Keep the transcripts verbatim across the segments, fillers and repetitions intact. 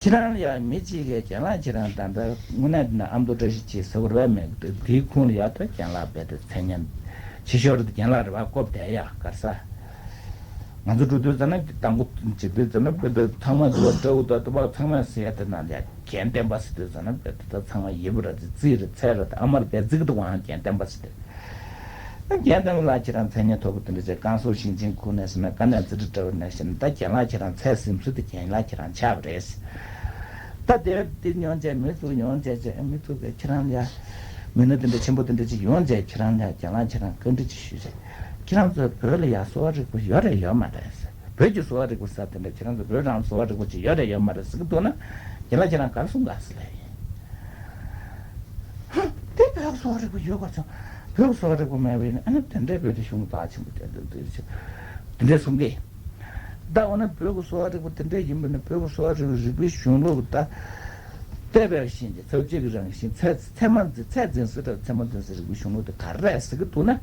ཁྱེད་རང་ལ་ཡང་མི་གཅིག་གིས་རྒན་ལགས་ཁྱེད་རང་ད་ལྟ་དངོས་གནས་ན་ཨ་མདོ་བཀྲ་ཤིས་འཁྱིལ་ཟེར་བ་རེད་མེད་དེའི་ཁུངས་ལ་ཡག་ཐོག་རྒན་ལགས་རྦད་དེ་མཚན་སྙན་ཆེ་ཤོས་རེད། རྒན་ལགས་རེད་བ་ཀོབ་དེ་ཡག་གར་ས། ང་ཚོ་འགྲོ་དུས་ཙམ་ན་དང་པོ་འཇིག་དུས་ཙམ་ན་རྦད་དེ་ཚང་མ་འགྲོ་བ་འདྲ་བོ་དང་དུ་བ་ཚང་མ་ཟེར་ཡ་དེ་ན་ཡ་རྒན་བསྟན་པ་ཟེར་དུས་ཙམ་ན་རྦད་དེ་ད་ཚང་མ་ཡི་བུ་ར་ཙི་རྩིས་རེད་ཚད་རེད་ཨ་མ་རེད་རྩིས་ཀྱི་འདུག་ཨང་རྒན་བསྟན་པ་ཟེར་དུས། རྒན་དང་ལགས་ཁྱེད་རང་མཚན་སྙན་མཐོ་པོ་དེ་འདྲ་བྱས་ཀན་སུའུ་ཞིང་ཆེན་ཁུལ་ནས་ཟེར་ན་དཀའ་གནད་ཚ་དྲི་འདྲ་བོ་ནས་བཤད་ན་ད་རྒན་ལགས་ཁྱེད་རང་ཚད་ཟིན་ཚུལ་དེ་རྒན་ལགས་ཁྱེད་རང་ཆགས་པ་རེད། ད་དེར་དེ་ཡོང་བྱས་མི་ཚོ་ཡོང་བྱས་བྱས་མི་ཚོ་གིས་ཁྱེད་རང་ལ་མི་སྣ་དེ་འདྲ་ཆེན་པོ་དེ་འདྲ་ཅིག་ཡོང་བྱས་ཁྱེད་རང་ལ་རྒན་ལགས་ཁྱེད་རང་བཀའ་འདྲི་ཅིག་ཞུས་བྱས་ཁྱེད་རང་ཚོ་བོད་ལ་ཡ་གསོ་བ་རིག་པ་ཡོད་རེད་ཡོད་མ་རེད། བོད་ཀྱི་གསོ་བ་རིག་པ་ཟེར་དེ་འདྲ་ཁྱེད་རང་ཚོ་བོད་རང་གསོ་བ་རིག་པ་ཅིག་ཡོད་རེད་ཡོད་མ་རེད་ཟེར་གི་འདུག་ན་རྒན་ལགས་ཁྱེད་རང་ག་རེ་གསུང་ག་ཟེར་ལབ་ཡིན། ཧ། དེ་བོད་གསོ་བ་རིག་པ་ཡོད་ག་ཚོད། བོད་གསོ་བ་རིག་པ་མེད་པ་ཡིན་ན་ཨ་ནི་དེ་འདྲའི་བོད་དུ་གཞུང་རྩ་ཆེན་པོ་དེ་འདུག་དེ་ཆེ་དེ་འདྲའི་གསུང་གི། ད་འོ་ན་བོད་ཀྱི་གསོ་བ་རིག་པ་དེ་འདྲ་ཡིན་པ་ན་བོད་ཀྱི་གསོ་བ་རིག་པའི་རིག་པའི་གཞུང་ལུགས་ད་བལྟས་པའི་བཞིན་གྱི་ཚབས་ཆེ་གི་རང་བཞིན་ཚད་ཚད་མ་འཛིན་ཚད་འཛིན་སྲོལ་དང་ཚད་མ་འཛིན་སྲོལ་རིག་པའི་གཞུང་ལུགས་དེ་ག་རེ་རེད་ཟེར་གི་འདུག་ན།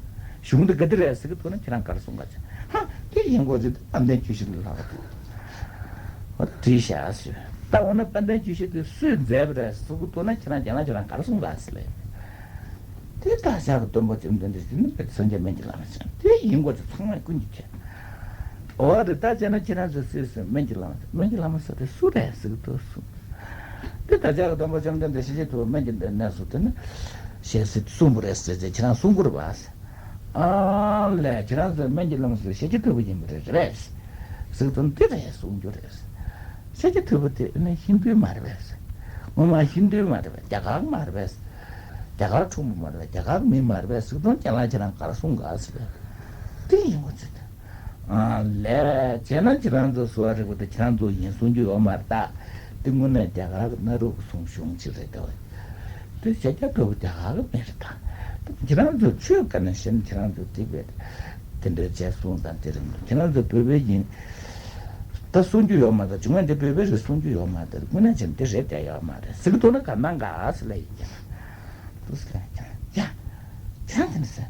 གཞུང་དེ་ག་དེ་རེད་ཟེར་གི་འདུག་ན་ཁྱེད་རང་ག་རེ་གསུང་ག་ཚོད། ཧ། དེ་ཡིན་དགོས་ཚེ་དཔལ་ལྡན་རྒྱུད་བཞི་ལ་ལྷག་པ་འདུག་འོ་ད་བྲིས་བཞག་ཟེར། ད་འོ་ན་དཔལ་ལྡན་རྒྱུད་བཞི་དེ་སུས་མཛད་པ་རེད་ཟེར་གི་འདུག་ན་ཁྱེད་རང་རྒན་ལགས་ཁྱེད་རང་ག་རེ་གསུང་ག་ཟེར་ལབ། དེ་བདག་ཅག་གི་སྟོན་པ་བཅོམ་ལྡན་འདས་ཀྱི་ནི་སངས་རྒྱས་སྨན་གྱི་བླ་མ་ཟེར་དེ་ཡིན་དགོས་ཚེ་ཚང་མས་ཀུན་གྱིས་མཁྱེན། འོ་རེད་ད་བྱས་ན་ཁྱེད་རང་ཚོས་སུས་སུས་སྨན་གྱི་བླ་མ་ཟེར་སྨན་གྱི་བླ་མ་ཟེར་དེ་སུ་རེད་ཟེར་གི་འདུག་གསུང་། དེ་བདག་ཅག་གི་སྟོན་པ་བཅོམ་ལྡན་འདས་ཤཱཀྱ་ཐུབ་པ་སྨན་གྱི་གནས་སུ་དེ་ནི་ཞལ་གཟིགས་གསུངས་པ་རེད་ཟེར་ཚེ་ཁྱེད་རང་གསུང་དགོས་རེད་པ། ཨ་ལས་ཁྱེད་རང་ཚོས་སྨན་གྱི་བླ་མ་ཟེར་ཤཱཀྱ་ཐུབ་པ་ཡིན་པ་རེད་རེད། གཟིགས་དང་འདི་རེད་གསུང་རྒྱུ་རེད། ཤཱཀྱ་ཐུབ་པ་དེ་ནི་ཧིན་དུའི་མ་རེད་པས། སྔོན་མ་ཧིན་དུའི་མ་རེད་པས་རྒྱ་གར་མ་རེད་པས། རྒྱ་གར་ཕྲུ་གུ་མ་རེད་པས་རྒྱ་གར་མི་མ་རེད་པས་གཟིགས་དང་རྒན་ལགས་ཁྱེད་རང་ག་རེ་གསུང་ག་ཟེར་བས། དེ་ཡིན་དགོས་ཚེ། ཨ་ལས་བྱས་ན་ཁྱེད་རང་ཚོ་གསོ་བ་རིག་པ་དེ་ཁྱེད་རང་ཚོ་ཡིན་གསུང་རྒྱུ་ཡོད་མ་རེད་ད། དེ་དངོས་གནས་རྒྱ་གར་གྱི་གནའ་རབས་ཀྱི་གསུང་གཞུང་ཅིག་རེད་ད། དེ་ཤཱཀྱ་ཐུབ་པ་རྒྱ་གར་གྱི་མི་རེད་ད། དེ་ཁྱེད་རང་ཚོ་ཆོས་ག་ནས་ཤེས་ན་ཁྱེད་རང་ཚོ་དེ་བས་དེ་འདྲའི་རྗེས་གསུང་དང་དེ་རིང་ཁྱེད་རང་ཚོ་བོད་པའི་ཡིན་ད་གསུང་རྒྱུ་ཡོད་མ་རེད། བྱུང་བ་འདི་བོད་པའི་རེད་གསུང་རྒྱུ་ཡོད་མ་རེད། དངོས་གནས་བྱས་ན་དེ་རེད་བསྡད་ཡོད་མ་རེད་ཟེར་གི་འདུག་ན་ག་གནང་ག་ཟེར་ལབ་ཡིན་ཀྱང་། དུ་སྐད་ཀྱང་ཡ། ཁྱོད་དེ་ནི་ཟེར།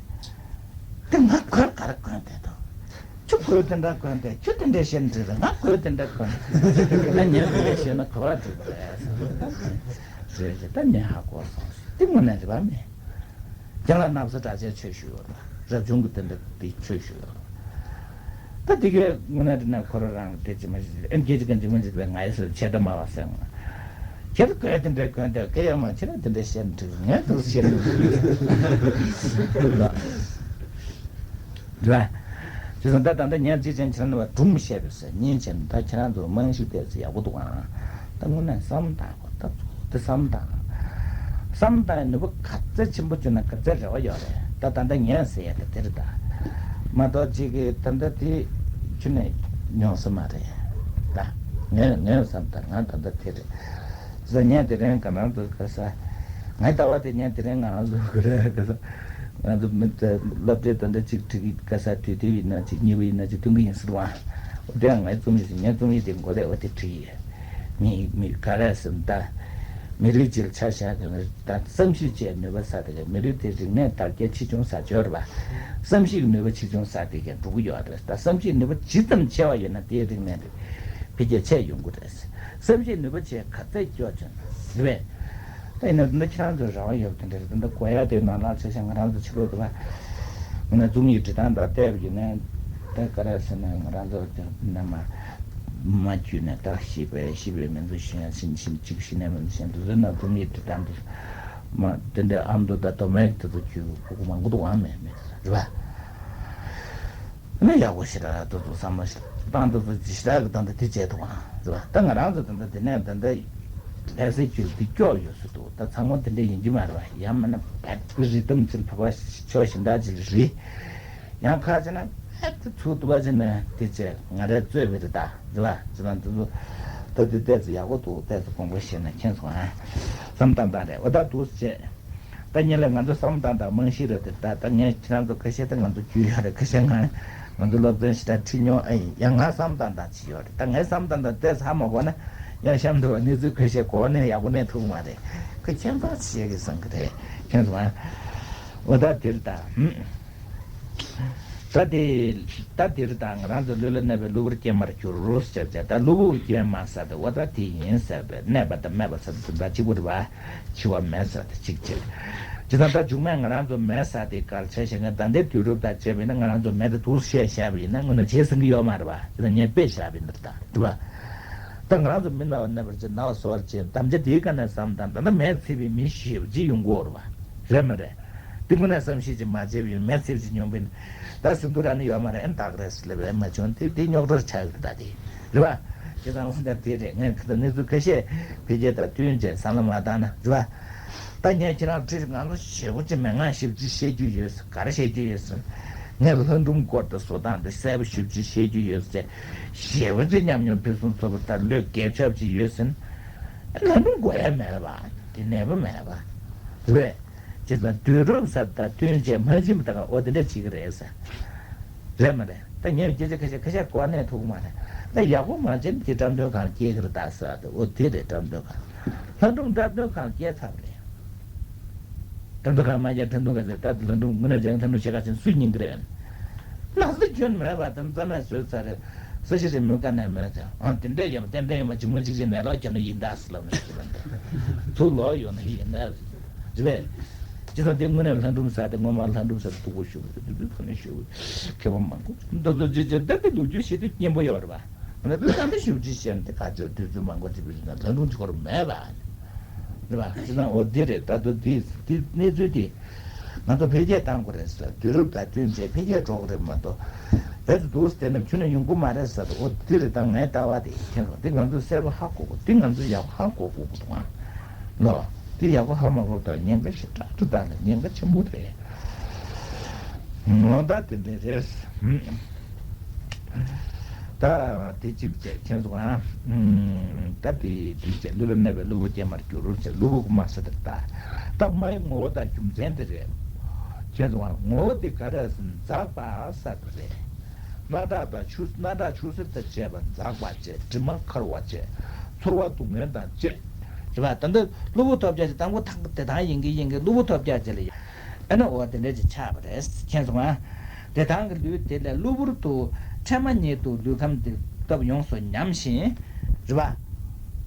དེ་ང་གོས་ག་རེ་གོན་བསྡད་འདུག་ཁྱོད་གོས་དེ་འདྲ་གོན་བསྡད་ཁྱོད་དེ་འདྲ་བཤད་ནི་འགྲིག་རེད། ང་གོས་དེ་འདྲ་གོན་ན་ཉན་དེ་འདྲ་བཤད་ན་གོ་བ་འགྲིག་པ་རེད་ཟེར། རེད་རེད་ད་ཉན་ཧ་གོ་སོང་ཟེར། དེ་དངོས་གནས་རེད་པ་མེད། རྒན་ལགས་ན་བཟའ་གྲྭ་ཆས་ཆོས་ཞུ་ཡོད་རེད། རབ་བྱུང་གི་དེ་འདྲ་དེ་ཆོས་ཞུ་ཡོད་རེད། ད་དེ་གའི་དངོས་གནས་དེ་ན་ཁོ་རང་རང་དེ་ཅི་མ་ཞིག་ཨེམ་སྐད་ཅིག་གན་ཅིག་མ་ཞིག་པའི་ང་ཡི་སོ་ཆེ་ད་མ་བ་སེང་། ཁྱེད་ཀོས་དེ་འདྲའི་གོན་དེ་ཀེ་ཡ་མ་ཁྱེད་དེ་འདྲའི་བཤད་འགྲིག་ངས་དུ་བཤད་འགྲིག་རེད། དེ་ད་ད་ལྟ་ཉན་རྩིས་ཅན་ཁྱེད་རང་བ་སྒྲུང་བཤད་པའི་ས་ཉིན་ཆེན་ད་ཁྱེད་རང་ཚོ་རྨང་གཞི་དེ་ཚོ་ཡག་པོ་འདུག་ཨང་། ད་དངོས་གནས་བསམ་བཏང་དགོས་ད་ཚོ། དེ་བསམ་བཏང་། བསམ་བཏང་ཡ་ནུས་པ་ག་ཚད་ཆེན་པོ་བྱུང་ན་ག་ཚད་རེ་བ་ཡོད་རེད། ད་ད་ལྟ་ངས་ཟེར་ཡ་དེ་དེ་རེད་ད། མ་གཏོགས་གཅིག་གིས་ད་ལྟ་དེ་ཁྱོན་ནས་ཉོ་ས་མ་རེད་ད། ངས་ངས་བསམ་ད་ང་ད་ལྟ་དེ་རེད། ཟེར་ངས་དེ་རིང་ང་རང་ཚོ་ག་ས། ངའི་ལྟ་བ་དེ་ངས་དེ་རིང་ང་རང་ཚོ་ག་རེ་ག་ས། ང་ཚོ་མི་ད་སློབ་གྲྭའི་ད་ལྟ་གཅིག་ཁྲིད་ཀྱི་ག་ས་དུས་དེབ་ཡིན་ན་གཅིག་གཉིས་པ་ཡིན་ན་གཅིག་སྟོན་གྱི་ཡིན་ཟེར་བ། འོ་དེ་ཡང་ངའི་རྩོམ་ཡིག་ཟེར་ངའི་རྩོམ་ཡིག་དེ་མགོ་ལས་འོ་དེ་བྲིས་ཡིན། མི་མི་ག་རེ་ཟེར་ན་ད། མི་རིགས་གཅིག་ལ་ཆ་བཞག་གི་མི་རིགས་ད་བསམ་གཞིག་བྱས་ནུས་པ་ཟ་དེ་ག་མི་རིགས་དེ་རིག་གནས་དར་རྒྱས་ཆེ་ཆུང་ཟ་ཆོག་རེད་པ། བསམ་གཞིག་གི་ནུས་པ་ཆེ་ཆུང་ཟ་དེ་ག་འགྲོ་གི་ཡོད་རེད། ད་བསམ་གཞིག་ནུས་པ་ཇི་ཙམ་ཆེ་བ་ཡོད་ན་དེའི་རིག་གནས་དེ་འཕེལ་རྒྱས་ཆེ་ཡོང་གི་རེད། བསམ་གཞིག་ནུས་པ་ཆེ་ག་ཚད་སྐྱོ་ཆུང་ཟེར་བས། ད་ཡིན་ན་འདི་ཁྱེད་རང་ཚོའི་རེ་བ་ཡོད་པ་དེ་འདྲ་རེད། འདི་གོ་ཡ་དེ་ནང་ལ་ཆ་བཞག་ང་རང་ཚོ་ཕྱི་ལོགས་དུ་བ། ང་ཚོ་རྩོམ་ཡིག་འབྲི་སྟངས་དང་བལྟས་པ་ཡིན་ན། ད་ག་རེ་ཟེར་ན་ང་རང་ཚོ་དེ་ནས་མ། མ་བརྒྱུད་ནས་ད་ཤེས་པའི་ཤེས་པའི་མི་ཚོ་ཤེས་ཡ་ཤེས་ཤེས་གཅིག་ཤེས་ནས་མི་ཤེས་འདུག་ཟེར་ན་རྩོམ་ཡིག་འབྲི་སྟངས་དུ། མ་དེ་འདྲའི་ཨ་མདོ་དང་མདོ་སྨད་དེ་ཚོ་བརྒྱུད་ཕྲུ་གུ་མང་པོ་འདུག་ཨང་མེད་མེད་རེད་པ། ནི་ཡག་པོ་ཞེ་དྲག་ཏུ་ཏུ་བསམ་བློ་ཞིག་བཏང་ཏུ་ཏུ་ཅི་ཞེ་དྲག་གི་དོན་དུ་དེ་བྱས་ཐུབ་ཨང་ཟེར་བ། ད་ང་རང་ཚོ་ད་ལྟ་དེ་ནས་ད་ལྟ་ལྷ་སའི་ཆོས་འདི་སྐྱོ་ཡོད་སུ་འདུག་ད་ཚང་མ་དེ་འདྲ་ཡིན་གྱི་མ་རེད་བ། ཡང་མིན་ན་བད་ཀྱི་རི་དམ་ཚིལ་ཕོ་བ་ཆོས་ཞིང་འདྲ་ཅིག་རེད། ཡང་ཁ་ཅིག་ན་བད་ཀྱི་ཚུགས་ཏུ་བ་ཅིག་ན་དེ་བྱས་ང་རས་རྩོད་པའི་རེད་ད་ཟེར་བ། ཟེར་བ་འདི་ཚོ་ད་དེ་ཏོག་ཙམ་ཡག་པོ་འདུག་ཏོག་ཙམ་དགོངས་པ་བཞེས་ན་མཁྱེན་སོང་ཨ། བསམ་བཏང་བཏང་རེད་འོ་ད་འདུག་ཟེར་བྱས། ད་ཉིན་ལ་ང་ཚོ་བསམ་བཏང་དང་རྨང་གཞི་རེད་དེ་ད་ད་ངས་ཁྱེད་རང་ཚོ་ཁ་ཤས་ད་ང་ཚོ་རྒྱུས་ཡོད་རེད། ཁ་ཤས་ང་ང་ཚོ་སློབ་ཚན་ཞེ་དྲག་ཁྲིད་མྱོང་ཨེ་ཡིན་ཡང་ང་བསམ་བཏང་དང་ཅི་ཡོད་རེད། ད་ངས་བསམ་བཏང་དང་ཏོག་ཙམ་ཧ་མ་གོ་ན་ཡང་གཤམ་དུ་བ་གནས་ཚུལ་ཁ་ཤས་གོ་ནས་ཡག་པོ་གནས་ཐུབ་མ་རེད། ཁོ་ཁྱད་མཚར་ཆེ་གི་བསམ་གི་རེད་ཁྱེད་ཚོ་ཨ། འོ་ད་དེར་ད་ཧུམ། ད་དེ་ད་དེར་ད་ང་རང་ཚོ་ལུས་ལ་གནས་པའི་གློ་བུར་སྐྱེས་མར་གྱུར་རོ་ཟེར་ཏེ། ད་གློ་བུར་སྐྱེས་མ་ཟེར་ཏེ་འོ་ད་དེ་ཡིན་ཟེར་བའི་གནས་པ་དང་མེད་པ་ཟེར་ཏེ་དེ་འདྲ་གཅིག་པུ་རེད་པ། འཆི་བ་མེད་ཟེར་ཏེ་གཅིག་བྱས། ཇི་ལྟར་ད་མཇུག་མེད་ང་རང་ཚོ་མེད་ཟེར་ཏེ་གར་བྱས་ཤེས་ངས་ད་ལྟའི་དུས་རབས་དང་བྱས་པ་ཡིན་ན། ང་རང་ཚོ་མེད་དེ་འདུག་བཤད་བཤད་པ་ཡིན་ན་དངོས་གནས་བྱས་ཟིན་གྱི་ཡོད་མ་རེད་པ། དེ་ལ་ངས་དཔེ་བཞག་པ་ཡིན་ད་ད་རེད་པ། ད་ང་རང་ཚོ་མི་ན་བ་ན་བར་བྱེད། ན་བ་གསོ་བར་བྱེད། དམ་བཅའ་དེའི་སྒང་ནས་བསམ་དང་ད་ལྟ་མེད་ཚེ་བའི་མི་ཞེ་པོ་ཅིག་ཡོང་གི་ཡོད་རེད་པ། རེད་མ་རེད། དེ་དངོས་གནས་བསམ་ཤེས་ཅིག་མ་བྱས་པ་ཡིན་ན་མེད་ཚེ་ཅིག་མྱོང་པ་ཡིན་ན། ད་ཟིན་ཐུ་ར་ནི་ཡོད་མ་རེད། ཨེ་ད་ག་རེད་ཟེར་ལབ་པ་ཡིན་ན་མ་བྱུང་། དེ་དེ་རྙོག་དྲ་ཆགས་ཡོད་ད་དེ་རེད་པ། དེ་ཙང་ད་དེ་རེད། ངས་ཁ་ད་གནས་ཚུལ་ཁ་ཤས་འཕེལ་རྒྱས་དང་བསྟུན་བྱས་བསམ་བློ་མ་བཏང་ན་རེད་པ། ད་ངས་ཁྱེད་རང་བཀྲིས་ང་ལོ་ཞེ་པོ་ཅིག་མི་ངན་ཞེ་པོ་ཅིག་བཤད་རྒྱུ་ཡོད་ཟེར། ག་རེ་བཤད་རྒྱུ་ཡོད་ཟེར། ངས་ལྷ་སྒྲུང་སྐོར་དང་བཟོ་སྟངས་དེ་གསལ་པོ་ཞེ་པོ་ཅིག་བཤད་རྒྱུ་ཡོད་ཟེར། ཞེ་པོ་ཅིག་ཉམས་མྱོང་ཕུན་སུམ་ཚོགས་པ་དང་བློས་འགེལ་ཆོག་ཅིག་ཡོད་ཟེར། ལྷ་སྒྲུང་དགོས་ཡ་མེད་པ། དེ་ནད་པ་མེད་པ་རེད། ཇི་ལྟར་དུས་རབས་ཟེར་དང་བསྟུན་བྱས་མ་ཕྱིན་པ་དང་འོ་དེ་འདྲ་བྱེད་ཀྱི་རེད་ཟེར། རེད་མ་རེད། ད་ངས་སྐད་ཆ་ཁ་ཤས་ཁ་ཤས་གོ་གནས་ཐུབ་ཀྱི་མ་རེད། ད་ཡག་པོ་མ་བྱས་ན་དེ་འཁྲབ་སྟོན་ཁང་སྐྱེལ་གྱི་རེད་ད་ཟེར་བ་དེ། འོ་དེ་རེད། འཁྲབ་སྟོན་ཁང་། ལྷ་སྒྲུང་འཁྲབ་སྟོན་ཁང་སྐྱེལ་ཚར་བ་རེད། འཁྲབ་སྟོན་ཁང་མ་སྐྱེལ། འཁྲབ་སྟོན་ཁང་ཟེར་ད་ལྷ་སྒྲུང་དངོས་གནས་བྱས་ན་འཁྲབ་སྟོན་བྱེད་ག་ཕྱིན་སུས་ཉན་གི་རེད། ན་ཟུག་སྐྱོན་མེད་པ་དང་རྩ་ནས་བཟོས་ཚར་རེད། ས་གཞི་རེ་མོས་ག་ནས་མེད་ཟེར། ཨང་དེ་འདྲ་ཡིན་པ་ཏན་ཏན་ཡིན་པ་ཇི་མ་ཇི་བཞིན་ནས་ལོག་ཀྱང་ན་ཡིན་ད་ཟེར་ལབ་ནས་ཟེར་བ་འདྲ། ཚུར་ལོག་ཡོང་ན་ཡིན་ད་ཟེར་བས། ཇི་ལྟར་དེ་དངོས་གནས་ལྷ་སྒྲུང་ཟེར་དེ་ངོ་མ་ལྷ་སྒྲུང་ཟེར་དེ་སྡུག་པོ་ཞེ་པོ་ཞེ་པོ་ག་ནས་ཞེ་པོ་མཁས་པ་མང་པོ་འདི་ཚོ་ཇི་ཇི་ལྟར་དེ་ལོ་རྒྱུས་ཤེས་དུས་སྙན་པོ་ཡོད་རེད་པ། ང་ཚོ་ད་ལྟ་ཞེ་པོ་ཅིག་བཤད་ན་དེ་ག་ཚོད་དུས་ཚོད་མང་པོ་ཅིག་བུད་ན་ལྷ་སྒྲུང་ཅིག་སྐོར་མེད་པ། རེད་པ། ཅི་ཙང་འོ་འདི་རེད། ད་དུང་འདི་འདི་གནས་ཚུལ་འདི་ང་ཚོ་འཕེལ་རྒྱས་གཏང་དགོས་རེད་ཟེར། དུས་རབས་དང་བསྟུན་བྱས་འཕེལ་རྒྱས་འགྲོ་དགོས་རེད་མ་གཏོགས། རེད་འདུག་དེ་ནས་ཁྱོན་ནས་ཡོང་གི་མ་རེད་ཟེར། འོ་འདི་རེད། ད་ངའི་ལྟ་བ་དེ་ཁྱེད་ཚོ་འདི་ང་ཚོས་གསལ་པོ་ཧ་གོ་དགོས། འདི་ང་ཚོས་ཡག་པོ་ཧ་གོ་དགོས་ཀྱི་འདུག་ཨ། ལོ། འདི་ཡག་པོ་ཧ་མ་གོ་ད་ཉེན་ཁ་ཞེ་དྲག་འདུག་ད་ལ་ཉེན་ཁ་ཆེན་པོ་རེད། ལོ་ད་དེ་འདྲ་རེད། ད་དེ་གཅིག་བྱས་ཁྱེད་ཚོ་ཨ། ད་དེ་དེ་བྱས་ལུས་ལ་གནས་པའི་གློ་བུར་སྐྱེས་མར་གྱུར་རོ་བྱས། གློ་བུར་དགུ་མ་ཟེར་ཏེ་ད་ད་མ་ཡི་ངོ་བོ་དང་རྒྱུ་མཚན་དེ་རེད། ཁྱེད་ཚོ་ཨ་ངོ་བོ་དེ་ག་རེ་ཟེར་ན་འཛག་པ་ཟེར་དེ་རེད། སྣ་ཁྲག་དང་ཆུ་སྣ་ཁྲག་ཆུ་སེར་དང་བཅས་པ་འཛག་པ་བྱས། དྲི་མ་འཁར་བ་བྱས། ཚོར་བ་སྡུག་བསྔལ་དང་བཅས། རེད་པ། ད་ལྟ་གློ་བུར་ཐོལ་རྒྱག་ཅིག་དང་པོ་ཐང་དེ་དང་ཡིན་གྱི་ཡིན་གྱི་གློ་བུར་ཐོལ་རྒྱག་ཅིག་ལ་ཡ། ཨ་ནི་འོ་དེ་འདྲ་ཅིག་ཆགས་པ་རེད། མཁྱེན་སོང་ང་། དེ་དང་གི་ལུས་དེ་ལས་གློ་བུར་དུ་ཕྲད་མ་ཉིད་དུ་ལུས་ཁམས་དེ་སྟོབས་ཡོངས་སུ་ཉམས་ཤིང་། རེད་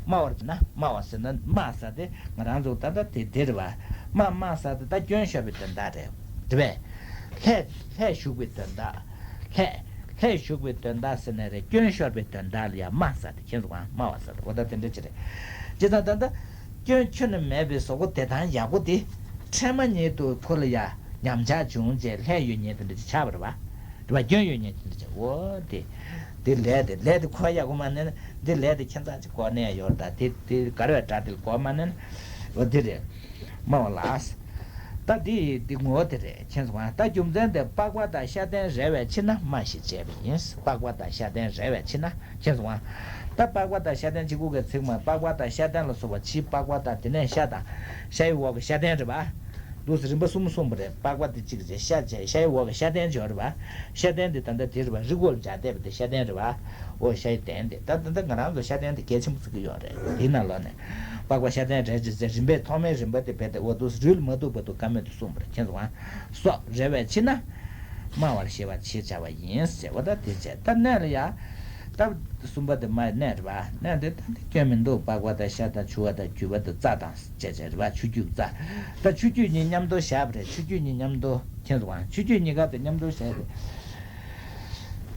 པ། སྨྲ་བར་ན་སྨྲ་བ་ཟེར་ན་སྨྲ་ཟེར་དེ་ང་རང་ཚོ་ད་ལྟ་དེ་དེ་རེད་པ། སྨྲ་སྨྲ་ཟེར་དེ་ད་སྐྱོན་ཤོར་བའི་དོན་དག་རེད། རེད་པས། ལྷད་ལྷད་ཞུགས་པའི་དོན་དག་ལྷད་ལྷད་ཞུགས་པའི་དོན་དག་ཟེར་ནས་རེད། སྐྱོན་ཤོར་བའི་དོན་དག་ལ་ཡང་སྨྲ་ཟེར་དེ་མཁྱེན་སོང་ང་། སྨྲ་བ་ཟེར་དེ་འོ་ད་དེ་འདྲ་ཅིག་རེད། བྱས་ཙང་ད་ལྟ་སྐྱོན་ཁྱོན་ནས་མེད་པའི་གཟུགས་པོ་དེ་དང་ཡག་པོ་དེ་ཕྲད་མ་ཉིད་དུ་ཁོ་ལ་ཡང་ཉམས་ཆག་བྱུང་རྗེས་ལྷད་ཡོད་མཁན་དེ་འདྲ་ཅིག་ཆགས་པ་རེད་པ། རེད་པ། སྐྱོན་ཡོད་མཁན་དེ་འདྲ་ཅིག་འོ་དེ། དེ་ལས་དེ་ལས་དེ་ཁོ་ཡག་པོ་མ་གནས་ན། འདི་ལས་དེ་ཁྱད་མཚར་ཅིག་གོ་གནས་ཡོད་ད། དེ་དེ་ག་རེ་བའི་སྒྲ་དེ་ལ་གོ་མ་གནས་ན། འོ་དེ་རེད། སྨྲ་བ་ལ། ད་འདི་འདི་ངོ་བོ་དེ་རེད། མཁྱེན་སོང་ང་། ད་རྒྱུ་མཚན་དེ་པགས་པ་དང་ཤ་དན་རལ་བའི་ཕྱིར་ན་སྨྲ་ཞེས་བྱས་པ་ཡིན། པགས་པ་དང་ཤ་དན་རལ་བའི་ཕྱིར་ན། མཁྱེན་སོང་ང་། ད་པགས་པ་དང་ཤ་དན་གཅིག་པུ་གི་ཚིག་མ། པགས་པ་དང་ཤ་དན་ལ་སོགས་པ་ཕྱིའི་པགས་པ་དང་དེ་ནས་ཤ་དང་། ཤ་ཡི་འོག་གི་ཤ་དན་རེད་པ། འདུག་སེ་རིམ་པ་གསུམ་གསུངས་པ་རེད། པགས་པ་དེ་གཅིག་རེད། ཤ་བྱས་ཤ་ཡི་འོག་གི་ཤ་དན་བྱས་རེད་པ། ཤ་དན་དེ་ད་ལྟ་དེ་རེད་པ། རི་མགོ་ལ་སྦྱར་བསྡད་པ་དེ་ཤ་དན་རེད་པ། འོ་ཤ་ཡི་དན་དེ་ད་ད་ལྟ་ང་རང་ཚོ་ཤ་དན་དེ་གལ་ཆེན་པོ་བརྩི་གི་ཡོད་རེད། དེའི་ནང་ལོགས་ནས་པགས་པ་ཤ་དན་རལ་ཅིག་ཟེར་རིམ་པས་ཐོག་མའི་རིམ་པ་དེ་རྦད་དེ་འོ་འདུག་སེ་རུལ་མ་ཐུབ་བར་དུ་བཀའ་མོལ་དུ་གསུངས་པ་རེད། མཁྱེན་སོང་ང་། སོགས་རལ་བའི་ཕྱིར་ན། སྨྲ་བར་ཞེས་པ་ཞེས་བྱ་བ་ཡིན་ཟེར་བ་ད་དེ་བྱས། ད་གནས་ལ་ཡ། ད་གསུམ་པ་དེ་མ་གནས་རེད་པ། གནས་དེ་ད་དེ་སྐྱོན་མི་འདུག་པགས་པ་དང་ཤ་དང་ཆུ་བ་དང་རྒྱུས་པ་དང་རྩ་དང་བཅས་བྱས་རེད་པ། ཆུ་རྒྱུས་རྩ། ད་ཆུ་རྒྱུས་གཉིས་མཉམ་དུ་བཞག་པ་རེད། ཆུ་རྒྱུས་གཉིས་མཉམ་དུ། མཁྱེན་སོང་ང་། ཆུ་རྒྱུས་གཉིས་ཀ་དེ་མཉམ་དུ་བཞག་པ་རེད།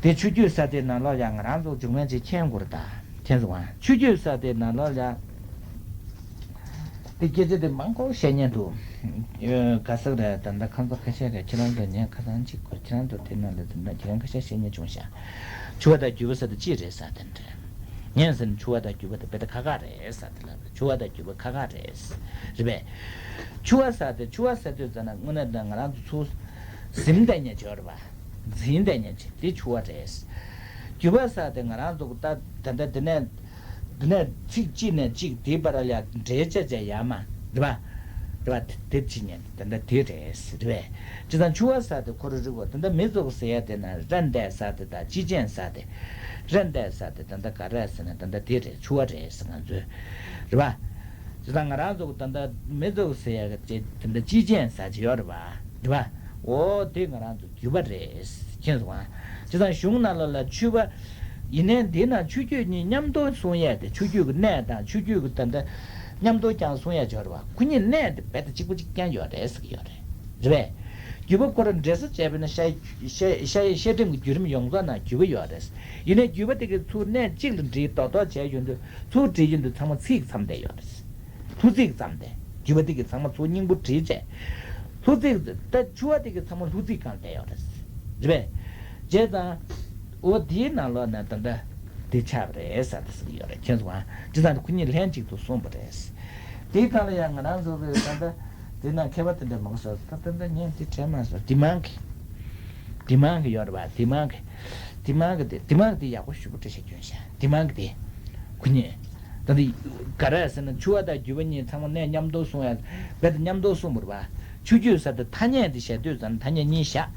དེ་ཆུ་རྒྱུས་ས་དེ་ནང་ལོགས་ཡ་ང་རང་ཚོ་འཇུག་མིན་ཅིག་མཁྱེན་དགོས་རེད་ད། མཁྱེན་སོང་ང་། ཆུ་རྒྱུས་ས་དེ་ནང་ལོགས་ཡ། དེ་སྐད་ཆ་དེ་མང་པོ་བཤད་མཁན་འདུག་ག་ཟེར་རེད། ད་ལྟ་ཁ་མཚར་ཁ་ཤས་རེད། ཁྱེད་རང་ཚོ་ཉན་ཁ་སང་གཅིག་གོ། ཁྱེད་རང་ཚོ་དེ་ནང་ལ་དེ་འདྲ་ཁྱེད་རང་ཁ་ཤས་བཤད་མཁན་བྱུང་ཤག་ཆུ་བ་དང་རྒྱུས་པ་ཟེར་དེ་ཅི་རེད་ཟེར་དེ་འདྲ། ངས་ཟེར་ན་ཆུ་བ་དང་རྒྱུས་པ་དེ་དཔེ་ད་ཁག་ཁག་རེད་ཟེར་དེ་ལ། ཆུ་བ་དང་རྒྱུས་པ་ཁག་ཁག་རེད། རེད་པས། ཆུ་བ་ཟེར་དེ་ཆུ་བ་ཟེར་དུས་ཙ་ན་དངོས་གནས་ད་ང་རང་ཚོ་ཚུར་ཟིན་བསྡད་མཁན་ཅིག་ཡོད་རེད་པ། འཛིན་བསྡད་མཁན་ཅིག་དེ་ཆུ་བ་རེད། རྒྱུས་པ་ཟེར་དེ་ང་རང་ཚོ་ད་ད་ལྟ་འདི་ནས། འདི་ནས་ཚིག་གཅིག་ནས་གཅིག་དེའི་བར་ལ་ཡ་འབྲེལ་བྱ་བྱ་ཡ་མ་རེད་པ། རེད་པ། དེ་ཅི་ཉན་ད་ལྟ་དེ་རེད་རེད་པས། ཅི་ཙང་ཆུ་བ་ཟེར་དེ་ཁོ་རང་རིག་གོ། ད་ལྟ་མི་ཚོགས་ཟེར་ཡ་དེ་ན་ར་འདས་ཟེར་དེ་དང་ཅི་ཅན་ཟེར་དེ། ར་འདས་ཟེར་དེ་ད་ལྟ་ག་རེ་ཟེར་ན་ད་ལྟ་དེ་རེད། ཆུ་བ་རེད་ཟེར་ང་ཚོས་རེད་པ། ཅི་ཙང་ང་རང་ཚོ་ད་ལྟ་མི་ཚོགས་ཟེར་ཡ་དེ་ད་ལྟ་ཅི་ཅན་ཟེར་གྱི་ཡོད་རེད་པ། རེད་པ། འོ་དེ་ང་རང་ཚོ་རྒྱུད་པ་རེད། མཁྱེན་སོང་ཨ། བྱས་ཙང་གཞུང་ནང་ལོགས་ལ་ཆོས་པ། ཡིན་ནའི་འདི་ན་ཆོས་བརྒྱུད་གཉིས་མཉམ་དུ་གསུང་ཡས་དེ། ཆོས་བརྒྱུད་ཀྱི་གནས་དང་ཆོས་བརྒྱུད་ཀྱི་ད་ལྟ་མཉམ་དུ་ཀྱང་གསུང་ཡས་ཅིག་ཡོད་རེད་བ། ཁོ་གཉིས་གནས་དེ་རྦད་དེ་གཅིག་པ་གཅིག་རྐྱང་ཡོད་རེད་ཟེར་གྱི་ཡོད་རེད། རེད་པས། བརྒྱུད་པ་ཁོ་རང་འདྲེས་སུ་བྱས་པས་ན་ཤ་ཤ་ཤ་ཤ་ཁྲིམས་ཀྱི་བརྒྱུད་རིམ་ཡོངས་རྫོགས་ནང་བརྒྱུད་པ་ཡོད་རེད། ཡིན་ནའི་བརྒྱུད་པ་དེ་གི་ཚུར་གནས་གཅིག་ལ་འདྲེས་རྡོག་རྡོག་བྱས་ཡོང་དུས། ཚུར་འདྲེས་ཡོང་དུས་ཚང་མ་ཚིག་ཙམ་བསྡད་ཡོད་རེད། ལྷུ་ཚིག་ཙམ་དེ། བརྒྱུད་པ་དེ་གི་ཚང་མ་ཚུར་སྙིང་པོ་བྲིས་བྱས། ལྷུ་ཚིག་ད་ཆུ་བ་དེ་གི་ཚང་མ་ལྷུ་ཚིག་གང་བསྡད་ཡོད་རེད། རེད་པས། བྱས་ཙང་། འོ་དེའི་ནང་ལོགས་ནས་ད་ལྟ་དེ་ཆགས་པ་རེད་ཟེར་ཏེ་ཟེར་གྱི་ཡོད་རེད། མཁྱེན་སོང་ཨ། བྱས་ཙང་ཁོ་གཉིས་ལྷན་ཅིག་ཏུ་གསུངས་པ་རེད། དེའི་སྒང་ལ་ཡང་ང་རང་ཚོ་གི་ད་ལྟ་དེ་ནང་མཁས་པ་དེ་འདྲ་མང་སོང་། ད་ད་ལྟ་ངས་དེ་དྲན་མ་སོང་། དེ་མང་གི་དེ་མང་གི་ཡོད་རེད་པ། དེ་མང་གི་དེ་མང་གི་དེ་དེ་མང་གི་དེ་ཡག་པོ་ཞེ་པོ་འགྲེལ་བཤད་སྐྱོན་ཤག་དེ་མང་གི་དེ། ཁོ་གཉིས། ད་ལྟ་ག་རེ་ཟེར་ན་ཆུ་བ་དང་བརྒྱུད་པ་གཉིས་ཚང་མ་གནས་མཉམ་དུ་གསུང་ཡ། རྦད་དེ་མཉམ་དུ་གསུངས་པ་རེད་པ། ཆོས་བརྒྱུད་ཟེར་དེ་ཐ་སྙད་དེ་བཤད་དུས་ཙམ་ཐ་སྙད་གཉིས་བཞག་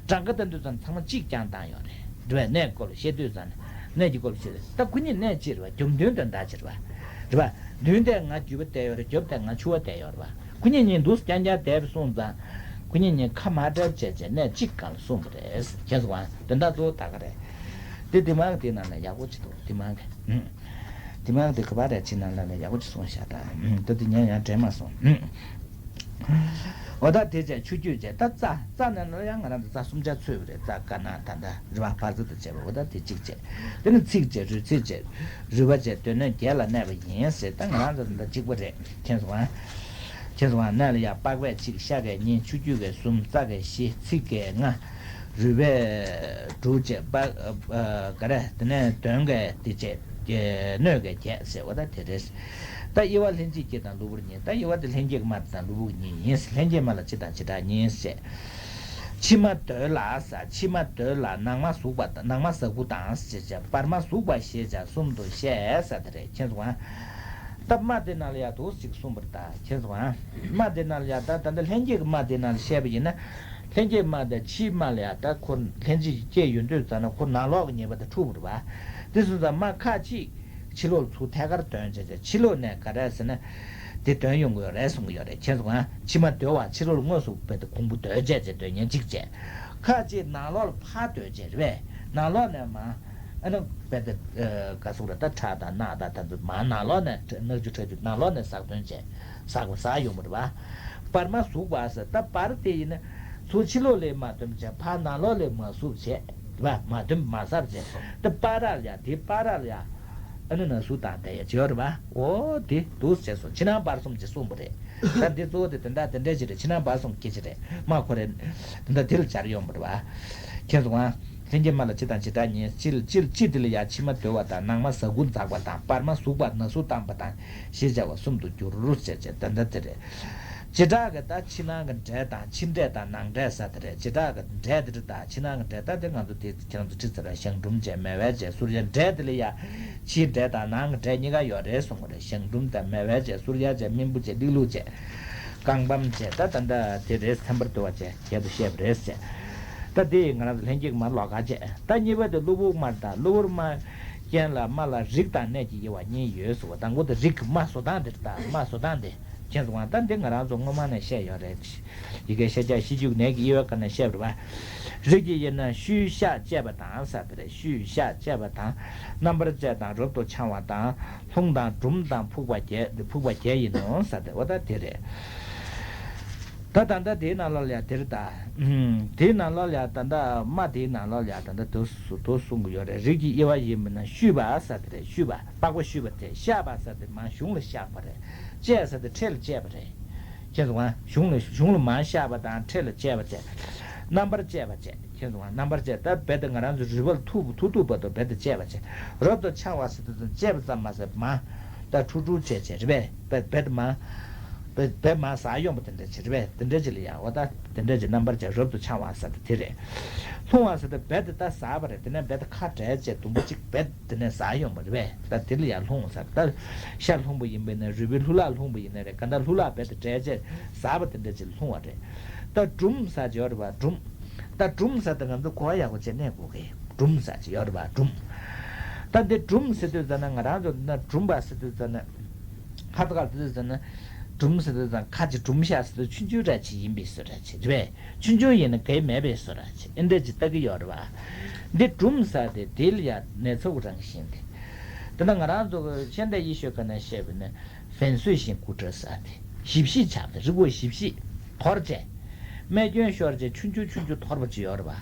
གྲངས་ཀ་བསྟན་དུས་ཙམ་ཚང་མ་གཅིག་རྐྱང་བཏང་ཡོད་རེད། རེད་པས། གནས་སྐོར་ལ་བཤད་དུས་ཙམ་གནས་ཀྱི་སྐོར་ལ་བཤད་དུས། ད་ཁོ་གཉིས་གནས་གཅིག་རེད་པ། རྒྱུ་མཐུན་དོན་དག་གཅིག་རེད་པ། རེད་པ། མདུན་དེ་ང་བརྒྱུད་པ་བསྡད་ཡོད་རེད། རྒྱབ་དེ་ང་ཆུ་བ་བསྡད་ཡོད་རེད་པ། ཁོ་གཉིས་གཉིས་འདུག་རྐྱང་རྐྱང་བསྡད་པ་སོང་ཙང་། ཁོ་གཉིས་གཉིས་ཁ་མ་བྲལ་བྱས་བྱས་གནས་གཅིག་སྒང་ལ་གསུངས་པ་རེད། མཁྱེན་སོང་ཨ། དོན་དག་གཙོ་བོ་ད་ག་རེད། དེ་དེ་མང་གི་དེ་ནང་ལ་ཡག་པོ་ཅིག་འདུག་དེ་མང་གི་དེ་མང་གི་དེ་ག་པར་རེད། ཅིག་ནང་ལ་ལ་ཡག་པོ་ཅིག་གསུངས་ཤག་ད་དེ་དེ་ངས་ཡང་དྲན་མ་སོང་། འོ་ད་དེ་བྱས་ཆོས་བརྒྱུད་བྱས། ད་རྩ་རྩ་ནང་ལ་ཡང་ང་རང་ཚོ་རྩ་སུམ་ཆ་ཚུད་པ་རེད། རྩ་དཀར་ནག་ད་ལྟ་རི་བ་འབར་རྩི་དང་བཅས་པ། འོ་ད་དེ་གཅིག་བྱས། དེ་ནི་ཚིགས་བཅས། རུས་ཚིགས་བཅས། རུས་པ་བཅས། སྡེ་སྣོད་བརྒྱད་ལ་གནས་པ་ཡིན་ཟེར། ད་ང་རང་ཚོ་འདི་གཅིག་པ་རེད། མཁྱེན་སོང་ཨ། མཁྱེན་སོང་ཨ། སྣ་ལ་ཡ་པགས་པས་གཅིག་ཤ་གས་གཉིས། ཆུ་རྒྱུས་ཀས་གསུམ། རྩ་གས་བཞི། ཚིགས་ཀས་ལྔ། རུས་པས་དྲུག་བཅས་པ། ཨ། ག་རེ། དེ་ནས་གདོན་གས་དེ་བཅས་སྣོད་ཀས་བརྒྱད་ཟེར། འོ་ད་དེ་རེད། ད་དབྱེ་བ་ལྷན་སྐྱེས་ཀྱི་དང་གློ་བུར་གཉིས། ད་དབྱེ་བ་དེ་ལྷན་སྐྱེས་ཀྱི་རྨ་དེ་དང་གློ་བུར་གཉིས་ཡིན། ལྷན་སྐྱེས་རྨ་ལ་སྤྱི་དང་བྱེ་བྲག་གཉིས་ཟེར། ཕྱི་མ་རྡོལ་ལ་ཟེར། ཕྱི་མ་རྡོལ་ལ་ནང་མ་ཟུག་པ་དང་། ནང་མ་ཟ་ཁུ་དང་ཞེས་བྱ། བར་མ་ཟུག་པ་ཞེས་བྱ་གསུམ་དུ་བཤད་ཟེར་དེ་རེད། མཁྱེན་སོང་ཨ། ད་རྨ་དེ་ནང་ལ་ཡ་འདུག་ཅིག་གསུངས་པ་རེད། ད་མཁྱེན་སོང་ཨ། རྨ་དེ་ནང་ལ་ཡ་ད་ད་ལྟ་ལྷན་སྐྱེས་ཀྱི་རྨ་དེ་ནང་ལ་བཤད་པ་ཡིན་ན། ལྷན་སྐྱེས་རྨ་དང་ཕྱིའི་རྨ་ལ་ཡ་ད་ཁོ་ལྷན་ཅིག་སྐྱེས་ཡོང་དུས་ཙམ་ན་ཁོ་ནང་ལོགས་ཀྱི་ཉེས་པ་དེ་འཁྲུགས་པ་རེད་པ། དེ་སོང་ཙང་རྨ་ཁ་ཅིག་ཕྱི་ལོགས་ལ་ཚུར་ཐད་ཀར་འདོན་བྱས་བྱས། ཕྱི་ལོགས་ནས་ག་རེ་ཟེར་ན། དེ་འདོན་ཡོང་གི་ཡོད་རེད་གསུང་གི་ཡོད་རེད། མཁྱེན་སོང་ང་། ཕྱི་མ་རྡོལ་བ། ཕྱི་ལོགས་ལ་དངོས་སུ་རྦད་དེ་གོང་བུ་རྡོལ་བྱས་བྱས་འདོན་མཁན་གཅིག་བྱས། ཁ་ཅིག་ནང་ལོགས་ལ་ཕར་རྡོལ་བྱས་རེད་པས། ནང་ལོགས་ནས་མར། ཨ་ནི་རྦད་དེ་ཨ་ག་ཟེར་རེད། ད་ཁྲག་དང་རྣག་དང་ད་ཚོ་མར་ནང་ལོགས་ནས། ནག་ཆུ་ཁྲག་ཆུ་ནང་ལོགས་ནས་ཟག་འདོན་བྱས། ཟག་པ་ཟག་ཡོང་བ་རེད་པ། བར་མ་ཟུག་པ་ཟེར། ད་བར་དེ་ཡིན་ན། ཚུར་ཕྱི་ལོགས་ལ་མ་འདོན་བྱས། ཕར་ནང་ལོགས་ལ་མ་ཟུག་བྱས། རེད་པ། མ་འདོན་མ་ཟག་བྱས། ད་བར་ལ་ཡ། དེ་བར་ལ་ཡ། ཨ་ནི་ནང་ཟུག་དང་དེ་ཡ་བྱེད་ཡོད་རེད་པ། འོ་དེ་འདུག་ཟེར་སོང་། ཕྱི་ནང་བར་གསུམ་ཅེས་གསུངས་པ་རེད། ད་འདི་གཙོ་བོ་དེ་དེ་འདྲ་དེ་འདྲ་ཅིག་རེད། ཕྱི་ནང་བར་གསུམ་སྐད་ཆ་རེད། རྨ་ཁོ་རེ་དེ་འདྲ་དེ་ལ་སྦྱར་ཡོང་བ་རེད་པ། མཁྱེན་སོང་ང་། ལྷན་སྐྱེས་རྨ་ལ་སྤྱི་དང་བྱེ་བྲག་གཉིས། སྤྱི་ལ་སྤྱི་སྤྱི་དེ་ལ་ཡ་ཕྱི་མ་རྡོལ་བ་དང་། ནང་མ་ཟ་ཁུ་འཛག་པ་དང་། བར་མ་ཟུག་པ་ནང་ཟུག་བཏང་བ་དང་ཞེས་བྱ་བ་གསུམ་དུ་འགྱུར་ཟེར་བྱས་དེ་འདྲ་དེ་རེད། བྱེ་བྲག་གི་ད་ཕྱི་ནང་གི་འབྲས་དང་། ཕྱི་འབྲས་དང་ནང་འབྲས་ཟེར་དེ་རེད། བྱེ་བྲག་གི་འབྲས་དེ་རེད། ད་ཕྱི་ནང་གི་འབྲས་ད་དེ་ང་ཚོ་དེ་ཁྱེད་རང་ཚོ་ཁྲིད་ཚར་བ། གཞང་འབྲུམ་བྱས། མེ་དབལ་བྱས། གསུར་ཡ། འབྲས་དེ་ལ་ཡ་ཕྱིའི་འབྲས་དང་ནང་གི་འབྲས་གཉིས་ཀ་ཡོད་རེད་གསུང་གི་རེད། གཞང་འབྲུམ་དང་། མེ་དབལ་བྱས། གསུར་ཡ་བྱས། རྨེན་བུ་བྱས། ལྷིང་ལྷུག་བྱས། རྐང་བམ་བྱས། ད་ད་ལྟ་དེ་རེད། ཚེམ་པར་གཏོར་བ་བྱས། བརྒྱད་དུ་བཤད་པ་རེད་ཟེར། ད་དེ་ང་རང་ཚོ་ལྷན་སྐྱེས་ཀྱི་རྨ་ལོགས་ཀ་བྱས། ད་གཉིས་པ་དེ་གློ་བུར་རྨ་དང་། གློ་བུར་རྨ་རྐྱེན་ལ་རྨ་ལ་རིགས་དང་གནས་ཀྱི་དབྱེ་བ་གཉིས་ཡོད་ཟེར་བ། དང་པོ་དེ་རིགས་ཀྱི་རྨ་བཟོ་སྟངས་དེ་རེད། ད་རྨ་བཟོ་སྟངས་དེ་མཁྱེན་སོང་ང་། ད་འདི་ང་རང་ཚོ་སྔོན་མ་ནས་བཤད་ཡོད་རེད། ཡི་གེ་ཤ་སྦྱར་ཤེས་རྒྱུད་ཀྱི་ནད་ཀྱི་དབྱེ་བའི་སྐབས་ནས་བཤད་པ་རེད་པ། རིགས་ཀྱི་དབྱེ་ན་བཤུས་གཤགས་བཅད་པ་དང་ཟེར་དེ་རེད། བཤུས་གཤགས་བཅད་པ་དང་། རྣམ་པར་བཅད་དང་། རབ་ཏུ་འཆང་བ་དང་། ལྷུང་དང་། འབྲུམ་དང་། ཕུག་པ་བརྒྱད། ཕུག་པ་བརྒྱད་ཡིན་ནོ་ཟེར་དེ། འོ་ད་དེ་རེད། ད་ད་ལྟ་དེའི་ནང་ལོགས་ལ་ཡ་དེ་རེད་ད། ཨུམ། དེའི་ནང་ལོགས་ལ་ཡ་ད་ལྟ་རྨ་དེའི་ནང་ལོགས་ལ་ཡ་ད་ལྟ་དུ་དུ་གསུང་གི་ཡོད་རེད། རིགས་ཀྱི་དབྱེ་བ་ཡིན་པ་ན་བཤུས་པ་ཟེར་དེ་རེད། བཤུས་པ། པགས་པ་བཤུས་པ་དེ། གཤགས་པ་ཟེར་དེ་མར་གཞུང་ལ་གཤགས་པ་རེད། བཅད་ཟེར་དེ་འཕྲེད་ལ་བཅད་པ་རེད། མཁྱེན་སོང་ང་། གཞུང་ལ་གཞུང་ལ་མར་གཤགས་པ་དང་འཕྲེད་ལ་བཅད་པ་བཅས། རྣམ་པར་བཅད་པ་བཅས། མཁྱེན་སོང་ང་། རྣམ་པར་བཅད། ད་རྦད་དེ་ང་རང་ཚོ་རུས་པ་ལ་ཐུག་ཐུག་ཐུག་བར་དུ་རྦད་དེ་བཅད་པ་བཅས། རབ་ཏུ་འཆང་བ་ཟེར་དུས་ཙམ་བཅད་པ་ཙམ་མ་ཟད་མར་ད་འཁྲུག་འཁྲུག་བྱས་བྱས་རེད་པས། རྦད་རྦད་དེ་མར་རྦད་རྦད་མར་ཟག་ཡོང་བ་དེ་འདྲ་བྱས་རེད་པས། དེ་འདྲ་ཅིག་ལ་ཡང་འོ་ད་དེ་འདྲ་ཅིག་རྣམ་པར་བཅད། རབ་ཏུ་འཆང་བ་ཟེར་དེ་དེ་རེད། ལྷུང་བ་ཟེར་དུས་རྦད་དེ་ད་ཟག་པ་རེད། དེ་ནས་རྦད་དེ་ཁ་བྲལ་བྱས་དུམ་བུ་གཅིག་རྦད་དེ་ནས་ཟག་ཡོང་བ་རེད་པས། ད་དེ་ལ་ཡང་ལྷུང་ཟེར། ད་ཤ་ལྷུང་པ་ཡིན་པས་ན་རུས་པའི་ལྷུ་ལག་ལྷུང་པ་ཡིན་ན་རེད། གང་ལྟར་ལྷུ་ལག་རྦད་དེ་བྲལ་བྱས་ཟག་པ་དེ་འདྲ་ཅིག་ལྷུང་བ་རེད། ད་འབྲུམ་ཟེར་གྱི་ཡོད་རེད་པ། འབྲུམ། ད་འབྲུམ་ཟེར་དེ་ང་ཚོ་གོ་བ་ཡག་པོ་བྱས་ནས་གོ་གི། འབྲུམ་ཟེར་གྱི་ཡོད་རེད་པ། འབྲུམ། ད་འདི་འབྲུམ་ཟེར་དུས་ཙམ་ན་ང་རང་ཚོ་ན་འབྲུམ་པ་ཟེར་དུས་ཙམ་ན། ཁ་ཚ་ཁ་དུས་ཙམ་ན། སྦྲུམ་ཟེར་དུས་ཙང་ཁ་ཅིག་སྦྲུམ་ཤག་ཟེར་དུས་ཆུང་ཆུང་ར་ཅིག་ཡིན་པའི་བཟོ་འདྲ་ཅིག་རེད་པས། ཆུང་ཆུང་ཡིན་ན་གལ་མེད་པའི་བཟོ་འདྲ་ཅིག་ཨེ་འདྲ་ཅིག་ལྟ་གི་ཡོད་རེད་པ། འདི་སྦྲུམ་ཟེར་དེ་དེ་ལ་ཡ་ནད་ཚབས་རང་བཞིན་དེ། དེ་ན་ང་རང་ཚོ་གི་ཤེས་ལྡན་ཡེ་ཤུའི་སྐད་ནས་བཤད་པ་ནི་བེན་སོའི་ཤིང་དགུ་འདྲ་ཟེར་དེ་ཞིབ་ཞིབ་ཆགས་ཏེ་རི་མགོ་ཞིབ་ཞིབ་འཐོར་བྱས། རྨས་སྐྱོན་ཤོར་བྱས་ཆུང་ཆུང་ཆུང་ཆུང་འཐོར་བ་ཅིག་ཡོད་རེད་པ།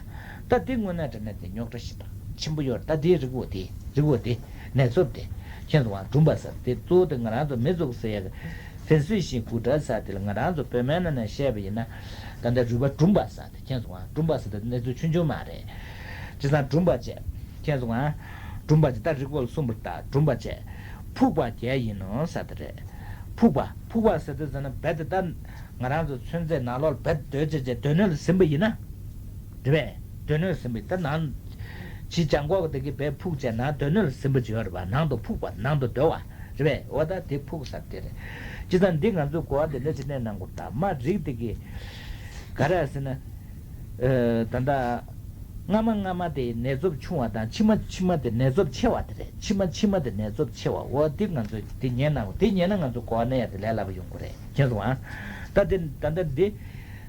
ད་དེ་དངོས་གནས་དྲང་གནས་དེ་རྙོག་དྲ་ཞེ་དྲག་ཆེན་པོ་ཡོད་རེད། ད་དེའི་རི་མགོ་དེ་རི་མགོ་དེ་ནད་ཚབས་དེ་ཁྱེད་ཚོ་དབང་སྦྲུམ་པ་ཟེར་དེ་གཙོ་བོ་དེ་ང་རང་ཚོ་མི་ཚོ་ཟེར་ཡ་གི་བེན་སོའི་ཤིང་དགུ་འདྲ་ཟེར་དེ་ལ་ང་རང་ཚོ་བོད་སྨན་ནང་ནས་བཤད་པ་ཡིན་ན་ད་ལྟ་རུས་པ་སྦྲུམ་པ་ཟེར་དེ་ཁྱེད་ཚོ་དབང་སྦྲུམ་པ་ཟེར་དེ་གནས་ཚུལ་ཆུང་ཆུང་མ་རེད། བྱས་ཙང་སྦྲུམ་པ་བྱས་ཁྱེད་ཚོ་དབང་སྦྲུམ་པ་བྱས་ད་རི་མགོ་ལ་གསུངས་པ་ལྟར་སྦྲུམ་པ་བྱས་ཕུག་པ་བརྒྱད་ཡིན་ནོ་ཟེར་དེ་རེད། ཕུག་པ་ཕུག་པ་ཟེར་དུས་ཙམ་ན་རྦད་དེ་ད་ང་རང་ཚོ་ཚོད་འཛིན་ནང་ལོགས་རྦད་སྡོད་བྱས་བྱས་སྡོད་གནས་ལ་ཟིན་པ་ཡིན་ན། རེད་པས། སྡོད་གནས་ཟིན་པའི་ད་ནང་། ཕྱི་བྱང་ཁོག་གི་དེ་གི་བས་ཕུག་བྱས་ནང་སྡོད་གནས་ལ་ཟིན་པ་ཅིག་ཡོད་རེད་པ། ནང་དུ་ཕུག་པ་ནང་དུ་སྡོད་པ་རེད་པས། འོ་ད་དེ་ཕུག་ཟེར་དེ་རེད། བྱས་ཙང་འདི་ང་ཚོས་གོ་བ་དེ་འདྲ་ཅིག་གནས་གནང་དགོས་རེད། ད་མ་རིགས་དེ་གི་ག་རེ་ཟེར་ན། ཨ། ད་ལྟ་སྔ་མ་སྔ་མ་དེ་ནད་ཚབས་ཆུང་བ་དང་ཕྱི་མ་ཕྱི་མ་དེ་ནད་ཚབས་ཆེ་བ་དེ་རེད། ཕྱི་མ་ཕྱི་མ་དེ་ནད་ཚབས་ཆེ་བ། འོ་དེ་ང་ཚོས་དེ་ཉན་གནང་དགོས། དེ་ཉན་ན་ང་ཚོ་གོ་བ་གནས་ཡ་དེ་ལས་སླ་པོ་ཡོང་གི་རེད། མཁྱེན་སོང་ཨ། ད་དེ་ད་ལྟ་འདི།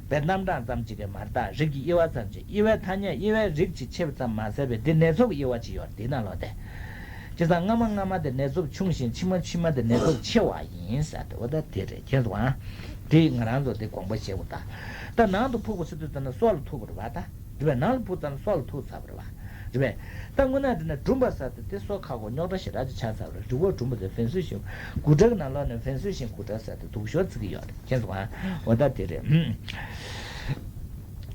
བའི་རྣམ་གྲངས་ཙམ་ཅིག་གི་མ་རེད་ད། རིགས་ཀྱི་དབྱེ་བ་ཙམ་ཅིག་དབྱེ་བའི་ཐ་སྙད་དབྱེ་བའི་རིགས་ཅིག་ཕྱེ་བ་ཙམ་མ་ཟད་པའི་འདི་ནད་ཚབས་ཀྱི་དབྱེ་བ་ཅིག་ཡོད་རེད་འདི་ནང་ལོགས་དེ། བྱས་ཙང་སྔ་མ་སྔ་མ་དེ་ནད་ཚབས་ཆུང་ཞིང་ཕྱི་མ་ཕྱི་མ་དེ་ནད་ཚབས་ཆེ་བ་ཡིན་ཟེར་ཏེ་འོ་ད་དེ་རེད་མཁྱེན་སོང་ཨ། དེ་ང་རང་ཚོ་དེ་དགོངས་པ་བཞེས་དགོས་ད། ད་ནང་དུ་ཕུག་པ་ཟེར་དུས་ད་ནི་སྲོག་ལ་ཐུག་པ་རེད་བ་ད། རེད་པས། ནང་ལ་ཕུག་ཙམ་སྲོག་ལ་ཐུག་ཚར་བ་རེད་བ། རེད་པས། ད་དངོས་གནས་དེ་ནི་སྦྲུམ་པ་ཟེར་དེ་དེ་སྲོག་ཁག་པོ་རྙོག་དྲ་ཞེ་དྲག་ཅིག་ཆགས་ཚར་བ་རེད། རི་བོ་སྦྲུམ་པ་དེ་བན་སུའི་ཤིང་དགུ་འདྲ་གི་ནང་ལོགས་ནས་བན་སུའི་ཤིང་དགུ་འདྲ་ཟེར་དེ་སྡུག་ཤོས་བརྩི་གི་ཡོད་རེད་མཁྱེན་སོང་ཨ། འོ་ད་དེ་རེད།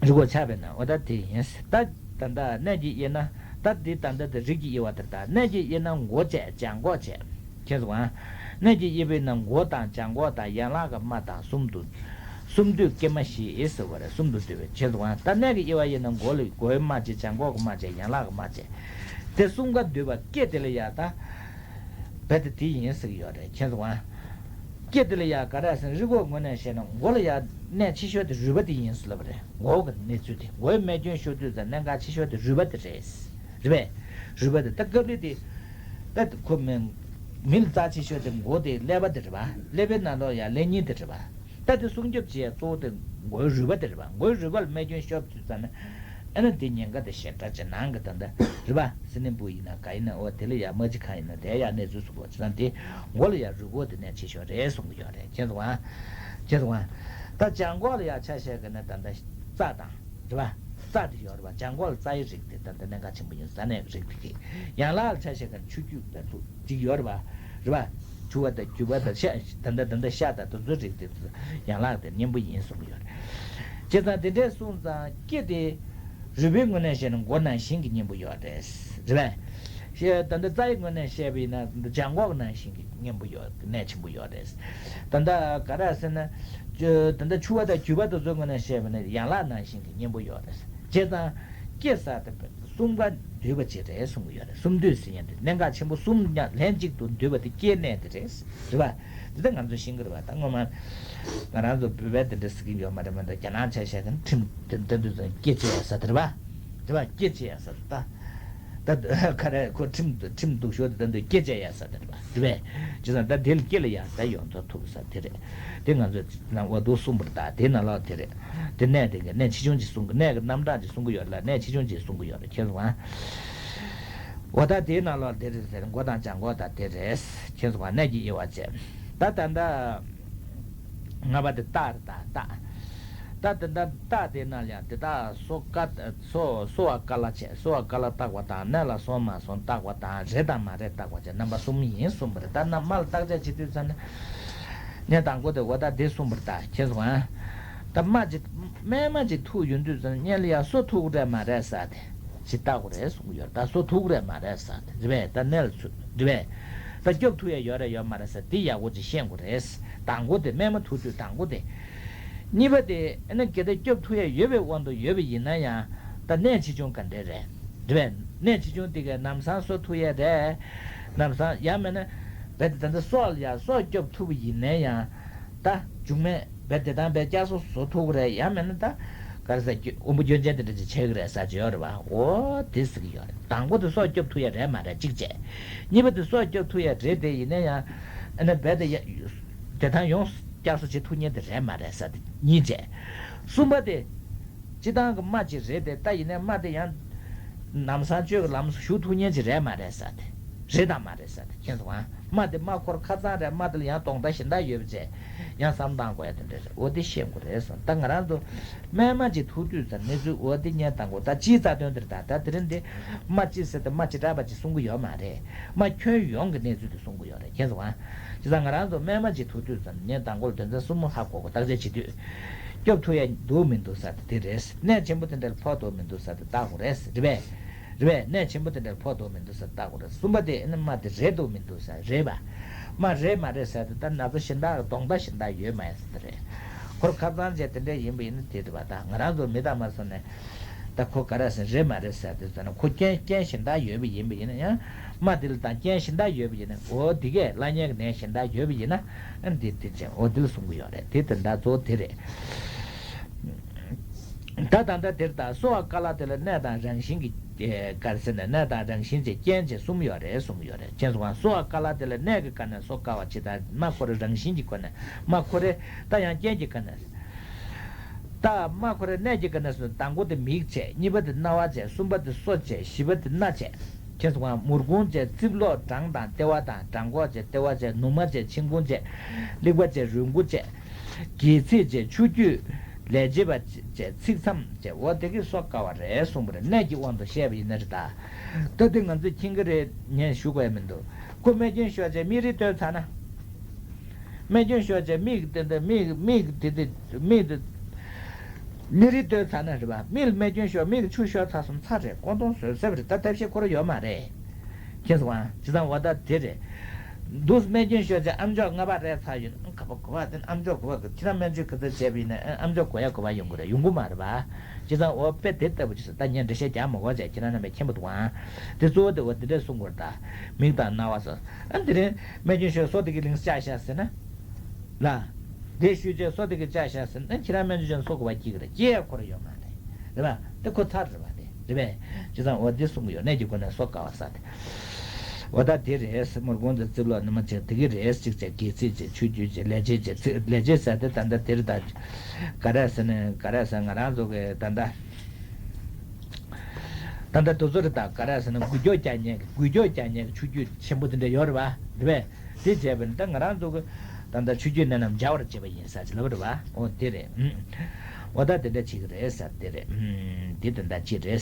རི་བོ་ཆགས་པས་ན་འོ་ད་དེ་ཡིན། ད་ད་ལྟ་གནས་ཀྱི་དབྱེ་ན་ད་འདི་ད་ལྟ་དེ་རིགས་ཀྱི་དབྱེ་བ་དེ་ད་གནས་ཀྱི་དབྱེ་ན་མགོ་བཅས་བྱང་ཁོག་བཅས། མཁྱེན་སོང་ཨ། གནས་ཀྱི་དབྱེ་བས་ན་མགོ་དང་བྱང་ཁོག་དང་ཡན་ལག་གི་རྨ་དང་གསུམ་དུ། གསུམ་འདུས་སྐྱེས་མ་བཞི་ཟེར་བ་རེད། གསུམ་དུ་འདུས་པའི་མཁྱེན་སོང་ཨ། ད་གནས་ཀྱི་དབྱེ་བ་ཡིན་ན་མགོ་ལ་མགོའི་རྨ་བཅས་བྱང་ཁོག་གི་རྨ་བཅས་ཡན་ལག་གི་རྨ་བཅས། དེ་གསུམ་ཀ་འདུས་པ་སྐེ་དེ་ལ་ཡ་ད། རྦད་དེ་དེ་ཡིན་ཟེར་གྱི་ཡོད་རེད་མཁྱེན་སོང་ཨ། སྐེ་དེ་ལ་ཡ་ག་རེ་ཟེར་ན་རི་མགོ་ངོས་ནས་བཤད་ན་མགོ་ལ་ཡ་གནད་ཆེ་ཤོས་དེ་རུས་པ་དེ་ཡིན་ཟེར་ལབ་པ་རེད། མགོ་གི་གནས་ཚུལ་དེ་མགོའི་རྨས་སྐྱོན་ཤོར་དུས་ཙམ་གནད་འགག་ཆེ་ཤོས་དེ་རུས་པ་དེ་རེད། རེད་པས། རུས་པ་དེ་ད་སྐབས་རེ་དེ། ད་ཁོ་མི། མི་ལ་རྩ་ཆེ་ཤོས་དེ་མགོ་དེ་ཀླད་པ་དེ་རེད་པ། ཀླད་པའི་ནང་ལོགས་ཡ་ཀླད་སྙིང་དེ་རེད་པ། ད་དེ་སྲུང་སྐྱོབ་བྱེད་ཡ་གཙོ་བོ་དེ་མགོའི་རུས་པ་དེ་རེད་པ། མགོའི་རུས་པ་ལ་རྨས་སྐྱོན་ཤོར་དུས་ཙམ་ན། ཨ་ནི་དེ་ཉེན་ཁ་དེ་ཞེ་དྲག་ཅིག་ནང་གི་ད་ལྟ་རེད་པ། སི་ནི་སྦུག་ཡིན་ན་ག་ཡིན་ན་འོ་དེ་ལ་ཡ་རྨ་ཆུ་གང་ཡིན་ན་དེ་ཡ་གནས་ཚུལ་གསུང་གི་ཡོད་བྱས་ཙང་དེ་མགོ་ལ་ཡ་རུས་ཁོག་དེ་གནད་ཆེ་ཤོས་རེད་གསུང་གི་ཡོད་རེད་མཁྱེན་སོང་ཨ། མཁྱེན་སོང་ཨ། ད་བྱང་ཁོག་ལ་ཡ་ཆ་བཞག་གི་ན་ད་ལྟ་རྩ་དང་། རེད་པ། རྩ་དེ་ཡོད་རེད་པ། བྱང་ཁོག་ལ་རྩ་ཡི་རིགས་དེ་ད་ལྟ་གནད་འགག་ཆེན་པོ་ཡིན། རྩ་གནད་ཀྱི་རིགས་དེ་གི། ཡན་ལག་ལ་ཆ་བཞག་གི་ན་ཆུ་རྒྱུས་དང་ཚུ་ཅིག་ཡོད་རེད་པ། རེད་པ། ཆུ་བ་དང་རྒྱུས་པ་དང་ཤ་ད་ལྟ་ད་ལྟ་ཤ་དང་དེ་ཚོའི་རིགས་དེ་ཚོ་ཡན་ལག་དེ་གཉེན་པོ་ཡིན་གསུང་གི་ཡོད་རེད། བྱས་ཙང་དེ་འདྲས་གསུངས་ཙང་སྐེ་དེ། རུས་པའི་ངོས་ནས་བཤད་ན་མགོ་ནང་བཞིན་གྱི་གཉེན་པོ་ཡོད་རེད། རེད་པས། ཤ་ད་ལྟ་རྩ་ཡི་ངོས་ནས་བཤད་པ་ཡིན་ན་ད་ལྟ་བྱང་ཁོག་ནང་བཞིན་གྱི་གཉེན་པོ་ཡོད་གནད་ཆེན་པོ་ཡོད་རེད། ད་ལྟ་ག་རེ་ཟེར་ན། ད་ལྟ་ཆུ་བ་དང་རྒྱུས་པ་དེ་ཚོའི་ངོས་ནས་བཤད་པ་ན་ཡན་ལག་ནང་བཞིན་གྱི་གཉེན་པོ་ཡོད་རེད། བྱས་ཙང་། སྐེ་ཟེར་དེ་གསུམ་ཀ་འདུས་པ་ཅིག་རེད་གསུང་གི་ཡོད་རེད། གསུམ་འདུས་ཟེར་ཡ་དེ་གནད་འགག་ཆེན་པོ་གསུམ་མཉམ་ལྷན་ཅིག་ཏུ་འདུས་པ་དེ་སྐེའི་གནད་དེ་རེད། རེད་པ། འདི་ལྟར་ང་ཚོས་ཤེས་ཀྱི་རེད་པ། ད་སྔོན་མ། ང་རང་ཚོ་བོད་པའི་དེ་འདྲ་ཟེར་གྱི་ཡོད་མ་རེད་མ་གཏོགས་རྒྱ་ནག་ཆ་བཞག་གི་ན་ཁྲིམས་དེ་འདི་འདི་ཚོ་སྐེ་བཅད་ཡ་ཟེར་དེ་རེད་པ། རེད་པ། སྐེ་བཅད་ཡ་ཟེར་ད། ད་ག་རེ་ཁོ་ཁྲིམས་ཁྲིམས་སྡུག་ཤོས་དེ་འདི་སྐེ་བཅད་ཡ་ཟེར་དེ་རེད་པ། རེད་པས། བྱས་ཙང་ད་དེ་ལ་སྐེ་ལ་ཡ་ད་ཡོངས་རྫོགས་ཐུག་ཟེར་དེ་རེད། དེ་ང་ཚོས་ནང་འོ་འདུག་གསུངས་པ་རེད། ད་དེ་ནང་ལོགས་དེ་རེད། དེ་གནད་དེ་གི་གནད་ཆེ་ཆུང་ཅིག་གསུང་གི། གནད་ཀྱི་རྣམ་གྲངས་ཅིག་གསུང་གི་ཡོད་ལ་གནད་ཆེ་ཆུང་ཅིག་གསུང་གི་ཡོད་རེད། མཁྱེན་སོང་ཨ། འོ་ད་དེའི་ནང་ལོགས་དེ་རེད་ཟེར། མགོ་དང་བྱང་ཁོག་དང་དེ་རེད། མཁྱེན་སོང་ཨ། གནད་ཀྱི་དབྱེ་བ་བྱས། ད་ད་ལྟ་ལྔ་པ་དེ་རྟགས་རེད། ད་རྟགས། ད་ད་ལྟ་རྟགས་དེ་ནང་ལ་ཡང་དེ་དག་གསོ་དཀའ་གསོ་གསོ་བ་དཀའ་ལ་བྱས། གསོ་བ་དཀའ་ལ་བརྟག་པ་དང་། གནད་ལ་སོང་མ་སོང་བརྟག་པ་དང་། རེད་དང་མ་རེད་བརྟག་པ་བྱས། རྣམ་པ་གསུམ་ཡིན་གསུངས་པ་རེད། ད་རྣམ་རྨ་ལ་བརྟག་དཔྱད་བྱེད་དུས་ཙམ་ན། གནད་དང་པོ་དེ་འོ་ད་དེ་གསུངས་པ་རེད། ད་མཁྱེན་སོང་ཨ། ད་རྨ་ཅིག་རྨས་རྨ་ཅིག་ཐུག་ཡོང་དུས་ཙམ་སྔོན་ལ་ཡང་སོ་ཐུག་གི་རེད་མ་རེད་ཟེར་དེ་ཅིག་བལྟ་དགོས་རེད་གསུང་གི་ཡོད། ད་སོ་ཐུག་གི་རེད་མ་རེད་ཟེར་དེ་རེད་པས། ད་གནད་ལ་ཚུད་རེད་པས། ད་སྐྱོབ་ཐུབ་ཡ་ཡོད་རེད་ཡོད་མ་རེད་ཟེར་དེ་ཡག་པོ་ཅིག་ཤེས་དགོས་རེད། དང་པོ་དེ་རྨས་མ་ཐུག་དུས་དང་པོ་དེ། གཉིས་པ་དེ་ཨ་ནི་གལ་ཏེ་སྐྱོབ་ཐུབ་ཡ་ཡོད་པའི་དབང་དུ་ཡོད་པ་ཡིན་ན་ཡང་ད་གནད་ཆེ་ཆུང་ག་འདྲ་རེད། རེད་པས། གནད་ཆེ་ཆུང་དེ་གའི་ལམ་སང་གསོ་ཐུབ་ཡ་རེད། ལམ་སང་ཡང་མིན་ན་རྦད་དེ་ད་ལྟ་སྲོག་ལ་ཡ་སྲོག་སྐྱོབ་ཐུབ་པ་ཡིན་ན་ཡང་། ད་འབྱུང་གནས་རྦད་དེ་དང་རྦད་བསྐྱར་གསོ་བཟོ་ཐུབ་ཀྱི་རེད། ཡང་མིན་ན་ད་ག་རེ་ཟེར་དབོན་པོ་སྐྱོན་ཅན་དེ་འདྲ་ཅིག་ཆགས་ཀྱི་རེད་ཟེར་གྱི་ཡོད་རེད་པ། འོ་དེ་ཟེར་གྱི་ཡོད་རེད། དང་པོ་དེ་སྲོག་སྐྱོབ་ཐུབ་ཡ་རེད་མ་རེད་གཅིག་བྱས། གཉིས་པ་དེ་སྲོག་སྐྱོབ་ཐུབ་ཡ་རེད་དེ་ཡིན་ན་ཡང་ཨ་ནི་རྦད་དེ་ཡ་བདེ་ཐང་ཡོང་ བསྐྱར་གསོ་བྱེད་ཐུབ་མཁན་དེ་རེད་མ་རེད་ཟེར་དེ་གཉིས་བྱས། གསུམ་པ་དེ། སྤྱི་བཏང་གི་རྨ་ཅིག་རེད་དེ། ད་ཡིན་ནའི་རྨ་དེ་ཡང་ལམ་སང་བཅོས་ཀྱི་ལམ་སང་ཞུགས་ཐུབ་མཁན་ཅིག་རེད་མ་རེད་ཟེར་དེ། རེད་དང་མ་རེད་ཟེར་དེ། མཁྱེན་སོང་ཨ། རྨ་དེ་རྨ་འཁོར་ཁ་ཚང་རེད། རྨ་དེ་ལ་ཡང་དོགས་འདྲ་གཞན་དག་ཡོད་པ་བྱས། ཡང་བསམ་བློ་བཏང་དགོས་ཡ་དེ་འདྲ་རེད། འོ་དེ་ཤེས་དགོས་རེད་སོང་། ད་ང་རང་ཚོ་རྨས་མ་ཅིག་ཐུག་དུས་ཙམ་གནས་ཚུལ་འོ་དེ་ཉན་དང་གོ། ད་སྤྱིའི་རྩ་དོན་དེར་ད་ད་དེ་རིང་འདི་རྨ་ཅིག་ཟེར་ཏེ་རྨ་ཅིག་དྲག་པ་ཅིག་གསུང་གི་ཡོད་མ་རེད། རྨ་ཁྱོན་ཡོངས་ཀྱི་གནས་ཚུལ་དེ་གསུང་གི་ཡོད་རེད། མཁྱེན་སོང་ཨ། བྱས་ཙང་ང་རང་ཚོ་རྨས་མ་ཅིག་ཐུག་དུས་ཙམ་ངས་དང་པོར་དོན་ཚན་གསུམ་མོ་ཧ་གོ་གོ། བརྟག་དཔྱད་བྱེད་དུས། སྐྱོབ་ཐུབ་ཡ་འདུག་མི་འདུག་ཟེར་དེ་རེད། གནད་ཆེན་པོ་དེ་འདྲར་ཕོག་འདུག་མི་འདུག་ཟེར་དེ་བལྟ་དགོས་རེད། རེད་པས། རེད་པས། གནད་ཆེན་པོ་དེ་འདྲར་ཕོག་འདུག་མི་འདུག་ཟེར་བལྟ་དགོས་རེད། གསུམ་པ་དེ་ཨེ་ནི་རྨ་དེ་རེད་འདུག་མི་འདུག་ཟེར། རེད་པ། རྨ་རེད་མ་རེད་ཟེར་དེ་ད་ན་ཚ་གཞན་དག་གི་དོགས་འདྲ་གཞན་དག་ཡོད་མ་ཡིན་ཟེར་དེ་རེད། འཁོར་ཁ་ཚང་བྱས་དེ་འདྲ་ཡིན་པ་ཡིན་ན་དེ་རེད་པ། ད་ང་རང་ཚོ་མི་དང་མ་སོང་ནས། ད་ཁོ་ག་རེ་ཟེར་རེད་མ་རེད་ཟེར་དུས་ཙམ་ན། ཁོ་རྐྱེན་རྐྱེན་གཞན་དག་ཡོད་པ་ཡིན་པ་ཡིན་ན་ཡང་། རྨ་འདི་ལ་དང་རྐྱེན་གཞན་དག་ཡོད་པ་ཡིན་ན། འོ་འདི་གས་བླ་གཉན་གྱི་ནད་གཞན་དག་ཡོད་པ་ཡིན་ན། ཨ་འདི་འདི་བྱས་འོ་འདི་ལ་གསུང་གི་ཡོད་རེད། དེ་དེ་འདྲ་གཙོ་བོ་དེ་རེད། ད་ད་ལྟ་དེར་ད་གསོ་བ་ཀ་ལ་དེ་ལ་གནས་དང་རང་བཞིན་གྱི་ག་རེ་ཟེར་ན། གནས་དང་རང་བཞིན་གྱི་རྐྱེན་བྱས་གསུམ་ཡོད་རེད་གསུང་གི་ཡོད་རེད། མཁྱེན་སོང་ང་། གསོ་བ་ཀ་ལ་དེ་ལ་གནས་ཀྱི་སྐབས་ནས་གསོ་དཀའ་བ་ཇི་ལྟར། རྨ་ཁོ་རའི་རང་བཞིན་གྱི་སྒོ་ནས། རྨ་ཁོ་རའི་ད་ཡང་རྐྱེན་གྱི་སྐབས་ནས། ད་རྨ་ཁོ་རའི་གནས་ཀྱི་སྐབས་ནས་སུ་དང་པོ་དེ་མིག་བྱས། གཉིས་པ་དེ་རྣ་བ་བྱས། གསུམ་པ་དེ་སོ་བྱས། བཞི་པ་དེ་སྣ་བྱས། མཁྱེན་སོང་ང་། མུར་ཀོང་བྱས། རྩིབ་ལོགས་བྲང་དང་ལྟེ་བ་དང་། བྲང་ཁོག་བྱས། ལྟེ་བ་བྱས། ནུ་མ་བྱས། མཆིན་ཁུང་བྱས། རླིག་པ་བྱས། རུས་ཁུ་བྱས། སྒལ་ཚིགས་བྱས། ཆུ་རྒྱུས། ལས་བྱེད་པ་བྱས། ཚིགས་མཚམས་བྱས། འོ་དེ་གིས་གསོ་དཀའ་བ་རེད་གསུངས་པ་རེད། གནས་ཀྱི་དབང་དུ་བཤད་པ་ཡིན་ན་རེད་ད། ད་དེ་ང་ཚོས་མཁྱེན་གྱི་རེད། ངས་ཞུ་དགོས་ཡ་མི་འདུག་ཁོ་རྨས་སྐྱོན་ཤོར་བྱས་མིག་རིལ་བཏོན་ཚར་ན། རྨས་སྐྱོན་ཤོར་བྱས་མིག་དེ་འདྲ་མིག་མིག་དེ་དེ་མིག་དེ་མིག་རིལ་བཏོན་ཚར་ན་རེད་པ། མིག་ལ་རྨས་སྐྱོན་ཤོར། མིག་ལ་ཆུ་ཤོར་ཚར་སོང་། ཚར་རེད། ཀོང་ཏོང་བཟོས་ཟེར་བ་རེད། ད་ཐབས་ཤེས་ཁོ་རང་ཡོད་མ་རེད། མཁྱེན་སོང་ང་། བྱས་ཙང་འོ་ད་དེ་རེད། འདུག་སེ་རྨས་སྐྱོན་ཤོར་བྱས་ཨམ་ཅོག་ལྔ་པ་རལ་ཚར་ཡོད་ན། ག་པ་གོ་བ་དེ་ཨམ་ཅོག་གོ་བ་གི་ཁྱེད་རང་སྨན་བཅོས་ག་ཚོད་བྱས་པ་ཡིན་ན་ཨམ་ཅོག་གོ་ཡ་གོ་བ་ཡོང་གི་རེད། ཡོང་གི་མ་རེད་པ། བྱས་ཙང་འོ་དཔེ་དེ་ལྟ་བུ་ཅིག་ད་ངས་འགྲེལ་བཤད་རྒྱག་མ་དགོས་བྱས་ཁྱེད་རང་རྣམ་པས་མཁྱེན་པ་འདུག་ཨང་། དེ་གཙོ་བོ་དེ་འོ་དེ་འདྲས་གསུང་དགོས་རེད་ད། མིག་དང་རྣ་བ་སོགས། ཨ་དེ་རིང་སྨན་སྐྱོན་ཤོར་སོ་དེ་གི་ལིང་བཅག་ཤག་ཟེར་ན། ལ། དེ་ཤུལ་རྗེས་སོ་དེ་གི་བཅག་ཤག་ཟེར་ན། ཨ་ཁྱེད་རང་སྨན་བཅོས་བྱས་ན་སོ་གོ་བ་སྐྱེ་གི་རེད། སྐྱེ་ཡ་ཁོ་རང་ཡོད་མ་རེད། རེད་པ། དེ་ཁོ་ཚར་རེད་པ། དེ་རེད་པས། བྱས་ཙང་འོ་དེ་གསུང་གི་ཡོད། གནས་ཀྱི་སྒོ་ནས་གསོ་དཀའ་བ་ཟེར་དེ། འོ་ད་དེ་རེད། མུར་ཀོང་དང་རྩིབ་ལོགས་ནུ་མ་བྱས་དེ་གི་རེད། གཅིག་བྱས་སྒལ་ཚིགས་བྱས། ཆུ་རྒྱུས་བྱས། ལས་བྱེད་བྱས། ཚིགས་ལས་བྱེད་ཟེར་དེ་ད་ལྟ་དེ་རེད་ད། ག་རེ་ཟེར་ན་ག་རེ་ཟེར། ང་རང་ཚོ་གི་ད་ལྟ་ད་ལྟ་དེ་ཚོ་རེད་ད། ག་རེ་ཟེར་ན་འགུལ་སྐྱོད་རྒྱག་མཁན་གི་འགུལ་སྐྱོད་རྒྱག་མཁན་གི་ཆུ་རྒྱུས་ཆེན་པོ་དེ་འདྲ་ཡོད་རེད་པ། རེད་པས། དེ་བྱས་པས་ན་ད་ང་རང་ཚོ་གི་ད་ལྟ་ཆུ་རྒྱུས་ནད་རྣམས་སྦྱར་བར་བྱེད་པ་ཡིན་ཟེར་ཅིག་ལབ་པ་རེད་པ། འོ་དེ་རེད། ཨུམ། འོ་ད་དེ་འདྲ་བྱེད་ཀྱི་རེད་ཟེར་དེ་རེད། ཨུམ། དེ་དེ་འདྲ་ཅིག་རེད།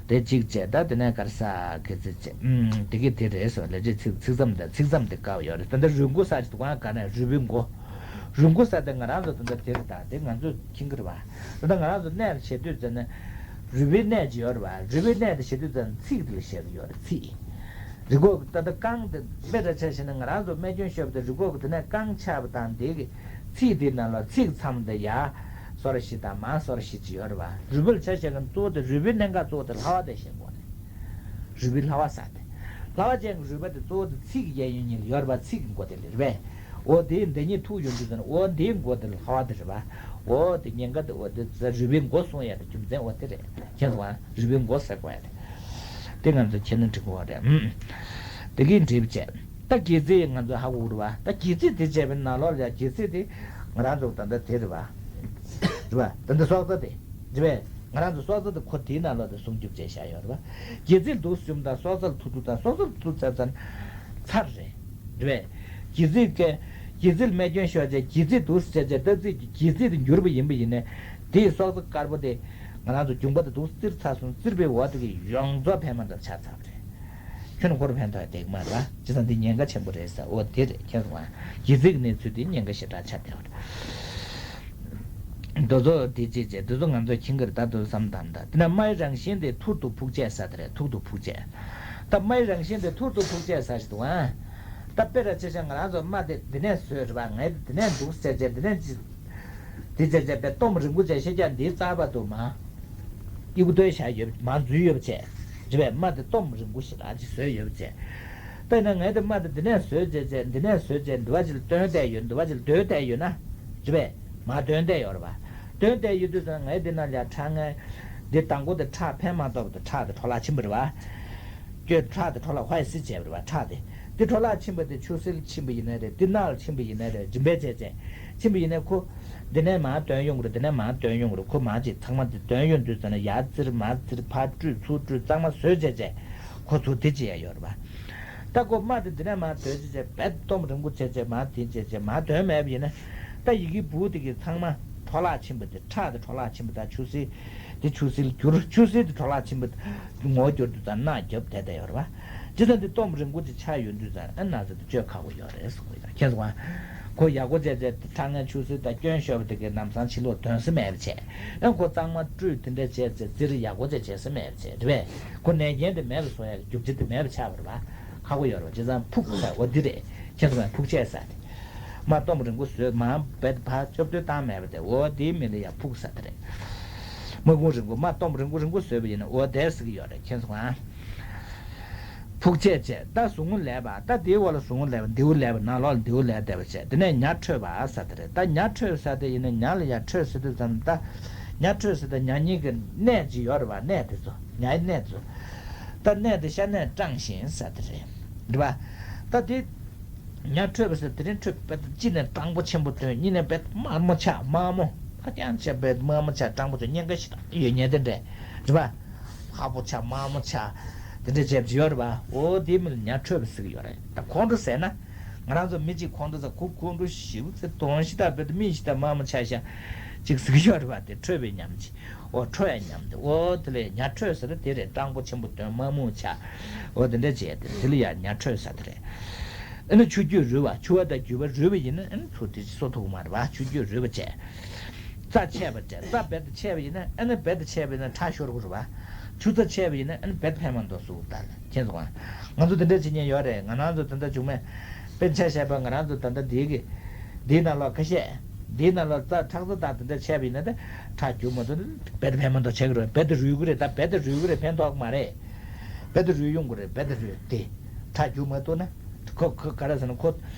དེ་གཅིག་བྱས། ད་དེ་ནས་ག་རེ་ཟེར། གལ་སྲིད་བྱས། ཨུམ། དེ་གི་དེ་རེད་ཟེར། ལས་བྱེད་ཚིགས་ཚིགས་མཚམས་དང་། ཚིགས་མཚམས་དེ་དཀའ་བ་ཡོད་རེད། ད་ལྟ་རུས་འགོ་ཟེར་ཅིག་འདུག་ག་ནས་རུས་པའི་འགོ། རུས་འགོ་ཟེར་དེ་ང་རང་ཚོ་ད་ལྟ་དེ་རེད་ད། དེ་ང་ཚོས་མཁྱེན་གྱི་རེད་པ། ད་ལྟ་ང་རང་ཚོ་གནས་ལ་བྱེད་དུས་ཙམ་ན། རུས་པའི་གནས་ཅིག་ཡོད་རེད་པ། རུས་པའི་གནས་དེ་བྱེད་དུས་ཙམ་ན་ཚིགས་དེ་ལ་བཤད་ཀྱི་ཡོད་རེད། ཚིགས། རུས་ཁོག་གི་ད་ལྟ་རྐང་དེ་དཔེ་འདྲ་ཆ་བཞག་ན་ང་རང་ཚོ་རྨས་སྐྱོན་ཤོར་བ་དེ་རུས་ཁོག་གི་དེ་ནས་རྐང་ཆག་པ་དང་། དེ་གི་ཚིགས་དེའི་ནང་ལ་ཚིགས་མཚམས་དེ་ཡར་སོར་བཞི་དང་མར་སོར་བཞི་ཅིག་ཡོད་རེད་པ། རུས་པ་ལ་ཆ་བཞག་ན་གཙོ་བོ་དེ་རུས་པའི་གནད་འགག་གཙོ་བོ་དེ་ལྷ་པ་དེ་བཤད་དགོས་རེད། རུས་པའི་ལྷ་པ་ཟེར་དེ། ལྷ་པ་ཅན་གྱི་རུས་པ་དེ་གཙོ་བོ་དེ་ཚིགས་ཀྱི་གཡས་གཡོན་གཉིས་ལ་ཡོད་རེད་པ། ཚིགས་ཀྱི་མགོ་དེ་ལ་རེད་པས། འོ་དེའི་མདའ་གཉིས་ཐུག་ཡོང་དུས་ཙམ་ན་འོ་དེའི་མགོ་དེ་ལ་ལྷ་པ་དེ་རེད་པ། འོ་དེ་ཉེན་ཁ་དེ་འོ་དེ་རུས་པའི་མགོ་གསུང་ཡ་དེ་རྒྱུ་མཚན་འོ་དེ་རེད། མཁྱེན་སོང་ང་། རུས་པའི་མགོ་ཟེར་དགོས་ཡ་དེ། དེ་ང་ཚོ་མཁྱེན་ན་འགྲིག་གི་རེད། ཨུམ། དེ་གིས་འགྲིག་བྱས། ད་སྒལ་ཚིགས་ང་ཚོ་ཧ་གོ་གི་རེད་པ། ད་སྒལ་ཚིགས་དེ་བྱས་པའི་ནང་ལོགས་ལ་ཡ་སྒལ་ཚིགས་དེ་ང་རང་ཚོ་ད་ལྟ་དེ་རེད་པ། རེད་པ། ད་ལྟ་སྲོག་རྩ་དེ། རེད་པས། ང་རང་ཚོ་སྲོག་རྩ་དེ་ཁོ་དེའི་ནང་ལོགས་དེ་སྲུང་སྐྱོབ་བྱས་བཞག་ཡོད་རེད་པ། སྒལ་ཚིགས་འདུག་སེ་བྱུང་དང་སྲོག་རྩ་ལ་ཐུག་ཐུག་དང་སྲོག་རྩ་ལ་ཐུག་ཚར་ཚར་ན་ཚར་རེད། རེད་པས། སྒལ་ཚིགས་ཀྱི་སྒལ་ཚིགས་ལ་རྨས་སྐྱོན་ཤོར་བྱས་སྒལ་ཚིགས་འདུག་སེ་བྱས་བྱས་སྟག་ཚིགས་ཀྱི་སྒལ་ཚིགས་དེ་འགྱུར་བ་ཡིན་པ་ཡིན་ནའི། དེའི་སྲོག་རྩ་དཀར་པོ་དེ་ང་རང་ཚོ་རྒྱུངས་པ་དེ་འདུག་སེ་བཙིར་ཚར་སོང་། བཙིར་བའི་འོག་དེ་གི་ཡོངས་རྫོགས་ཕན་མ་འདོགས་ཆགས་ཚར་བ་རེད། ཁྱོན་ནས་ཁོ་རང་ཕན་ཐོགས་བསྡད་ཀྱི་མ་རེད་པ། བྱས་ཙང་འདི་ཉེན་ཁ་ཆེན་པོ་རེད་ཟེར། འོ་དེ་རེད། མཁྱེན་སོང་ང་། སྒལ་ཚིགས་ཀྱི་གནས་ཚུལ་འདི་ཉེན་ཁ་ཞེ་དྲག་ཆགས་བསྡད་པ་རེད། འདི་ཚོ་འདི་ཅིག་བྱས། འདི་ཚོ་ང་ཚོས་མཁྱེན་གྱི་རེད། ད་དུང་བསམ་བཏང་ད། དེ་ནས་རྨའི་རང་བཞིན་དེ་ཐུར་དུ་ཕུག་བྱས་ཟེར་དེ་རེད། ཐུར་དུ་ཕུག་བྱས། ད་རྨའི་རང་བཞིན་དེ་ཐུར་དུ་ཕུག་བྱས་ཟེར་ཞིག་འདུག་ཨ། ད་དཔེར་ན་ཆ་བཞག་ང་རང་ཚོ་རྨ་དེ་འདི་ནས་བཟོས་རེད་པ། ངས་འདི་ནས་འདུག་སེ་བྱས་བྱས་འདི་ནས་ཅི། དེ་བྱས་བྱས་པའི་སྟོབས་རིང་པོ་བྱས་ཤེས་རྒྱ་འདིའི་རྩ་བ་དུ་མ། སྐྱིད་པོ་སྟོན་བཞག་ཡོད་མ་འཛུལ་ཡོད་པ་བྱས། རེད་པས། རྨ་དེ་སྟོབས་རིང་པོ་ཞིག་ཨ་ཅིག་བཟོས་ཡོད་པ་བྱས། དཔེར་ན་ངས་དེ་རྨ་དེ་འདི་ནས་བཟོས་བྱས་བྱས་འདི་ནས་བཟོས་བྱས་འདི་བ་ཅིག་ལ་བཏོན་བསྡད་ཡོད། འདི་བ་ཅིག་ལ་སྡོད་བསྡད་ཡོད་ན། རེད་པས། མར་འདོན་བསྡད་ཡོད་རེད་པ། འདོན་བསྡད་ཡོད་དུས་ཙང་ངས་འདི་ནང་ལ་ཁྲག་ངན། འདི་དང་པོ་དེ་ཁྲག་ཕན་མ་ཐོགས་པ་དེ་ཁྲག་དེ་འཕྲོ་བརླག་ཕྱིན་པ་རེད་པ། སྐྱོན་ཁྲག་དེ་འཕྲོ་བརླག་ཧོའི་སི་བྱས་པ་རེད་པ། ཁྲག་དེ། དེ་འཕྲོ་བརླག་ཕྱིན་པ་དེ་ཆུ་སེར་ཕྱིན་པ་ཡིན་ནའི་རེད། དེ་ནག་ལ་ཕྱིན་པ་ཡིན་ནའི་རེད། རིམ་པས་བྱས་བྱས་ཕྱིན་པ་ཡིན་ནའི་ཁོ་འདི་ནས་མར་འདོན་ཡོང་གི་རེད། འདི་ནས་མར་འདོན་ཡོང་གི་རེད། ཁོ་མར་ཅིག་ཚང་མ་དེ་འདོན་ཡོང་དུས་ཙམ་ན་ཡར་བཙིར་མར་བཙིར་ཕར་བཀྲུས་ཚུར་བཀྲུས་གཙང་མ་བཟོས་བྱས་བྱས་ཁོ་ཚུར་དེ་བྱེད་ཡ་ཡོད་རེད་པ། ད་ཁོ་རྨ་དེ་འདི་ནས་མར་འདོན་བྱས་བྱས་རྦད་སྟོང་རིང་པོ་བྱས་བྱས་མར་དེ་བྱས་བྱས་མར་འདོན་མེད་པ་ཡིན་ན། ད་ཡི་གེ་སྦུག་དེ་གི་ཚང་མ་འཕྲོ་བརླག་ཕྱིན་པ་དེ། ཁྲག་དེ་འཕྲོ་བརླག་ཕྱིན་པ་དང་ཆུ་སེར་དེ་ཆུ་སེར་གྱུར། ཆུ་སེར་དེ་འཕྲོ་བརླག་ཕྱིན་པ་ངོ་བོ་གྱུར་དུས་ཙམ་ནག་རྒྱབ་བསྡད་བསྡད་ཡོད་རེད་པ། ཇི་ལྟར་འདི་སྟོབས་རིང་པོ་ཅིག་ཆགས་ཡོང་དུས་ཙམ་ཨ་ན་ཚ་དེ་བཅོས་ཁག་པོ་ཡོད་རེད་གསུངས་ཡོད། མཁྱེན་སོང་ཨ། ཁོ་ཡག་པོ་བྱས་བྱས་ཁྲག་ངན་ཆུ་སེར་དང་སྐྱོན་ཤོར་བ་དེ་གའི་ལམ་སང་ཕྱི་ལོགས་འདོན་ས་མེད་པ་བྱས། ཨ་ཁོ་གཙང་མ་བཀྲུས་དེ་འདྲ་བྱས་བྱས་བཙིར་ཡག་པོ་བྱས་བྱས་ས་མེད་པ་བྱས་རེད་པས། ཁོ་ནད་རྐྱེན་དེ་མེད་པ་བཟོ་ཡག་རྒྱུ་ཆ་དེ་མེད་པ་ཆགས་པ་རེད་པ། ཁག་པོ་ཡོད་རེད་པ། བྱས་ཙང་ཕུགས་ཟེར་འོ་འདི་རེད། མཁྱེན་སོང་ཨ། ཕུགས་བཅད་ཟེར་དེ། མར་སྟོབས་རིང་པོ་བཟོས་མར་རྦད་ཕར་སྐྱོབ་འདོད་བཏང་མེད་པ་དེ་འོ་དེའི་མིང་ལ་ཡ་ཕུགས་ཟེར་དེ་རེད། མར་ཁུང་རིང་པོ་མར་སྟོབས་རིང་པོ་རིང་པོ་བཟོས་པ་ཡིན་ན་འོ་དེ་ཟེར་གི་ཡོད་རེད། མཁྱེན་སོང་ཨ། ཕུགས་བཅད་བྱས། ད་ཟུག་རྔུ་ལེགས་པ། ད་དེའི་འོག་ལ་ཟུག་རྔུ་ལེགས་པ། མདེའུ་ལེགས་པ། ནང་ལོགས་ལ་མདེའུ་ལེགས་བསྡད་པ་བྱས། དེ་ནས་ཉ་འཕྲོད་པ་ཟེར་དེ་རེད། ད་ཉ་འཕྲོད་ཟེར་དེ་ཡིན་ན་ཉ་ལ་ཡ་འཕྲོད་ཟེར་དུས་ཙམ་ད་ཉ་འཕྲོད་ཟེར་དེ་ཉ་གཉིས་ཀྱི་གནས་ཅིག་ཡོད་རེད་པ། གནས་དེ་ཚོ་ཉའི་གནས་ཚོ། ད་གནས་དེ་ཤ་གནས་སྐྲངས་ཤིང་ཟེར་དེ་རེད། རེད་པ། ད་དེ་ཉ་འཕྲོད་པ་ཟེར་དེ་རིང་འཕྲོད་པ་གཅིག་ནས་སྐྲངས་པོ་ཆེན་པོ་ཐོན། གཉིས་ནས་རྦད་དམར་མོ་ཆགས། དམར་མོ་ཧ་ཅང་ཆེ། རྦད་དམར་མོ་ཆགས། སྐྲངས་པོ་ཆགས། གཉན་ཁ་ཞེ་དྲག་ཡོད་ཉེན་དེ་འདྲས་རེད་པ། ཧ་པོ་ཆགས། དམར་མོ་ཆགས། དེ་འདྲས་བྱས་པ་ཅིག་ཡོད་རེད་པ། འོ་དེའི་མིང་ལ་ཉ་འཕྲོད་པ་ཟེར་གི་ཡོད་རེད། ད་ཁོང་ཁྲོ་ཟེར་ན་ང་རང་ཚོ་མི་གཅིག་ཁོང་ཁྲོ་ཟ་ཁུ་ཁོང་ཁྲོ་ཞེ་པོ་ཟེར་གདོང་ཞེ་དྲག་རྦད་དེ་མིག་ཞེ་དྲག་དམར་མོ་ཆགས་ཤག་ཅིག་ཟེར་གི་ཡོད་རེད་པ། དེ་འཕྲོད་པའི་ཉམས་ཅིག་འོ་འཕྲོ་ཡ་ཉམས་དེ། འོ་དེ་ལས་ཉ་འཕྲོད་ཟེར་དེ་རེད། སྐྲངས་པོ་ཆེན་པོ་ཐོན། དམར་མོ་ཆགས། འོ་དེ་འདྲ་བྱས་དེ་དེ་ལ་ཡ་ཉ་འཕྲོད་ཟེར་དེ་རེད། ཨ་ནི་ཆུ་རྒྱུས་རུལ་བ། ཆུ་བ་དང་རྒྱུས་པ་རུལ་བ་ཡིན་ན་ཨ་ནི་ཚུར་དེ་གསོ་ཐུབ་ཀྱི་མ་རེད་པ། ཆུ་རྒྱུས་རུལ་བ་བྱས། རྩ་ཆད་པ་བྱས། རྩ་རྦད་དེ་ཆད་པ་ཡིན་ན་ཨ་ནི་རྦད་དེ་ཆད་པ་ཡིན་ན་ཁྲག་ཤོར་གྱི་རེད་པ། ཆུ་རྩ་ཆད་པ་ཡིན་ན་ཨ་ནི་རྦད་དེ་ཕན་མ་འདོགས་སུ་ད་ལ། མཁྱེན་སོང་ཨ། ང་ཚོ་དེ་འདྲ་བྱེད་མཁན་ཡོད་རེད། ང་རང་ཚོ་ད་ལྟ་བྱུང་མེད། དཔེར་ཆ་བཞག་པ་ང་རང་ཚོ་ད་ལྟ་འདིའི་གི་འདིའི་ནང་ལོགས་ཁ་ཤས་འདིའི་ནང་ལོགས་རྩ་ཁྲག་རྩ་དང་དེ་འདྲ་ཆད་པ་ཡིན་ན་ད་ཁྲག་རྒྱུག་མ་ཐུབ་ན་རྦད་དེ་ཕན་མ་འདོགས་བྱེད་ཀྱི་རེད། རྦད་དེ་རུལ་གྱི་རེད། ད་རྦད་དེ་རུལ་གྱི་རེད། ཕན་ཐོགས་མ་རེད། རྦད་དེ་རུལ་ཡོང་གི་རེད། རྦད་དེ་རུལ་དེ་ཁྲག་རྒྱུག་མ་ཐུབ་ན་ཁོ་ཁོ་ག་རེ་ཟེར་ན་ཁོ་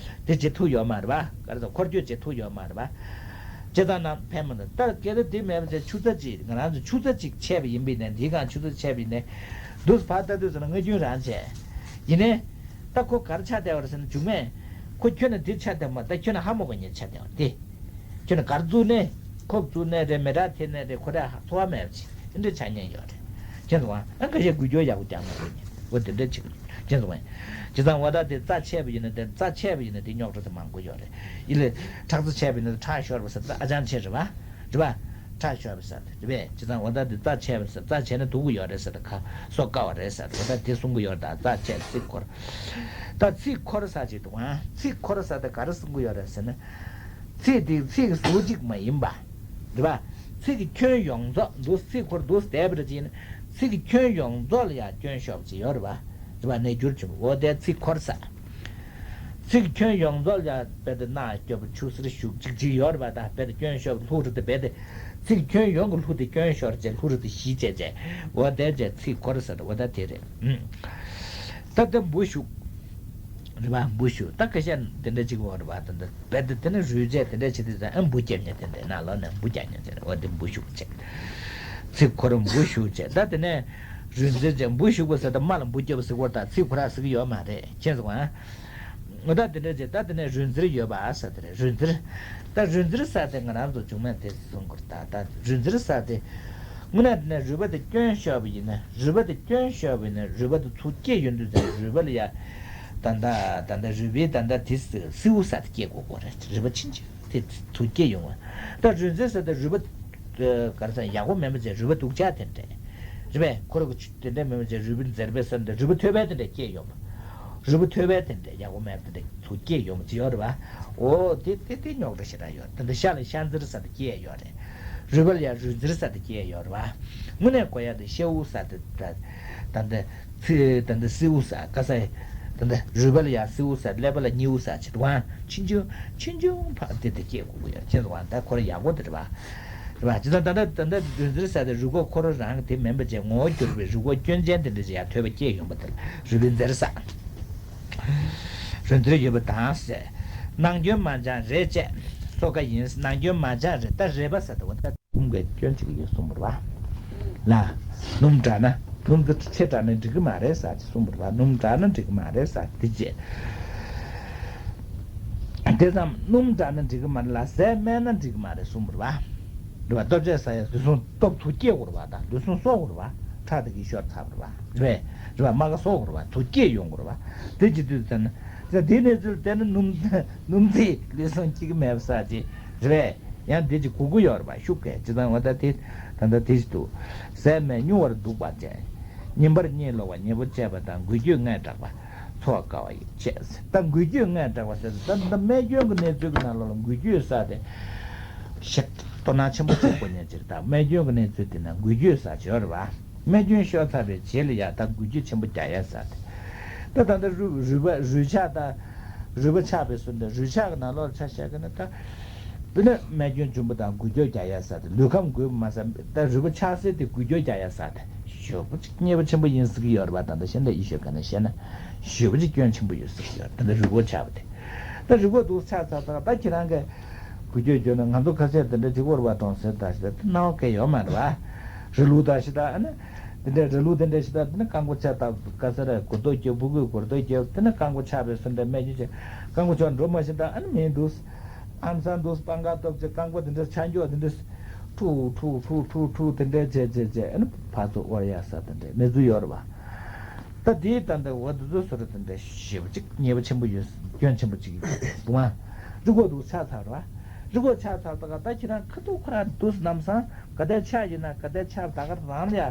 དེ་བྱེད་ཐུབ་ཡོད་མ་རེད་པ། ག་རེ་ཟེར། འཁོར་སྐྱོད་བྱེད་ཐུབ་ཡོད་མ་རེད་པ། བྱས་ཙང་ན་ཕན་མི་འདུག་ད་སྐད་ཆ་འདི་མེད་པ་བྱས། ཆུ་རྩ་གཅིག་ང་རང་ཚོ་ཆུ་རྩ་གཅིག་ཆད་པ་ཡིན་པ་ཡིན་ནའི་འདིའི་སྒང་ཆུ་རྩ་ཆད་པ་ཡིན་ནའི་འདུག་སེ་ཕར་ལྟ་དུས་ཙམ་ན་སྔ་རྒྱུན་རང་བྱས། ཡིན་ནའི་ད་ཁོ་ག་རེ་ཆགས་བསྡད་པ་རེད་ཟེར་ན་འཇུག་མེད། ཁོ་ཁྱོན་ནས་འདིར་ཆགས་བསྡད་མ། ད་ཁྱོན་ནས་ཧ་མ་གོ་མཁན་ཆགས་བསྡད་པ་དེ། ཁྱོད་ནི་གར་བཙུགས་ནས་ཁོག་བཙུགས་ནས་རེད། མེ་དྲག་ཐེབས་ནས་རེད། ཁོ་ར་ཚོར་བ་མེད་པ་ཅིག་འདི་འདྲ་ཆགས་ཉེན་ཡོད་རེད། མཁྱེན་སོང་ཨ། ཨ་ཁ་ཤས་འགུལ་སྐྱོད་ཡག་པོ་རྒྱག་མ་དགོས་ཉེན་འོ་དེ་འདྲ་ཅིག་མཁྱེན་སོང་ཨ། བྱས་ཙང་འོ་ད་དེ་རྩ་ཆད་པ་ཡིན་ན་དེ་རྩ་ཆད་པ་ཡིན་ན་དེ་རྙོག་དྲ་དེ་མང་པོ་ཡོད་རེད། ཡིན་ལས་ཁྲག་རྩ་ཆད་པ་ཡིན་ན་ཁྲག་ཤོར་བ་ཟེར་ད་ཨ་ཅང་ཆེ་རེད་པ། རེད་པ། ཁྲག་ཤོར་བ་ཟེར་དེ་རེད་པས། བྱས་ཙང་འོ་ད་དེ་རྩ་ཆད་པ་ཟེར། རྩ་ཆད་ན་སྡུག་གི་ཡོད་རེད་ཟེར་ད་ཁ་གསོ་དཀའ་བ་རེད་ཟེར། འོ་ད་དེ་གསུང་གི་ཡོད་རེད། ད་རྩ་ཆད་ཚིག་འཁོར། ད་ཚིག་འཁོར་ཟེར་ཅིག་འདུག་ཨ། ཚིག་འཁོར་ཟེར་དེ་ག་རེ་གསུང་གི་ཡོད་རེད་ཟེར་ན། ཚིག་དེ་ཚིག་གི་ཟུར་གཅིག་མ་ཡིན་པ། རེད་པ། ཚིག་གི་ཁྱོན་ཡོངས་རྫོགས་འདུག་ཚིག་འཁོར་འདུག་བསྡད་པ་རེད་ཅེ་ན། ཚིག་གི་ཁྱོན་ཡོངས་རྫོགས་ལ་ཡང་སྐྱོན་ཤོར་བ་ཅིག་ཡོད་རེད་པ། རེད་པ། ནད་འགྱུར་བྱུང་བ་འོ་དེ་ཚིག་འཁོར་ཟེར། ཚིག་གི་ཁྱོན་ཡོངས་རྫོགས་ལ་ཡང་རྦད་དེ་ནག་སྐྱོབ་པ་ཆུ་སེར་ཞུགས་གཅིག་ཅིག་ཡོད་རེད་པ། ད་རྦད་དེ་སྐྱོན་ཤོར་བ་ལྷུ་རུ་དེ་རྦད་དེ། ཚིག་གི་ཁྱོན་ཡོངས་ཀྱི་ལྷུ་དེ་སྐྱོན་ཤོར་བྱས་ལྷུ་རུ་དེ་ཞི་བྱས་བྱས་འོ་དེ་བྱས་ཚིག་འཁོར་ཟེར་འོ་ད་དེ་རེད། ད་དེ་འབུ་ཞུགས། རེད་པ། འབུ་ཞུགས། ད་ཁ་ཤས་དེ་འདྲ་ཅིག་འོ་རེད་པ། དེ་འདྲ་རྦད་དེ་དེ་ནི་རུལ་བྱས་དེ་འདྲ་བྱེད་དུས་ཙང་ཨ་འབུ་རྒྱབ་ཉེན་དེ་འདྲ་ནང་ལོགས་ནས་འབུ་རྒྱག་ཉེན་དེ་འདྲ་འོ་དེ་འབུ་ཞུགས་བྱས། ཚིག་འཁོར་འབུ་ཞུགས་བྱས། ད་དེ་ནས་རུལ་འཛེར་བྱས། འབུ་ཞུགས་པ་ཟེར་ད་རྨ་ལ་འབུ་རྒྱབ་པ་ཟེར་བ་ད་ཚིག་འཁོར་ཟེར་གི་ཡོད་མ་རེད། མཁྱེན་སོང་ཨ། འོ་ད་དེ་འདྲ་བྱས། ད་དེ་ནས་རུལ་འཛེར་ཡོད་པ་ཟེར་དེ་རེད། རུལ་འཛེར། ད་རུལ་འཛེར་ཟེར་དེ་ང་རང་ཚོ་མཇུག་མ་དེ་གསུང་དགོས་རེད། ད་ད་རུལ་འཛེར་ཟེར་དེ། དངོས་གནས་དེ་ནས་རུས་པ་དེ་སྐྱོན་ཤོར་བ་ཡིན་ན། རུས་པ་དེ་སྐྱོན་ཤོར་བ་ཡིན་ན་རུས་པ་དེ་ཚུར་སྐྱེས་ཡོང་དུས་ཙམ་རུས་པ་ལ་ཡ། ད་ལྟ་ད་ལྟ་རུས་པའི་ད་ལྟ་དེ་སེའུ་ཟེར་དེ་སྐྱེ་དགོས་དགོས་རེད། རུས་པ་ཕྱིན་ཆད་དེ་ཚུར་སྐྱེས་ཡོང་བ། ད་རུལ་འཛེར་ཟེར་དེ་རུས་པ་ག་རེ་ཟེར་ཡག་པོ་མེད་པ་བྱས་རུས་པ་སྡུག་ཅག་དེ་འདྲས། རེད་པས། ཁོ་ར་གི་དེ་འདྲས་མེད་པ་བྱས་རུས་པ་འཛེར་པའི་ས་འདི་རུས་པ་ཐོལ་པ་དེ་འདྲས་སྐྱེས་ཡོང་བ། རུས་པ་ཐོལ་པ་དེ་འདྲས་ཡག་པོ་མེད་པ་དེ་འདྲས་ཚུར་སྐྱེས་ཡོང་བ་ཅིག་ཡོད་རེད་པ། འོ་དེ་དེ་དེ་རྙོག་དྲ་ཞེ་དྲག་ཡོད། དེ་འདི་ཤ་ལ་ཤ་འཛེར་ཟེར་དེ་སྐྱེས་ཡོད་རེད། རུས་པ་ལ་ཡང་རུས་འཛེར་ཟེར་དེ་སྐྱེས་ཡོད་རེད་པ། དངོས་གནས་གོ་ཡ་དེ་ཤའུ་ཟེར་དེ་ད་ད་འདི་ཚི་ད་འདི་སེའུ་ཟེར་ཀ་ས་ཡ། ད་འདི་རུས་པ་ལ་ཡང་སེའུ་ཟེར། ཀླད་པ་ལ་སྙིའུ་ཟེར་ཅིག་འདུག་ཨང་། ཕྱིས་འབྱུང་ཕྱིས་འབྱུང་ཕར་དེ་དེ་སྐྱེས་དགོས་ཀྱི་ཡོད། མཁྱེན་སོང་ཨ། ད་ཁོ་ར་ཡག་པོ་དེ་རེད་པ། རེད་པ། ཇི་ལྟར་ད་ལྟ་ད་ལྟ་རུས་འཛེར་ཟེར་དེ་རུས་ཁོག་ཁོ་ར་རང་གི་དེ་མིན་པ་བྱས་ངོ་བོ་གྱུར་པའི་རུས་ཁོག་སྐྱོན་ཅན་དེ་འདྲ་ཅིག་ཡང་ཐོལ་པ་སྐྱེས་ཡོང་བ་དེ་ལ་རུས་པའི་འཛེར་ཟེར། རུས་འཛེར་ཡོད་པ་དང་ཟེར། ནང་སྐྱོན་མ་འཇགས་རེད་ཅེས་སོ་ཀ་ཡིན། ནང་སྐྱོན་མ་འཇགས་རེད། ད་རེད་པ་ཟེར་དེ་འོ་ད་ཁུང་གི་སྐྱོན་གཅིག་ཡོད་གསུངས་པ་རེད་པ། ལ། སྣུམ་འདྲ་ན། སྣུམ་དེ་ཆེ་དྲགས་ན་འགྲིག་གི་མ་རེད་ཟེར་གྱི་གསུངས་པ་རེད་པ། སྣུམ་དྲགས་ན་འགྲིག་གི་མ་རེད་ཟེར་དེ་བྱས། དེ་ཙམ་སྣུམ་དྲགས་ན་འགྲིག་གི་མ་རེད་ལ་ཟས་སྨད་ན་འགྲིག་གི་མ་རེད་གསུངས་པ་རེད་པ། རེད་པ། ལྟོ་ཆས་ཟ་ཡ་དུས་སང་སྟབས་ཐུག་སྐྱེ་དགོས་རེད་པ། ད་དུས་སང་གསོ་དགོས་རེད་པ། ཁྲག་དེ་གི་ཤོར་ཚར་བ་རེད་པ། རེད་པས། རེད་པ། རྨ་ཁ་གསོ་དགོས་རེད་པ། ཐུག་སྐྱེ་ཡོང་དགོས་རེད་པ། དེ་བྱེད་དུས་ཙམ་ན། དེ་ནས་ཚུར་དེ་ནི་སྣུམ་སྣུམ་རྩི་ལུས་ཟུངས་སྐྱེ་གི་མེད་པ་ཟེར་གྱི་རེད་པས། ཡང་འདི་ཅིག་གོ་གི་ཡོད་རེད་པ། ཤུགས་ཀྱིས་ཇི་ལྟར་འོ་ད་དེ་ད་ལྟ་དེ་ཞིག་འདུག་ཟས་སྨད་སྨྱུང་བར་འདུག་པ་ཅན། ཉིན་པར་གཉིད་ལོག་པ་ཉེ་པོ་བྱས་པ་དང་། འགུལ་སྐྱོད་ལྔས་དྲག་པ་ཚོར་བ་དཀའ་བ་ཡིན་བྱས། ད་འགུལ་སྐྱོད་ལྔས་དྲག་པ་ཟེར་ད་ད་རྨས་སྐྱོན་གྱི་གནས་ཚུལ་གྱི་ནང་ལོགས་ལ་འགུལ་སྐྱོད་ཟེར་དེ་ཞིག་དོ་སྣང་ཆེན་པོ་བྱེད་དགོས་ཉེན་ཅིག་ད་རྨས་སྐྱོན་གྱི་གནས་ཚུལ་དེ་ན་འགུལ་སྐྱོད་ཟེར་ཡོད་རེད་པ། རྨས་སྐྱོན་ཤོར་ཚར་བའི་རྗེས་ལ་ཡ་ད་འགུལ་སྐྱོད་ཆེན་པོ་རྒྱག་ཡ་ཟེར་དེ། ད་ད་ལྟ་རུས་རུས་པ་རུས་ཆག་ད་རུས་པ་ཆག་པའི་ཟུར་འདི་རུས་ཆག་གི་ནང་ལོགས་ལ་ཆ་བཞག་གི་ན་ད། དེ་ནས་རྨས་སྐྱོན་འབྱུང་པོ་དང་འགུལ་སྐྱོད་རྒྱག་ཡ་ཟེར་དེ། ལུས་ཁམས་འགུལ་བ་མ་ཟད་ད་རུས་པ་ཆག་སའི་དེ་འགུལ་སྐྱོད་རྒྱག་ཡ་ཟེར་དེ་ཞེ་པོ་ཅིག་ཉེས་པོ་ཆེན་པོ་ཡིན་ཟེར་གྱི་ཡོད་རེད་པ། ད་ལྟ་ཤེས་ད་ཡིད་ཤེས་ག་ནས་བཤད་ན་ཞེ་པོ་ཅིག་སྐྱོན་ཆེན་པོ་ཡོད་ཟེར་གྱི་ཡོད་རེད། ད་ལྟ་རུས་ཁོག་ཆག་པ་དེ། ད་རུས་ཁོག་འདུག་ཆག་ཚར་ད་ད་ཁྱེད་རང་གིས་འགུལ་སྐྱོད་བརྒྱབ་ན་ང་ཚོ་ཁ་ཤས་དེ་འདྲ་བྱེད་དགོས་རེད་པ། གྲོང་གསེབ་ད་ཞིག་ད་དེ་སྣང་བ་གང་ཡོད་མ་རེད་པ། རི་ལུག་ད་ཞིག་ད་ཨ་ནི་དེ་འདྲ་རི་ལུག་དེ་འདྲ་ཞིག་ད་དེ་ནི་རྐང་མགོ་ཆག་ད་ག་ས་ར་གུར་རྡོ་རྒྱབ་སྤུ་གུས་གུར་རྡོ་རྒྱབ་དེ་ནི་རྐང་མགོ་ཆག་པའི་ཟུར་འདྲ་རྨས་སྐྱོན་བྱས་རྐང་མགོ་ཆག་འགྲོ་མ་ཤེས་ད་ཨ་ནི་མིན་འདུག་ཨམ་སང་འདུག་སྤང་ཁ་སྟོབས་ཆེ་རྐང་མགོ་དེ་འདྲ་ཆ་འཇོག་དེ་འདྲ་ཁྲུག་ཁྲུག་ཁྲུག་ཁྲུག་ཁྲུག་དེ་འདྲ་བྱས་བྱས་བྱས་ཨ་ནི་ཕར་ཚུར་དབོར་ཡ་ས་དེ་འདྲ་གནས་ཚུལ་ཡོད་རེད་པ། ད་དེའི་ད་འདྲ་འོ་དེ་ཚོ་བཟོ་ར་དེ་འདྲ་ཞེ་པོ་ཅིག་ཉེས་པོ་ཆེན་པོ་ཡོད། སྐྱོན་ཆེན་པོ་ཅིག་ཡོད་འདུག་ཨ། རི་མགོ་འདུག་ཆག་ཚར་རེད་པ། རི་མགོ་ཆག་ཚར་ད་ག་ད་ཁྱེད་རང་ཁ་ཐུག་ཁོ་རང་འདུག་ལམ་སང་ག་དེ་ཆག་ཡིན་ན་ག་དེ་ཆག་ད་ག་རང་ལ་ཡ་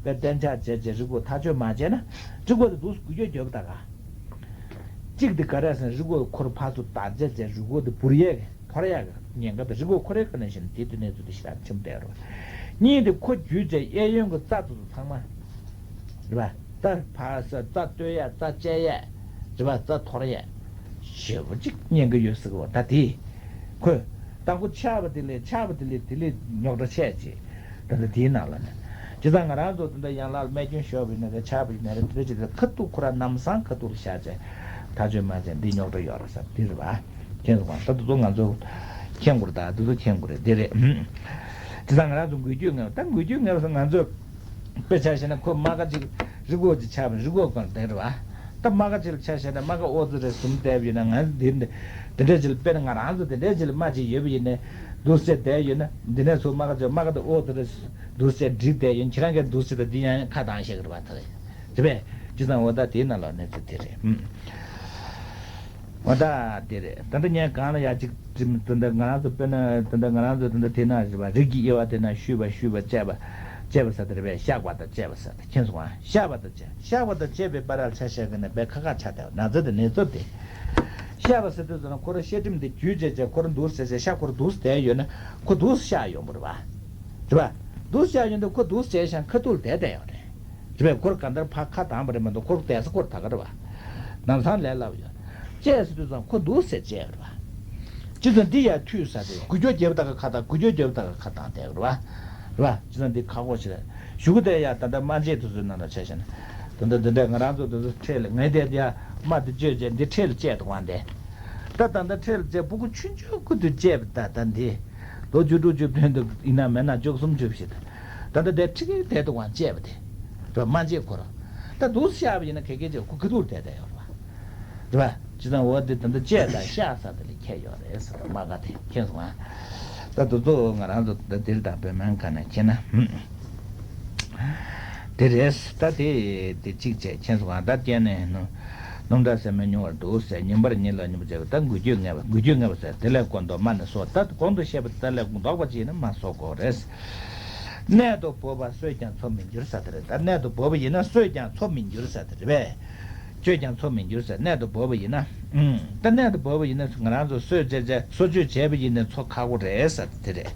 པའི་གཏན་ཆགས་བྱས་བྱས་རི་མགོ་ཐག་གཅོད་མ་བྱས་ན་རི་མགོ་དེ་འདུག་འགུལ་སྐྱོད་རྒྱབ་ད་ག་གཅིག་དེ་ག་རེ་ཟེར་ན་རི་མགོ་ཁོར་ཕར་ཚུར་བརྡར་བྱས་བྱས་རི་མགོ་དེ་འབུར་ཡས་འཐོར་ཡས་ཉེན་ཁ་དེ་རི་མགོ་ཁོ་རའི་ཁ་ནས་བཞིན་དེ་དུས་གནས་ཚུལ་དེ་ཞེ་དྲག་ཆེན་པོ་བསྡད་རོགས། གཉིས་དེ་ཁོ་བརྒྱུད་བྱས་གཡས་གཡོན་གྱི་རྩ་དེ་ཚོ་ཚང་མ་རེད་པ། རྩ་ཕར་ས་རྩ་གཏོད་ཡས་རྩ་བཅད་ཡས་རེད་པ། རྩ་འཐོར་ཡས་ཞེ་པོ་ཅིག་ཉེན་ཁ་ཡོད་ཟེར་གི་བ། ད་དེ་ཁོས་རྟག་པར་ཆགས་པ་དེ་ལས་ཆགས་པ་དེ་ལས་དེ་ལས་རྙོག་དྲ་ཆེ་ཆེ། ད་ལྟ་དེའི་ནང་ལ་ནི་བྱས་ཙང་ང་རང་ཚོ་དེ་འདྲ་ཡན་ལག་ལ་རྨས་སྐྱོན་ཤོར་བ་ཡིན་ན་རེད། ཆགས་པ་ཡིན་ན་རེད། དེ་འདྲ་ཅིག་ལ་ཁ་ཐུག་ཁོ་རང་ལམ་སང་ཁ་ཐུག་ལ་བཞག་བྱས་ཐག་གཅོད་མ་བྱས་འདི་རྙོག་དྲ་ཡོད་རེད་ཟེར་འདི་རེད་པ། མཁྱེན་སོང་ང་། ད་དེ་ཚོ་ང་ཚོ་མཁྱེན་དགོས་རེད། ད་དེ་ཚོ་མཁྱེན་དགོས་རེད། འདི་རེད། བྱས་ཙང་ང་རང་ཚོ་འགུལ་སྐྱོད་ངན་པ། ད་འགུལ་སྐྱོད་ངན་པ་ཟེར་ང་ཚོ་དཔེ་ཆ་བཞག་ན་ཁོ་རྨ་ཁ་ཅིག་རི་མགོ་ཅིག་ཆགས་པ་རི་མགོ་སྒང་དེ་རེད་པ། ད་རྨ་ཁ་ཅིག་ལ་ཆ་བཞག་ན་རྨ་ཁ་ཨོ་ཙི་རེ་ཟུམ་བསྡད་པ་ཡིན་ན་ང་འདི་འདི་འདྲ་ཅིག་ལ་དཔེར་ན་ང་རང་ཚོ་དེ་འདྲ་ཅིག་ལ་རྨ་ཅིག་ཡོད་པ་ཡིན་ནའི་འདུག་སེ་བསྡད་ཡོད་ན་འདི་ནས་ཚུར་རྨ་ཁ་ཅིག་རྨ་ཁ་དེ་ཨོ་ཙི་རེ་འདུག་སེ་བསྒྲིགས་བསྡད་ཡོད། ཁྱེད་རང་གིས་འདུག་སེ་ད་འདི་ཡང་ཁ་གདངས་བཤད་གི་རེད་པ། ད་རེད་པས། བྱས་ཙང་འོ་ད་དེའི་ནང་ལ་གནས་ཚུལ་དེ་རེད། ཨུམ། འོ་ད་དེ་རེད། ད་ལྟ་ངས་གང་ལ་ཡ་གཅིག་ད་ལྟ་ང་རང་ཚོ་དཔེར་ན་ད་ལྟ་ང་རང་ཚོ་ད་ལྟ་དེ་ན་རེད་པ། རིགས་ཀྱི་དབྱེ་བ་དེ་ན་བཤུས་པ་བཤུས་པ་བཅད་པ་བཅད་པ་ཟེར་དེ་རེད་པས། བཤགས་པ་དང་བཅད་པ་ཟེར་དེ་མཁྱེན་སོང་ང་། བཤགས་པ་དང་བཅད། བཤགས་པ་དང་བཅད་པའི་བར་ལ་ཆ་བཞག་གི་ན་དཔེ་ཁག་ཁག་ཆགས་བསྡད་པ། ན་ཚ་དེ་ནད་ཚབས་དེ། བཤགས་པ་ཟེར་དུས་ཙམ་ན་ཁོ་རང་བཤགས་ཁྲིམས་དེ་བརྒྱུད་བྱས་བྱས་ཁོ་རང་འདུག་ཟེར་བྱས་བཤགས་ཁོ་རང་འདུག་བསྡད་ཡོད་ན་ཁོ་འདུག་བཤགས་ཡོང་གི་རེད་པ། རེད་པ། འདུག་བཤགས་ཡོང་དུས་ཁོ་འདུག་བྱས་ཤིང་ཁ་ཐུག་ལ་བསྡད་བསྡད་ཡོད་རེད། རེད་པས། ཁོར་གང་ལྟར་ཕར་ཁ་གདངས་པ་རེད་མ་གཏོགས་ཁོར་བསྡད་ས་ཁོར་ད་ག་རེད་པ། ནམ་སང་ལས་སླ་པོ་ཡོད། བཅད་ཟེར་དུས་ཙམ་ཁོ་འདུག་ཟེར་བཅད་རེད་པ། སྤྱི་ཚོགས་འདི་ཡར་མཐུད་ས་དེ་འགུལ་སྐྱོད་རྒྱབ་ད་ག་ཁ་གདངས། འགུལ་སྐྱོད་རྒྱབ་ད་ག་ཁ་གདངས་བསྡད་རེད་པ། རེད་པ། སྤྱི་ཚོགས་འདི་ཁག་པོ་ཞིག་རེད། གཞུག་གུ་དེ་ཡ་ད་ལྟ་སྨན་དཔྱད་དེ་ཚོའི་ནང་ལ་ཆ་བཞག་ན་ད་ལྟ་འདི་འདྲ་ང་རང་ཚོ་དེ་ཚོ་འཕྲལ་ལ་ངས་དེ་ཡ་རྨ་དེ་བཅད་བྱས་འདི་འཕྲལ་ལ་བཅད་འདུག་པ་འདི། ད་ད་ལྟ་འཕྲལ་ལ་བཅད་ཕྲུ་གུ་ཆུང་ཆུང་ཀུ་དུས་བཅད་པ་ད་ད་འདི་ལོ་བཅུ་དྲུག་བཅུ་བདུན་དུ་ཡིན་ན་མེད་ན་བཅུ་གསུམ་བཅུ་བཞི་དུ། ད་ལྟ་དེ་ཁྲི་ཀའི་དེ་དུ་དབང་བཅད་པ་དེ། རེད་པ། སྨན་དཔྱད་ཁོ་རང་། ད་འདུག་བཤགས་པ་ཡིན་ན་ག་གེ་བྱས་ཁོ་ཁ་ཐུག་དེ་དེ་ཡོད་རེད་པ། རེད་པ། བྱས་ཙང་འོ་དེ་ད་ལྟ་བཅད་དང་བཤགས་ས་དེ་ལ་ཁྱད་ཡོད་རེད་ཟེར་བ་མ་ག་དེ་མཁྱེན་སོང་ང་། ད་དུ་ཚོ་ང་རང་ཚོ་ད་དེ་རེད། ད་བོད་སྨན་ཁང་ནས་མཁྱེན་ན། དེ་རེད། ད་དེ་དེ་གཅིག་བྱས་མཁྱེན་སོང་ང་། ད་བསྟན་ནས་ནུ། སྣུམ་དྲག་ཟས་སྨད་སྨྱུང་བར་འདུག་ཟེར། ཉིན་པར་གཉིད་ལོག་ཉིན་པར་བྱས་པ་ད་འགུལ་སྐྱོད་ངན་པ། འགུལ་སྐྱོད་ངན་པ་ཟེར་དེ་ལས་ཀོ་མདོ་མ་ནས་སོ། ད་གོང་དུ་བཤད་པ་དེ་ལས་ལྡོག་པ་ཅིག་ཡིན་ན་མ་གསོ་དགོས་རེད། གནད་དུ་བབ་པ་གསོས་ཀྱང་འཚོ་མི་འགྱུར་ཟེར་དེ་རེད། ད་གནད་དུ་བབ་པ་ཡིན་ན་གསོས་ཀྱང་འཚོ་མི་འགྱུར་ཟེར་དེ་རེད་པས། གསོས་ཀྱང་འཚོ་མི་འགྱུར་ཟེར། གནད་དུ་བབ་པ་ཡིན་ན། ཨུམ། ད་གནད་དུ་བབ་པ་ཡིན་ན་ང་རང་ཚོ་གསོས་བྱས་བྱས་གསོ་བཅོས་བྱས་པ་ཡིན་ན་འཚོ་ཁག་པོ་རེད་ཟེར་དེ་རེད།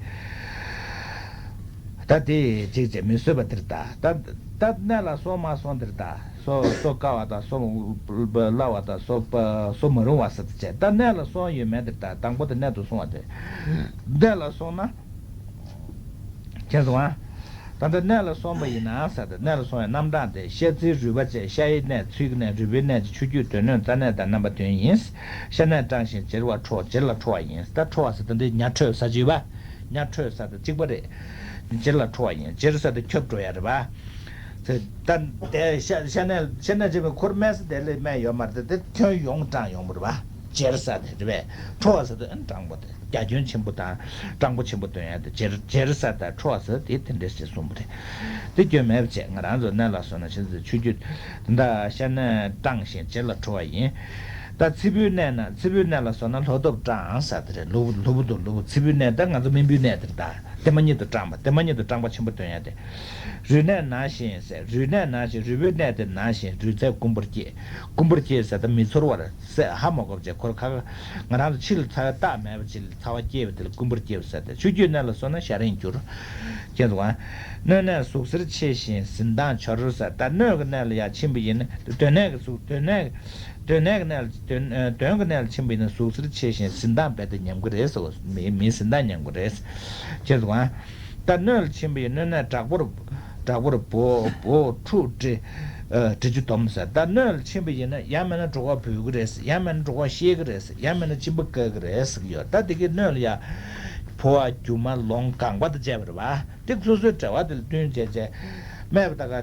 ད་དེ་གཅིག་བྱས་མི་གསོད་པ་དེར་ད་ད་ད་གནད་ལ་སོང་མ་སོང་དེར་ད་གསོ་གསོ་དཀའ་བ་དང་གསོ་སླ་བ་དང་གསོ་གསོ་མ་རུང་བ་ཟེར་དེ་བྱས། ད་གནད་ལ་སོང་ཡོད་མེད་དེར་ད་དང་པོ་དེ་གནད་དུ་སོང་བ་དེ་གནད་ལ་སོང་ན་མཁྱེན་སོང་ཨ། ད་ལྟ་གནད་ལ་སོང་བ་ཡིན་ན་ཟེར་ཏེ་གནད་ལ་སོང་བའི་རྣམ་གྲངས་དེ་ཤ་ཚིལ་རུས་པ་བཅས་ཤ་ཡི་གནད་ཚིལ་གྱི་གནད་རུས་པའི་གནད་ཀྱི་ཆུ་རྒྱུས་དོན་སྣོད་རྩ་གནད་དང་རྣམ་པ་བདུན་ཡིན། ཤ་གནད་སྐྲངས་ཤིང་བྱེར་བ་འཕྲོ་བྱེར་ལ་འཕྲོ་བ་ཡིན། ད་འཕྲོ་བ་ཟེར་ཏེ་འདི་ཉ་འཕྲོས་ཟེར་གྱི་ཡོད་པ། ཉ་འཕྲོས་ཟེར་ཏེ་གཅིག་པ་རེད། བྱེར་ལ་འཕྲོ་བ་ཡིན། བྱེར་ཟེར་ཏེ་ཁྱབ་འགྲོ་ཡ་རེད་པ། ད་དེ་ཤ་ཤ་ནས་ཤ་ནས་བྱས་པའི་འཁོར་སྨད་ས་དེ་ལས་སྨད་ཡོད་མ་རེད། དེ་ཁྱོན་ཡོངས་སྐྲངས་ཡོང་བ་རེད་བ། སྦྱར་ས་དེ་རེད་པས། ཁྲོ་བ་ས་དེ་ཨ་ནི་སྐྲངས་པོ་དེ་རྒྱ་ཁྱོན་ཆེན་པོ་དང་སྐྲངས་པོ་ཆེན་པོ་སྟོན་ཡ་དེ་སྦྱར་སྦྱར་ས་དང་ཁྲོ་བ་ས་དེ་དེ་འདྲས་ཞེས་གསུངས་པ་རེད། དེ་སྐྱོན་མེད་པ་བྱས། ང་རང་ཚོ་གནས་ལ་སོང་ན་ཆུ་ཚོད་ཆུ་རྒྱུས་དེ་འདྲ་ཤ་ནས་སྐྲངས་ཤིང་སྦྱར་ལ་ཁྲོ་བ་ཡིན། ད་ཚིལ་བུའི་གནས་ན་ཚིལ་བུའི་གནས་ལ་སོང་ན་ལྷོ་ཐོབ་སྐྲངས་ས་དེ་རེད། ལྷོ་ལྷོ་བུ་དང་ལྷོ་བུ་ཚིལ་བུའི་གནས་ད་ང་ཚོ་རྨེན་བུའི་གནས་དེ་རེད། ད་དེ་མ་ཉིད་དུ་སྐྲངས་པ་དེ་མ་ཉིད་དུ་སྐྲངས་པ་ཆེན་པོ་སྟོན་ཡ་དེ། རུས་ནད་ན་ཞིང་ཟེར། རུས་ནད་ན་ཞིང་རུས་པའི་གནས་དེ་ན་ཞིང་རུས་ཚད་རྐུན་པོར་སྐྱེས། རྐུན་པོར་སྐྱེས་ཟེར་ད་མི་ཚོར་བར་ཟེར་ཧ་མ་གོ་བ་བྱས། ཁོར་ཁ་ང་རང་ཚོ་ཕྱི་ལ་ཚ་བའི་རྟགས་མེད་པ་ཅིག་ལ་ཚ་བ་སྐྱེས་པ་དེ་ལ་རྐུན་པོར་སྐྱེས་པ་ཟེར་ཏེ། ཆུ་རྒྱུས་གནས་ལ་སོང་ན་ཤ་རིང་འགྱུར། ཁྱེད་ཚོ་གང་། སྣོད་ནད་ཟུག་གཟེར་ཆེ་ཞིང་ཟིན་མདངས་འཆོར་ཟེར། ད་སྣོད་ཀྱི་གནས་ལ་ཡར་ཕྱིན་པ་ཡིན་ན་དོན་གནད་ཀྱི་ཟུག་དོན་གནད་དོན་གནད་ཀྱི་གནས་ལ་དོན་དོན་གྱི་གནས་ལ་ཕྱིན་པ་ཡིན་ན་ཟུག་གཟེར་ཆེ་ཞིང་ཟིན་མདངས་རྦད་དེ་ཉམས་ཀྱི་རེད་ཟེར་བ། མི་མིའི་ཟིན་མདངས་ཉམས་ཀྱི་རེད། ཁྱེད་ཚོ་གང་། ད་སྣོད་ལ་ཕྱིན་པ་ཡིན་སྣོད་ནད་དྲག་པོར་དྲག་པོར་སྦོ་སྦོ་འཁྲུགས་འདྲེ་ཨ་འདྲེ་ཆུ་སྡོམ་ཟེར། ད་སྣོད་ལ་ཕྱིན་པ་ཡིན་ན་ཡང་མིན་ན་གྲོད་ཁོག་བུད་ཀྱི་རེད། ཡང་མིན་ན་གྲོད་ཁོག་བཤལ་གྱི་རེད། ཡང་མིན་ན་གཅིན་པ་བཀག་གི་རེད་ཟེར་གྱི་ཡོད། ད་དེ་གའི་སྣོད་ལ་ཡ་ཕོ་བ་རྒྱུ་མ་ལོང་གང་པ་དང་བཅས་པ་རེད་བ། དེ་སོ་སོའི་འབྲེལ་བ་དེ་ལ་བསྟུན་བྱས་བྱས། སྨད་པ་ད་ག་ཨ་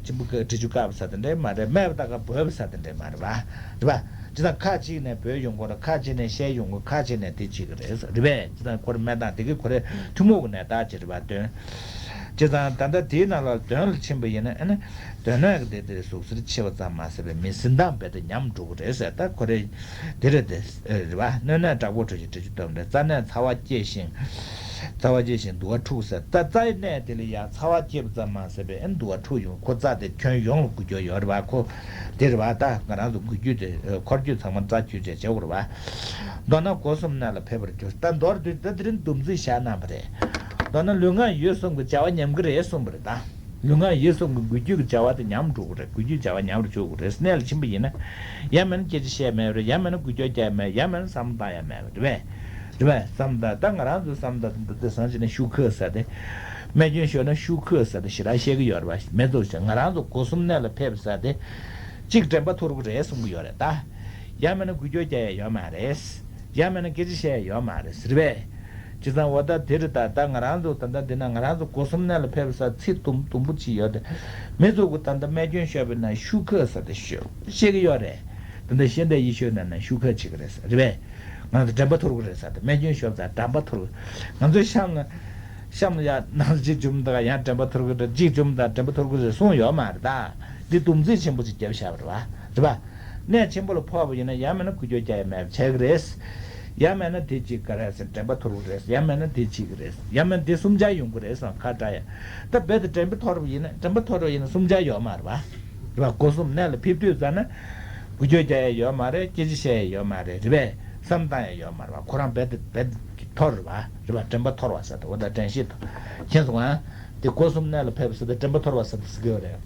གཅིན་པ་བཀག་འདྲེ་ཆུ་བཀག་པ་ཟེར་དེ་འདྲ་མ་རེད། སྨད་པ་ད་ག་སྦོས་པ་ཟེར་དེ་འདྲ་མ་རེད་བ། རེད་བ། ཇི་ལྟར་ཁ་ཅིག་ནས་སྦོས་ཡོང་གི་རེད། ཁ་ཅིག་ནས་བཤལ་ཡོང་གི། ཁ་ཅིག་ནས་དེ་བྱེད་ཀྱི་རེད་ཟེར། རེད་པས། ཇི་ལྟར་ཁོ་རེ་སྨད་སྟངས་དེ་གི་ཁོ་རེ་ཐུན་མོང་གི་ནད་རྟགས་ཅིག་རེད་བ། དོན། བྱས་ཙང་ད་ལྟ་དེའི་ནང་ལ་གདོན་ལ་ཕྱིན་པ་ཡིན་ན་ཨ་ནི་གདོན་ནད་ཀྱི་དེ་དེ་ཟུག་གཟེར་ཆེ་བ་ཙམ་མ་ཟད་པའི་མི་ཟིན་མདངས་རྦད་དེ་ཉམས་འགྲོ་གི་རེད་ཟེར། ད་ཁོ་རེ་དེ་རེད་དེ། རེད་བ། སྣོད་ནད་དྲག་པོ་འཁྲུགས་ཤིང་འདྲེ་ཆུ་སྡོམ་རེད། རྩ་ནད་ཚ་བ་སྐྱེ་ཞིང་། ཚ་བ་སྐྱེ་ཞིང་འདུ་བ་འཁྲུགས་ཟེར། ད་རྩའི་གནས་དེ་ལ་ཡང་ཚ་བ་སྐྱེས་པ་ཙམ་མ་ཟད་པའི་ཨ་ནི་འདུ་བ་འཁྲུགས་ཡོང་། ཁོ་རྩ་དེ་ཁྱོན་ཡོངས་ལ་འགུལ་སྐྱོད་ཡོད་རེད་བ། ཁོ་དེ་རེད་བ། ད་ང་རང་ཚོ་འགུལ་སྐྱོད་དེ་འཁོར་སྐྱོད་ཚང་མ་རྩ་བརྒྱུད་བྱས་བྱེད་དགོས་རེད་བ། མདོར་ན་སྒོ་གསུམ་གནས་ལ་ཕེབས་པར་འགྱུར། ད་མདོར་བསྡུས་ད་དེ་རིང་སྡོམ་ཚིག་བཞག་གནང་བ་རེད། མདོར་ན་ལུས་ངག་ཡིད་གསུམ་གྱི་བྱ་བ་ཉམས་ཀྱི་རེད་གསུངས་པ་རེད་ད། ལུས་ངག་ཡིད་གསུམ་གྱི་འགུལ་སྐྱོད་ཀྱི་བྱ་བ་དེ་ཉམས་འགྲོ་གི་རེད། འགུལ་སྐྱོད་བྱ་བ་ཉམས་རུ་འཇུག་གི་རེད། གནས་ལ་ཕྱིན་པ་ཡིན་ན། ཡང་མིན་ན་སྐད་ཆ་བཤད་མེད་པ་རེད། ཡང་མིན་ན་འགུལ་སྐྱོད་རྒྱག་མེད། ཡང་མིན་ན་བསམ་བློ་བཏང་ཡ་མེད་པ་རེད་པས། རེད་པས། བསམ་བློ་བཏང་། ད་ང་རང་ཚོའི་བསམ་བློ་ད་དེང་སང་བྱས་ན་ཤུགས་ཁོལ་ཟེར་ཏེ། རྨས་སྐྱོན་ཤོར་ན་ཤུགས་ཁོལ་ཟེར་ཏེ་ཞེ་དྲག་བཤད་ཀྱི་ཡོད་རེད་པ། མི་ཚོ་བྱས་ང་རང་ཚོ་སྒོ་གསུམ་གནས་ལ་ཕེབས་ཟེར་ཏེ། གཅིག་དྲན་པ་ཐོར་གི་རེད་གསུང་གི་ཡོད་རེད་ད། ཡང་མིན་ན་འགུལ་སྐྱོད་རྒྱག་ཡ་ཡོད་མ་རེད། ཡང་མིན་ན་སྐད་ཆ་བཤད་ཡ་ཡོད་མ་རེད་ཟེར་བས། བྱས་ཙང་འོ་ད་དེ་རེད་ད། ད་ང་རང་ཚོ་ད་ལྟ་འདི་ན་ང་རང་ཚོ་སྒོ་གསུམ་གནས་ལ་ཕེབས་ས་ཚིག་དུམ་དུམ་བུ་ཅིག་ཡོད་དེ། མི་ཚོ་གི་ད་ལྟ་རྨས་སྐྱོན་ཤོར་བའི་ནང་ཤུགས་ཁོལ་ཟེར་ཏེ་ཤོ་བཤད་ཀྱི་ཡོད་རེད། ད་ལྟ་ཤེས་ལྡན་ཡིད་ཤོད་ན་ན་ཤུགས་ཁོལ་བྱེད་ཀྱི་རེད་ཟེར་རེད་པས། ང་ཚོ་དྲན་པ་ཐོར་གི་རེད་ཟེར་ཏེ། རྨས་སྐྱོན་ཤོར་ཙང་དྲན་པ་ཐོར་གི། ང་ཚོའི་གཤམ་ལ་གཤམ་ལ་ཡང་ནང་གཅིག་བྱུང་དང་ཡང་དྲན་པ་ཐོར་གི་རེད། གཅིག་བྱུང་དང་དྲན་པ་ཐོར་གི་རེད་གསུངས་ཡོད་མ་རེད་ད། འདི་སྡོམ་ཚིག་ཆེན་པོ་ཅིག་བརྒྱབ་བཞག་པ་རེད་པ། རེད་པ། གནས་ཆེན་པོ་ལ་ཕོག་པ་ཡིན་ན་ཡང་མིན་ན་འགུལ་སྐྱོད་རྒྱག་ཡ་མེད་པ་བྱེད་ཀྱི་རེད། ཡང་མིན་ན་དེ་གཅིག་ག་རེ་ཟེར་དྲན་པ་ཐོར་གི་རེད། ཡང་མིན་ན་དེ་གཅིག་གི་རེད། ཡང་མིན་ན་དེ་གསུམ་ཆར་ཡོང་གི་རེད་བསམ་ཁ་བྲལ་ཡ། ད་རྦད་དེ་དྲན་པ་ཐོར་བ་ཡིན་ན་དྲན་པ་ཐོར་བ་ཡིན་ན་གསུམ་ཆར་ཡོད་མ་རེད་པ། རེད་པ། སྒོ་གསུམ་གནས་ལ་ཕེབས་དུས་ཙ་ན། འགུལ་སྐྱོད་རྒྱག་ཡ་ཡོད་མ་རེད། སྐད་ཆ་བཤད་ཡ་ཡོད་མ་རེད། རེད་པས། བསམ་བཏང་ཡ་ཡོད་མ་རེད་པ། ཁོ་རང་རྦད་དེ་རྦད་དེ་ཐོར་རེད་པ། རེད་པ། དྲན་པ་ཐོར་བ་ཟེར་ཏེ་འོ་ད་དྲན་ཤེས་དང་། མཁྱེན་སོང་ང་། དེ་སྒོ་གསུམ་གནས་ལ་ཕེབས་ཟེར་ཏེ་དྲན་པ་ཐོར་བ་ཟེར་ཏེ་ཟེར་གྱི་ཡོད་རེད།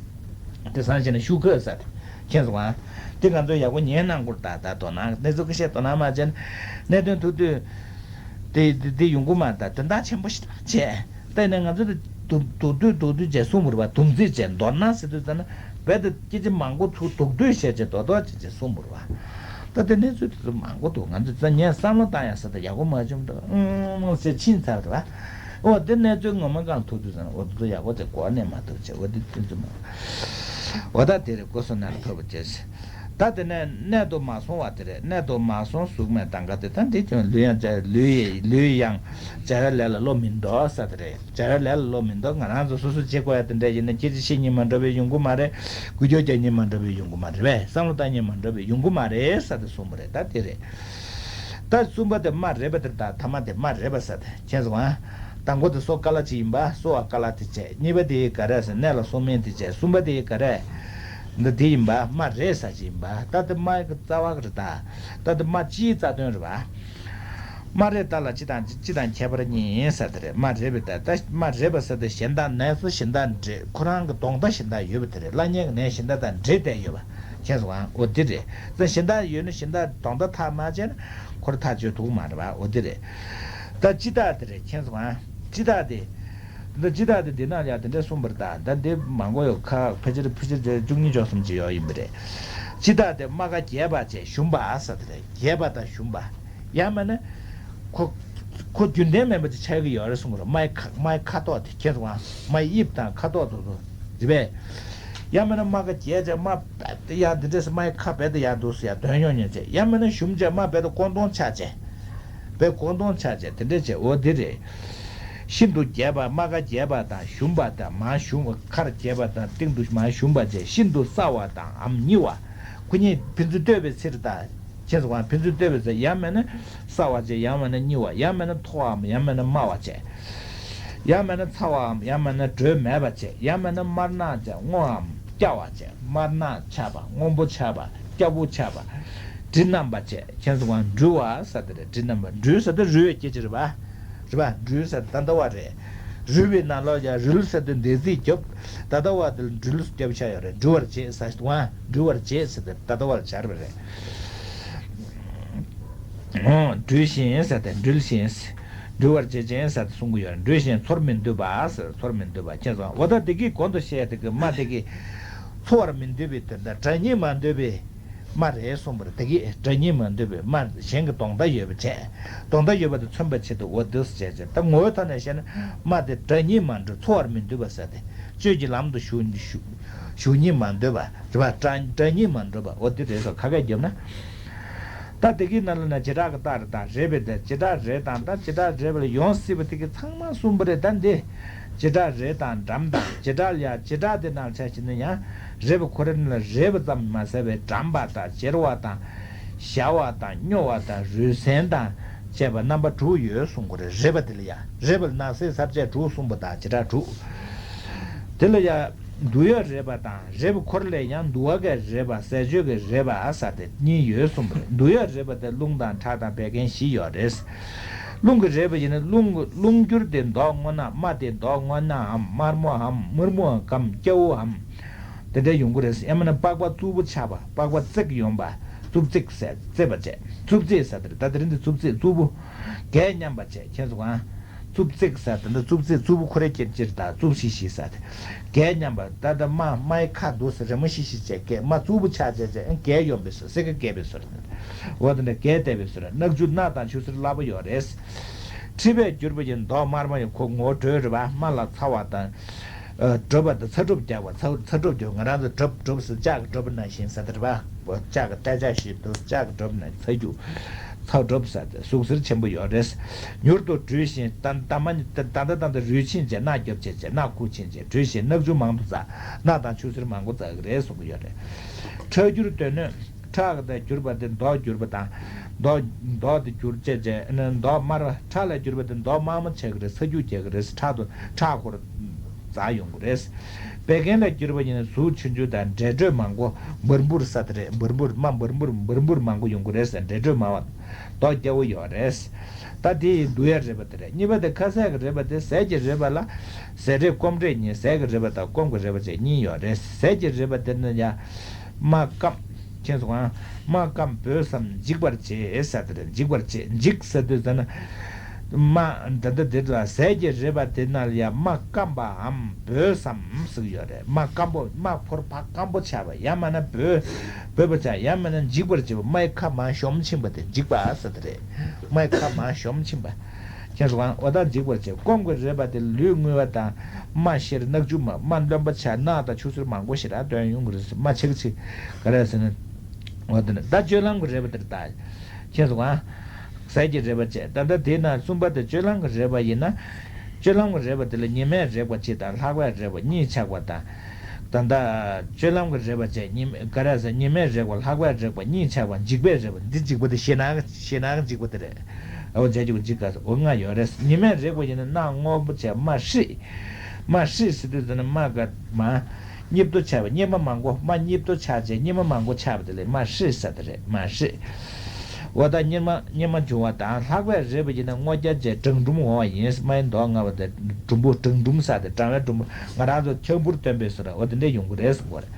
དེ་སང་བྱས་ན་ཤུགས་ཁོལ་ཟེར་ཏེ། མཁྱེན་སོང་ང་། དེ་ང་ཚོས་ཡག་པོ་ཉན་གནང་དགོས་ད། ད་དོ་སྣང་གནས་ཚུལ་ཁ་ཤས་དོ་སྣང་མ་བྱས་ན། གནད་དོན་ཐུག་དུས། དེ་དེ་དེ་ཡོང་གི་མ་རེད་ད། དོན་དག་ཆེན་པོ་ཞིག་བྱས། ད་ནས་ང་ཚོ་དེ་སྡུག་སྡུག་སྡུག་སྡུག་སྡུག་བྱས་གསུངས་པ་རེད་པ། སྡོམ་ཚིག་བྱས་མདོར་ན་ཟེར་དུས་ཙ་ན། རྦད་དེ་སྐད་ཆ་མང་པོ་ཚུར་སྡུག་སྡུག་བཤད་བྱས་རྡོག་རྡོག་བྱས་བྱས་གསུངས་པ་རེད་པ། ད་དེ་གནས་ཚུལ་དེ་ཚོ་མང་པོ་འདུག་ང་ཚོས་ད་ངས་བསམ་བློ་བཏང་ཡ་ཟེར་ད་ཡག་པོ་མ་བྱུང་འདུག་ཨུང་ཨུང་ཟེར་ཕྱིན་ཚར་རེད་པ། འོ་དེ་གནས་ཚུལ་ངོ་མ་གང་ཐུག་དུས་ཙང་འོ་དེ་ཚོ་ཡག་པོ་དེ་གོ་གནས་མ་ཐུབ་བྱས། འོ་དེ་དེ་ཚོ་མ། འོ་ད་དེ་རེད། སྒོ་གསུམ་གནས་ལ་ཕེབས་པ་བྱས། ད་དེ་ནས་གནད་དུ་མ་སོང་བ་དེ་རེད། གནད་དུ་མ་སོང་གཟུགས་མེད་དང་འགལ་ཏེ། ད་འདི་ཀྱང་ལུས་ཡང་བྱ་ལུས་ཡི་ལུས་ཡང་བྱ་བའི་ལས་ལ་བློ་མི་འདོར་ས་དེ་རེད། བྱ་བའི་ལས་ལ་བློ་མི་འདོར། ང་རང་ཚོ་སོ་སོ་བྱེད་དགོས་ཡ་དེ་འདྲ་ཡིན་ན་སྐད་ཆ་བཤད་སྙིང་མ་འདོར་བའི་ཡོང་གི་མ་རེད། འགུལ་སྐྱོད་རྒྱག་སྙིང་མ་འདོར་བའི་ཡོང་གི་མ་རེད་པས། བསམ་བློ་བཏང་སྙིང་མ་འདོར་བའི་ཡོང་གི་མ་རེད་ས་དེ་གསུངས་པ་རེད། ད་དེ་རེད། ད་གསུམ་པ་དེ་སྨ་རེ་པ་དེ་རེད། ད་ཐ་མ་དེ་སྨ་རེ་པ་ས་དེ། མཁྱེན་སོང་ང་། དང་པོ་དེ་སོ་ཀ་ལ་ཅིག་ཡིན་པ། སོ་བ་ཀ་ལ་དེ་བྱས། གཉིས་པ་དེ་ག་རེ་ཟེར་གནས་ལ་སོང་མིན་དེ་བྱས། གསུམ་པ་དེ་ག་རེ། འདི་དེ་ཡིན་པ། སྨ་རེ་ས་ཅིག་ཡིན་པ། ད་དེ་སྨ་གི་རྩ་བ་ག་རེ་ད། ད་དེ་སྨ་སྤྱིའི་རྩ་དོན་རེད་པ། སྨ་རེ་ད་ལ་སྤྱི་དང་སྤྱི་དང་ཁྱད་པར་གཉིས་ས་དེ་རེད། སྨ་རེ་པའི་ད་ད་སྨ་རེ་པ་ས་དེ་གཞན་དག་ནས་སུ་གཞན་དག་འདྲེས། ཁོ་རང་གི་གདོང་མདའ་གཞན་དག་ཡོད་པ་དེ་རེད། བླ་གཉན་གྱི་ནས་གཞན་དག་དང་འདྲེས་བསྡད་ཡོད་པ། མཁྱེན་སོང་ང་། འོ་དེ་རེད། ད་གཞན་དག་ཡོད་ན་གཞན་དག་གདོང་མདའ་ཐག་མ་བཅད་ན་ཁོར་ཐག་གཅོད་ཐུབ་ཀྱི་མ་རེད་པ། འོ་དེ་རེད། ད་སྤྱི་དག་དེ་རེད། མཁྱེན་སོང་ང་། སྤྱི་དག་དེ། ད་སྤྱི་དག་དེ་འདི་ན་ཡང་དེ་འདྲ་གསུངས་པ་རེད་ད། ད་འདི་མང་པོ་ཡོད། ཁ་ཕལ་ཆེར་ཕལ་ཆེར་བཅུ་གཉིས་བཅུ་གསུམ་ཅིག་ཡོད་ཡིན་པ་རེད། སྤྱི་དག་དེ་སྨ་ག་རྒྱས་པ་བཅས་ཞུམ་པ་ས་དེ་རེད། རྒྱས་པ་དང་ཞུམ་པ། ཡང་མིན་ན། ཁོ་ཁོ་རྒྱུན་ལྡན་མིན་པ་ཅིག་ཆགས་ཀྱི་ཡོད་རེད་གསུངས་པ་རེད། སྨའི་ཁ་སྨའི་ཁ་དོག་དེ། མཁྱེན་སོང་ང་། སྨའི་དབྱིབས་དང་ཁ་དོག་དེ་ཚོ་རེད་པས། ཡང་མིན་ན་རྨ་ཁ་རྒྱས་བྱས་རྨ་རྦད་དེ་ཡར་འདི་འདྲས་སེ་རྨའི་ཁ་རྦད་དེ་ཡར་འདུག་སེ་ཡར་འདོན་ཡོང་ཉན་བྱས། ཡང་མིན་ན་ཞུམ་བྱས་རྨ་རྦད་དེ་ཀོང་ཏོང་ཆགས་བྱས། རྦད་ཀོང་ཏོང་ཆགས་བྱས་དེ་འདྲས་བྱས། འོ་འདི་རེད། ཤིན་ཏུ་རྒྱས་པ། རྨ་ཁ་རྒྱས་པ་དང་ཞུམ་པ་དང་། མར་ཞུམ་པ། ཁར་རྒྱས་པ་དང་སྟེང་དུ་མར་ཞུམ་པ་བྱས། ཤིན་ཏུ་སྲ་བ་དང་འམ་སྙི་བ། ཁོ་གཉིས་ཕན་ཚུན་བསྟོད་པའི་ཚིག་རེད་ད། མཁྱེན་སོང་ང་། ཕན་ཚུན་བསྟོད་པའི་ཚེ་ཡང་མིན་ན་སྲ་བ་བྱས། ཡང་མིན་ན་སྙི་བ། ཡང་མིན་ན་མཐོ་བའམ་ཡང་མིན་ན་དམའ་བ་བྱས། ཡང་མིན་ན་ཚ་བའམ་ཡང་མིན་ན་དྲོད་མེད་པ་བྱས། ཡང་མིན་ན་དམར་ནག་བྱས། སྔོའམ་སྐྱ་བ་བྱས། དམར་ནག་ཆགས་པ། སྔོན་པོ་ཆགས་པ། སྐྱ་བོ་ཆགས་པ། དྲི་མནམ་པ་བྱས། མཁྱེན་སོང་ང་། འབྲུ་བ་ཟེར་དེ་རེད། དྲི་མནམ་པ། འབྲུ་ཟེར་དེ་རུལ་བའི་སྐད་ཆ་རེད་པ། རེད་པ། འབྲུ་ཟེར་དེ་ད་ལྟ་བ་རེད། རུལ་བའི་ནང་ལོགས་ཀྱང་རུལ་ཟེར་དེ་འདས་ཚིག་རྒྱོབ། ད་ལྟ་བ་དེ་ལ་འབྲུལ་རྒྱབ་ཆགས་ཡོད་རེད། འབྲུ་བར་བྱེད་ཟེར་བ། འབྲུ་བར་བྱེད་ཟེར་དེ་ད་ལྟ་བ་ལ་སྦྱར་བ་རེད། འོ། འབྲུལ་ཞིང་ཟེར་དེ་འབྲུལ་ཞིང་། འབྲུལ་བར་བྱེད་ཅིང་ཟེར་དེ་གསུང་གི་ཡོད་རེད། འབྲུལ་ཞིང་ཚོར་མི་འདོད་པ་ཟེར། ཚོར་མི་འདོད་པ། མཁྱེན་སོང་། འོ་ད་དེ་གི་གོང་དུ་བཤད་དེ་གི་རྨ་དེ་གི་ཚོར་བར་མི་འདོད་པའི་དོན་དག་སྒྲ་སྙན་མ་འདོད་པའི་རྨ་རེད་གསུངས་པ་རེད། དེ་གི་སྒྲ་སྙན་མ་འདོད་པའི་རྨ། གཞན་གྱི་གདོང་བརྡ་ཡོད་པ་བྱས། གདོང་བརྡ་ཡོད་པ་དེ་མཚོན་པར་བྱེད་དུ་འོ་འདུག་སེ་བྱས་བྱས། ད་ངོ་བོའི་ཐོག་ནས་བཤད་ན་རྨ་དེ་སྒྲ་སྙན་མ་འདོད། ཚོར་བར་མི་འདོད་པ་ཟེར་དེ། གཅོད་ཀྱི་ལམ་དུ་ཞུགས་ཞུགས་ཞུགས་སྙིང་མ་འདོད་པ་རེད་པ། སྒྲ་སྒྲ་སྙན་མ་འདོད་པ། འོ་དེ་རེད་ཟེར། ཁ་སྐད་བརྒྱབ་ན། ད་དེ་གི་ནང་ལ་ན་བྱེ་བྲག་གི་རྟགས་རེད་དང་། རེད་པས་དེ་བྱེ་བྲག་རེད་དང་། ད་བྱེ་བྲག་རེད་པ་ལ་ཡོང་སྲིད་པ་དེ་གི་ཚང་མ་གསུངས་པ་རེད། ད་འདི་བྱེ་བྲག་རེད་དང་འགྲམ་དང་། བྱེ་བྲག་ལ་ཡ་བྱེ་བྲག་དེ་ནང་ཆ་བཞག་ན་ཡང་རེད་པ་ཁོ་རང་ལ་རེད་པ་ཙམ་མ་ཟད་པའི་འགྲམ་པ་དང་། གྱེར་བ་དང་། ཞར་བ་དང་། སྨྱོ་བ་དང་། རུལ་སེམས་དང་བཅས་པ་རྣམ་པ་དྲུག་ཡོད་གསུང་གི་རེད། རེད་པ་དེ་ལ་ཡ། རེད་པ་ལ་ནགས་གསེབ་ས་བཅད་དྲུག་གསུངས་པ་དང་བྱེ་བྲག་དྲུག་དེ་ལ་ཡ། འདུ་ཡ་རེད་པ་དང་། རེད་པ་ཁོ་རང་ལ་ཡང་འདུ་བ་གི་རེད་པ། ཟས་སྤྱོད་ཀྱི་རེད་པ་ཟེར་དེ་གཉིས་ཡོད་གསུངས་པ་རེད། འདུ་ཡ་རེད་པ་དེ་རླུང་དང་ཁྲག་དང་བད་ཀན་བཞི་ཡོད་རེད། རླུང་གི་རེད་པ་ཡིན་ན་རླུང་རླུང་འགྱུར་དེ་མདོག་སྔོ་ནག། རྨ་དེ་མདོག་སྔོ་ནག་འམ་དམར་མོའམ་སྨུར་མོའམ་སྐམ་སྐྱ་བོའམ། དེ་འདྲ་ཡོང་གི་རེད། ཡང་མིན་ན་པགས་པ་རྩུབ་པོ་ཆགས་པ། པགས་པ་བརྩེགས་ཡོང་པ། རྩུབ་བརྩེགས་ཟེར། བརྩེགས་པ་བྱས། རྩུབ་བརྩེགས་ཟེར་དེ་རེད། ད་དེ་རིང་འདི་རྩུབ་བརྩེགས། རྩུབ་པོ། གས་མཉམ་པ་བྱས། མཁྱེན་སོང་ང་། རྩུབ་བརྩེགས་ཟེར་དེ་འདི་རྩུབ་བརྩེགས། རྩུབ་པོ་ཁོ་རེ་ཁྱེར་ཁྱེར་དང་། རྩུབ་ཞིག་ཞིག་ཟེར་དེ། གས་མཉམ་པ། ད་ལྟ་རྨ་རྨའི་ཁ་འདུག་སེ་རི་མོ་ཞིག་ཞིག་བྱས། གས་རྨ་རྩུབ་པོ་ཆགས་བྱས་བྱས་གས་ཡོང་པའི་བཟོ། སེ་ག་གས་པའི་བཟོ་རེད། འོ་དེ་འདྲ་གས་བསྡད་པའི་བཟོ་རེད། རྣག་ཆུ། རྣག་དང་ཆུ་སེར་སླ་པོ་ཡོད་རེད། མཁྲིས་པས་གྱུར་པ་ཡིན་མདོག་དམར་མོ་ཡོད། ཁོ་ངོ་བོ་དྲོད་རེད་པ། རྨ་ལ་ཚ་བ་དང་། ཨ། དྲོད་པ་དང་ཚ་གྲུབ་རྒྱག་པ། ཚ་ཚ་གྲུབ་རྒྱག་ང་རང་ཚོ་གྲབ་གྲབ་ཟེར། ལྕགས་ཀྱི་གྲབ་ནང་བཞིན་ཟེར་དེ་རེད་པ། ལྕགས་ཀྱི་ཏ་ལྕགས་ཞིག་འདུག་ལྕགས་ཀྱི་གྲབ་ནང་ཚ་རྒྱུ། ཚ་གྲབ་ཟེར་དེ་ཟུག་གཟེར་ཆེན་པོ་ཡོད་རེད། མྱུར་དུ་དྲུལ་ཞིང་། ད་ད་མ་ད་ད་ད་ད་རུལ་ཕྱིན་བྱས། རྣག་རྒྱབ་བྱས་བྱས། རྣག་ཁུག་ཕྱིན་བྱས། དྲུལ་ཞིང་རྣག་ཆུ་མང་དུ་འཛག་རྣག་དང་ཆུ་སེར་མང་པོ་འཛག་གི་རེད་གསུང་གི་ཡོད་རེད། ཁྲག་རྒྱུར་དོན་སྣོད། ཁྲག་དང་གྱུར་པ་དེ་མདོག་གྱུར་པ་དང་། མདོག་མདོག་དེ་གྱུར་བྱས་བྱས། མདོག་དམར་བ། ཁྲག་ལས་གྱུར་པ་དེ་མདོག་དམར་མོ་ཆགས་ཀྱི་རེད། ཚ་རྒྱུ་རྒྱག་གི་རེད། ཁྲག་ཏུ་ཁྲག་ཁོར་འཛག་ཡོང་གི་རེད། བད་ཀན་ལས་གྱུར་པ་ཡིན་ན་ཟུག་ཆུང་ཆུང་དང་འབྲས་དྲོད་མང་པོ། འབུར་འབུར་ཟེར་དེ་རེད། འབུར་འབུར། རྨ་འབུར་འབུར། འབུར་འབུར་མང་པོ་ཡོང་གི་རེད་ཟེར། འབྲས་དྲོད་མང་བ། མདོག་སྐྱ་བོ་ཡོད་རེད། ད་དེ་ཡི་འདུ་ཡ་རེད་པ་དེ་རེད། གཉིས་པ་དེ་ཁ་ཟས་ཀྱི་རེད་པ་དེ། ཟས་ཀྱི་རེད་པ་ལ་ཟས་རེད་སྐོམ་རེད་གཉིས། ཟས་ཀྱི་རེད་པ་དང་སྐོམ་གྱི་རེད་པ་བཅས་གཉིས་ཡོད་རེད། ཟས་ཀྱི་རེད་པ་དེ་ནི་ཡ། རྨ་སྐམ། མཁྱེན་སོང་ང་། རྨ་སྐམ་བོས་སམ་འཇིག་པར་བྱེད་ཟེར་དེ་རེད། འཇིག་པར་བྱེད། འཇིག་ཟེར་དུས་ཙ་ན། རྨ་ད་ལྟ་འདིར་ལ་ཟས་ཀྱི་རེད་པ་དེ་ན་ལ་ཡ་རྨ་སྐམ་པའམ་བོས་སམ་ཟེར་གྱི་ཡོད་རེད། རྨ་སྐམ་པོ། རྨ་ཕོར་པ་སྐམ་པོ་ཆགས་པ། ཡང་མིན་ན་བོས་བོས་པ་ཆགས། ཡང་མིན་ན་འཇིག་པར་བྱེད་པ། རྨའི་ཁ་མར་ཞོམ་ཕྱིན་པ་དེ་འཇིག་པ་ཟེར་དེ་རེད། རྨའི་ཁ་མར་ཞོམ་ཕྱིན་པ། མཁྱེན་སོང་ང་། འོ་ད་འཇིག་པར་བྱེད། སྐོམ་གྱི་རེད་པ་དེ་ལུས་རྔུལ་བ་དང་། རྨ་གཤེར། རྣག་ཆུ་མང་། རྨ་རློན་པ་ཆགས། རྣག་དང་ཆུ་སེར་མང་པོ་ཞེ་དྲག་འདོན་ཡོང་གི་རེད། རྨ་ཆག་ཆག་ག་རེ་ཟེར་ན། འོ་དེ་ནི་ད་སྤྱོད་ལམ་གྱི་རེད་པ་དེར་ད། མཁྱེན་སོང་ང་། ཟས་ཀྱི་རེད་པ་བཅས། ད་ལྟ་དེ་ན་གསུམ་པ་དེ་སྤྱོད་ལམ་གྱི་རེད་པ་ཡིན་ན། སྤྱོད་ལམ་གྱི་རེད་པ་དེ་ལ་ཉི་མས་རེག་པ་གཅིག་དང་ལྷགས་པས་རེག་པ་གཉིས་ཆགས་པ་དང་། ད་ལྟ་སྤྱོད་ལམ་གྱི་རེད་པ་བཅས་ཉི་མ་ག་རེ་ཟེར། ཉི་མས་རེག་པ། ལྷགས་པས་རེག་པ་གཉིས་ཆགས་པ། འཇིག་པས་རེག་པ། འདི་འཇིག་པ་དེ་ཞེད་སྣང་གི་ཞེད་སྣང་གི་འཇིག་པ་དེ་རེད། འོ་བྱས་ཀྱི་འཇིག་ག་འོ་ལྔ་ཡོད་རེད། ཉི་མས་རེག་པ་ཡིན་ན་རྣག་སྔོན་པོ་བྱས། རྨ་ཧྲིལ། རྨ་ཧྲིལ་ཟེར་དུས་ཙམ་ན་རྨ་ག་མ། གཉིབ་ཏོ་ཆགས་པ། གཉིབ་མ་མང་པོ། རྨ་གཉིབ་ཏོ་ཆགས་བྱས་གཉིབ་མ་མང་པོ་ཆགས་པ་དེ་ལ་རྨ་ཧྲིལ་ཟེར་དེ་རེད། རྨ་ཧྲིལ། འོ་ད་གཉིབ་མ་གཉིབ་མ་བྱུང་བ་དང་། ལྷགས་པས་རེག་པ་ཡིན་ན་སྔོ་སྐྱ་བྱས་གྲང་འབྲུམ་འོང་བ་ཡིན། རྨའི་མདོག་ལྔ་པོ་དེ་འབྲུམ་པོ། གྲང་འབྲུམ་ཟེར་དེ་གྲང་བའི་འབྲུམ་པོ། ང་རང་ཚོ་ཆང་ཕུར་འདོན་པའི་བཟོ་འདྲ། འོ་དེ་འདྲས་ཡོང་གི་རེད་གསུངས་པ་རེད།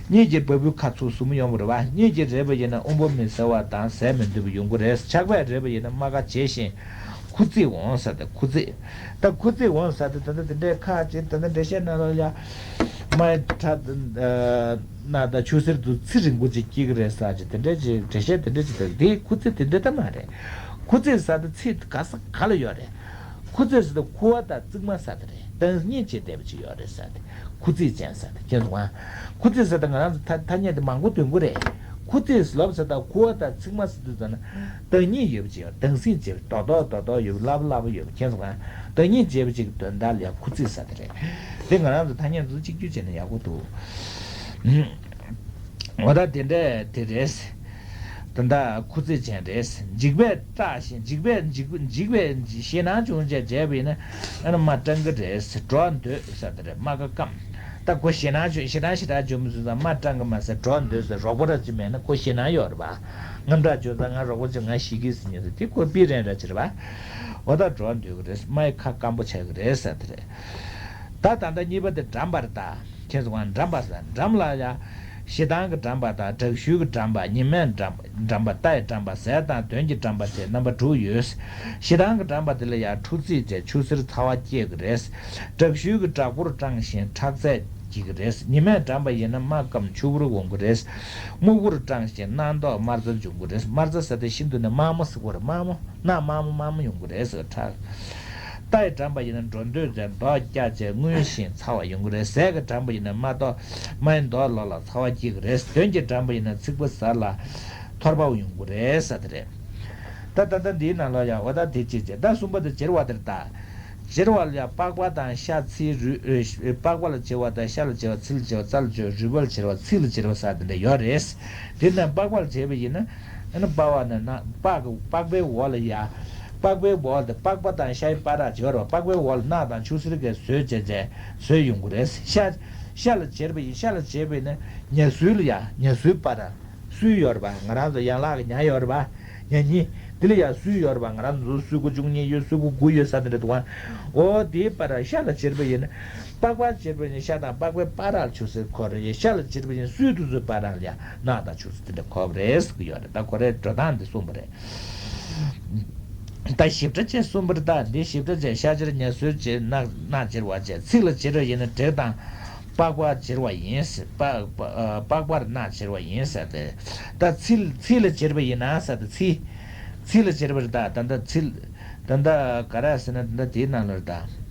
གཉིད་ཀྱིས་བ་སྤུའི་ཁ་ཚུགས་ཟུམ་ཡོང་བ་རེད་པ། གཉིད་ཀྱིས་རེག་པ་ཡིན་ན་དབུགས་པ་མི་བཟད་པ་དང་ཟས་མི་འདོད་པ་ཡོང་གི་རེད། ཆགས་པས་རེག་པ་ཡིན་ན་རྨ་ཁ་བྱེ་ཞིང་ཁུ་ཚིག་འོང་ཟེར་ཏེ། ཁུ་ཚིག་ད་ཁུ་ཚིག་འོང་ཟེར་ཏེ། ད་ལྟ་དེ་འདྲའི་ཁ་ཅིག་ད་ལྟ་འགྲེལ་བཤད་ནང་ལ་ཡ། རྨའི་ཁྲག་ནང་ད་ཆུ་སེར་དུ་ཚི་རིང་པོ་ཅིག་སྐྱེ་གི་རེད་ཟེར་ཅིག་དེ་འདྲའི་ཅིག་འགྲེལ་བཤད་དེ་འདྲའི་ཅིག་འདུག་དེའི་ཁུ་ཚིག་དེ་འདྲ་ད་མ་རེད། ཁུ་ཚིག་ཟེར་ཏེ་ཚིག་ག་ས་ག་ལ་ཡོད་རེད། ཁུ་ཚིག་ཟེར་དུས་ཁུ་བ་དང་ཚིག་མ་ཟེར་དེ་རེད། བཏང་སྙོམས་བྱས་བསྡད་པ་ཅིག་ཡོད་རེད་ཟེར་དེ། ཁུ་ཚིག་ཅན་ཟེར་དེ། མཁྱེན་སོང་ང་། ཁུ་ཚིག་ཟེར་དུས་ང་རང་ཚོ་ཐ་ཐ་སྙད་དེ་མང་པོ་འདོན་གི་རེད། ཁུ་ཚིག་ཟེར་ལབ་ཟེར་དུས་ཁུ་བ་དང་ཚིག་མ་ཟེར་དུས་ཙམ་ན་བཏང་སྙོམས་ཡོད་པ་ཅིག་ཡོད། བཏང་སྙོམས་བྱས་པ་རྡོག་རྡོག་རྡོག་རྡོག་ཡོད་པ། སླ་པོ་སླ་པོ་ཡོད་པ། མཁྱེན་སོང་ང་། བཏང་སྙོམས་བྱས་པ་ཅིག་གི་དོན་དག་ལ་ཡང་ཁུ་ཚིག་ཟེར་དེ་རེད། དེ་ང་རང་ཚོ་ཐ་སྙད་ཚོ་གཅིག་གྱུར་བྱས་ན་ཡག་པོ་འདུག་འོ་ད་དེ་འདྲ་དེ་རེད། ད་ལྟ་ཁུ་ཚིག་ཅན་རེད། འཇིགས་པས་སྐྲག་ཞིང་། འཇིགས་པས་འཇིགས་འཇིགས་པས་ཞེད་སྣང་བྱུང་བྱས་བྱས་པ་ཡིན་ན། ཨ་ནི་རྨ་སྐྲང་གི་རེད། འགྲོ་འདོད་ཟེར་དེ་རེད། རྨ་ཁ་སྐམ། ད་ཁོ་ཞེད་སྣང་བྱུང་། ཞེད་སྣང་ཞེ་དྲག་བྱུང་མི་སོང་ཙང་རྨ་སྐྲང་གི་མ་ཟད་འགྲོ་འདོད་ཟེར། རོགས་པ་ར་ཅིག་མེད་ན་ཁོ་ཞེད་སྣང་ཡོད་རེད་པ། དངངས་སྐྲག་བྱུང་ཙང་ང་རོགས་པ་ཅིག་ང་ཤི་གི་ཟེར་ཉེན་ཟེར། དེ་ཁོ་པི་རན་ར་ཅིག་རེད་པ། འོ་ད་འགྲོ་འདོད་གི་རེད། རྨ་ཡི་ཁ་སྐམ་པོ་ཆགས་གི་རེད་ཟེར་དེ་རེད། ད་ད་ལྟ་གཉིས་པ་དེ་འགྲམ་པར་ལྟ། མཁྱེན་སོང་ང་། འགྲམ་པ་ཟེར། འགྲམ་ལ་ཡ། ཞེ་སྡང་གི་འགྲམ་པ་དང་དྲག་ཤུལ་གྱི་འགྲམ་པ། ཉི་མའི་འགྲམ་པ། འགྲམ་པ། རྟའི་འགྲམ་པ། ཟས་དང་གདོན་གྱི་འགྲམ་པ་བཅས་རྣམ་པ་དྲུག་ཡོད། ཞེ་སྡང་གི་འགྲམ་པ་དེ་ལ་ཡང་འཁྲུག་རྩིས་བྱས་ཆུ་སེར་ཚ་བ་སྐྱེ་གི་རེད། དྲག་ཤུལ་གྱི་དྲག་པོར་སྐྲངས་ཤིང་ཁྲག་རྩད་སྐྱེ་གི་རེད། ཉི་མའི་འགྲམ་པ་ཡིན་ན་རྨ་སྐམ་ཆུ་བུར་འོང་གི་རེད། སྨུག་པོར་སྐྲངས་ཤིང་རྣག་མདོག་དམར་འཛར་འབྱུང་གི་རེད། དམར་འཛར་ཟེར་དེ་ཤིན་ཏུ་ནས་དམར་མོ་ཟེར་གོ་རེད། དམར་མོ། རྣག་དམར་མོ་དམར་མོ་ཡོང་གི་རེད་ཟེར། ཁྲག་རྟའི་འགྲམ་པ་ཡིན་ན་འགྲོ་འདོད་ཅན་མདོག་སྐྱ་བྱས་སྔུན་ཞིང་ཚ་བ་ཡོང་གི་རེད། ཟས་ཀྱི་འགྲམ་པ་ཡིན་ན་རྨ་ཏོག་རྨའི་མདོག་ལོག་ལ་ཚ་བ་སྐྱེ་གི་རེད། གདོན་གྱི་འགྲམ་པ་ཡིན་ན་ཚིག་པ་ཟ་ལ་ཐོར་པ་ཡོང་གི་རེད་ཟེར་དེ་རེད། ད་ད་ལྟ་འདིའི་ནང་ལོགས་ཡང་འོ་ད་དེ་ཅི་བྱེད། ད་གསུམ་པ་དེ་བྱེར་བ་དེར་ལྟ། བྱེར་བ་ལ་ཡང་པགས་པ་དང་ཤ་ཚིལ་རུས། ཨེ། པགས་པ་ལ་བྱེར་བ་དང་ཤ་ལ་བྱེར་བ། ཚིལ་ལ་བྱེར་བ། རྩ་ལ་བྱེར་བ། རུས་པ་ལ་བྱེར་བ། ཚིགས་ལ་བྱེར་བ་ཟེར་དེ་འདྲ་ཡོད་རེད། དེ་ནས་པགས་པ་ལ་བྱེར་བ་ཡིན་ན། ཨ་ནི་པགས་པ་ནི་ན་པགས་ཀྱི་པགས་པའི་འོག་ལ་ཡ། པགས་པའི་འོག་དེ་པགས་པ་དང་ཤའི་བར་ར་བྱེར་བ། པགས་པའི་འོག་ལ་རྣག་དང་ཆུ་སེར་གྱིས་ཟོས་བྱས་བྱས་ཟོས་ཡོང་གི་རེད། ཤ། ཤ་ལ་བྱེར་བ་ཡིན། ཤ་ལ་བྱེར་བ་ཡིན་ན་ཉ་སུལ་ལ་ཡ། ཉ་སུལ་བར་ར་སུལ་ཡོད་རེད་པ། ང་རང་ཚོ་ཡན་ལག་གི་ཉ་ཡོད་རེད་པ། ཉ་གཉིས། འདི་ལ་ཡ་སུལ་ཡོད་རེད་པ། ང་རང་ཚོ་སུལ་དགུ་བཅུ་གཉིས་ཡོད། སུལ་དགུ་དགུ་ཡོད་ས་དེ་འདྲ་འདུག་ཨ། འོ་དེའི་བར་ར་ཤ་ལ་བྱེར་བ་ཡིན་ན། པགས་པ་བྱེར་བ་ཡིན་ན་ཤ་དང་པགས་པའི་བར་ར་ལ་ཆུ་སེར་འཁོར་རེད། ཤ་ལ་བྱེར་བ་ཡིན་ན་སུལ་དེ་ཚོའི་བར་ར་ལ་ཡ་རྣག་དང་ཆུ་སེར་དེ་འདྲ་འཁོར་བ་རེད་ཟེར་གྱི་ཡོད་རེད། ད་ཁོ་རའི་འགྲོ་སྟངས་འདི་གསུངས་པ་རེད། ད་ཞིབ་ཕྲ་བྱས་གསུངས་པ་རེད། ད་འདི་ཞིབ་ཕྲ་བྱས། ཤ་བྱེར། ཉ་སུལ་བྱེར། རྣག་རྣག་བྱེར་བ་བྱས། ཚིགས་ལ་བྱེར་བ་ཡིན་ན་དྲེག་དང་པགས་པ་བྱེར་བ་ཡིན། པ་པ་ཨ་པགས་པར་རྣག་བྱེར་བ་ཡིན་ཟེར་ཏེ། ད་ཚིལ་ཚིལ་ལ་བྱེར་བ་ཡིན་ན་ཟེར་ཏེ། ཚིལ་ཚིལ་ལ་བྱེར་བ་རེད། ད་ད་ལྟ་ཚིལ་ད་ལྟ་ག་རེ་ཟེར་ན་ད་ལྟ་དེའི་ནང་ལ་རེད་ད།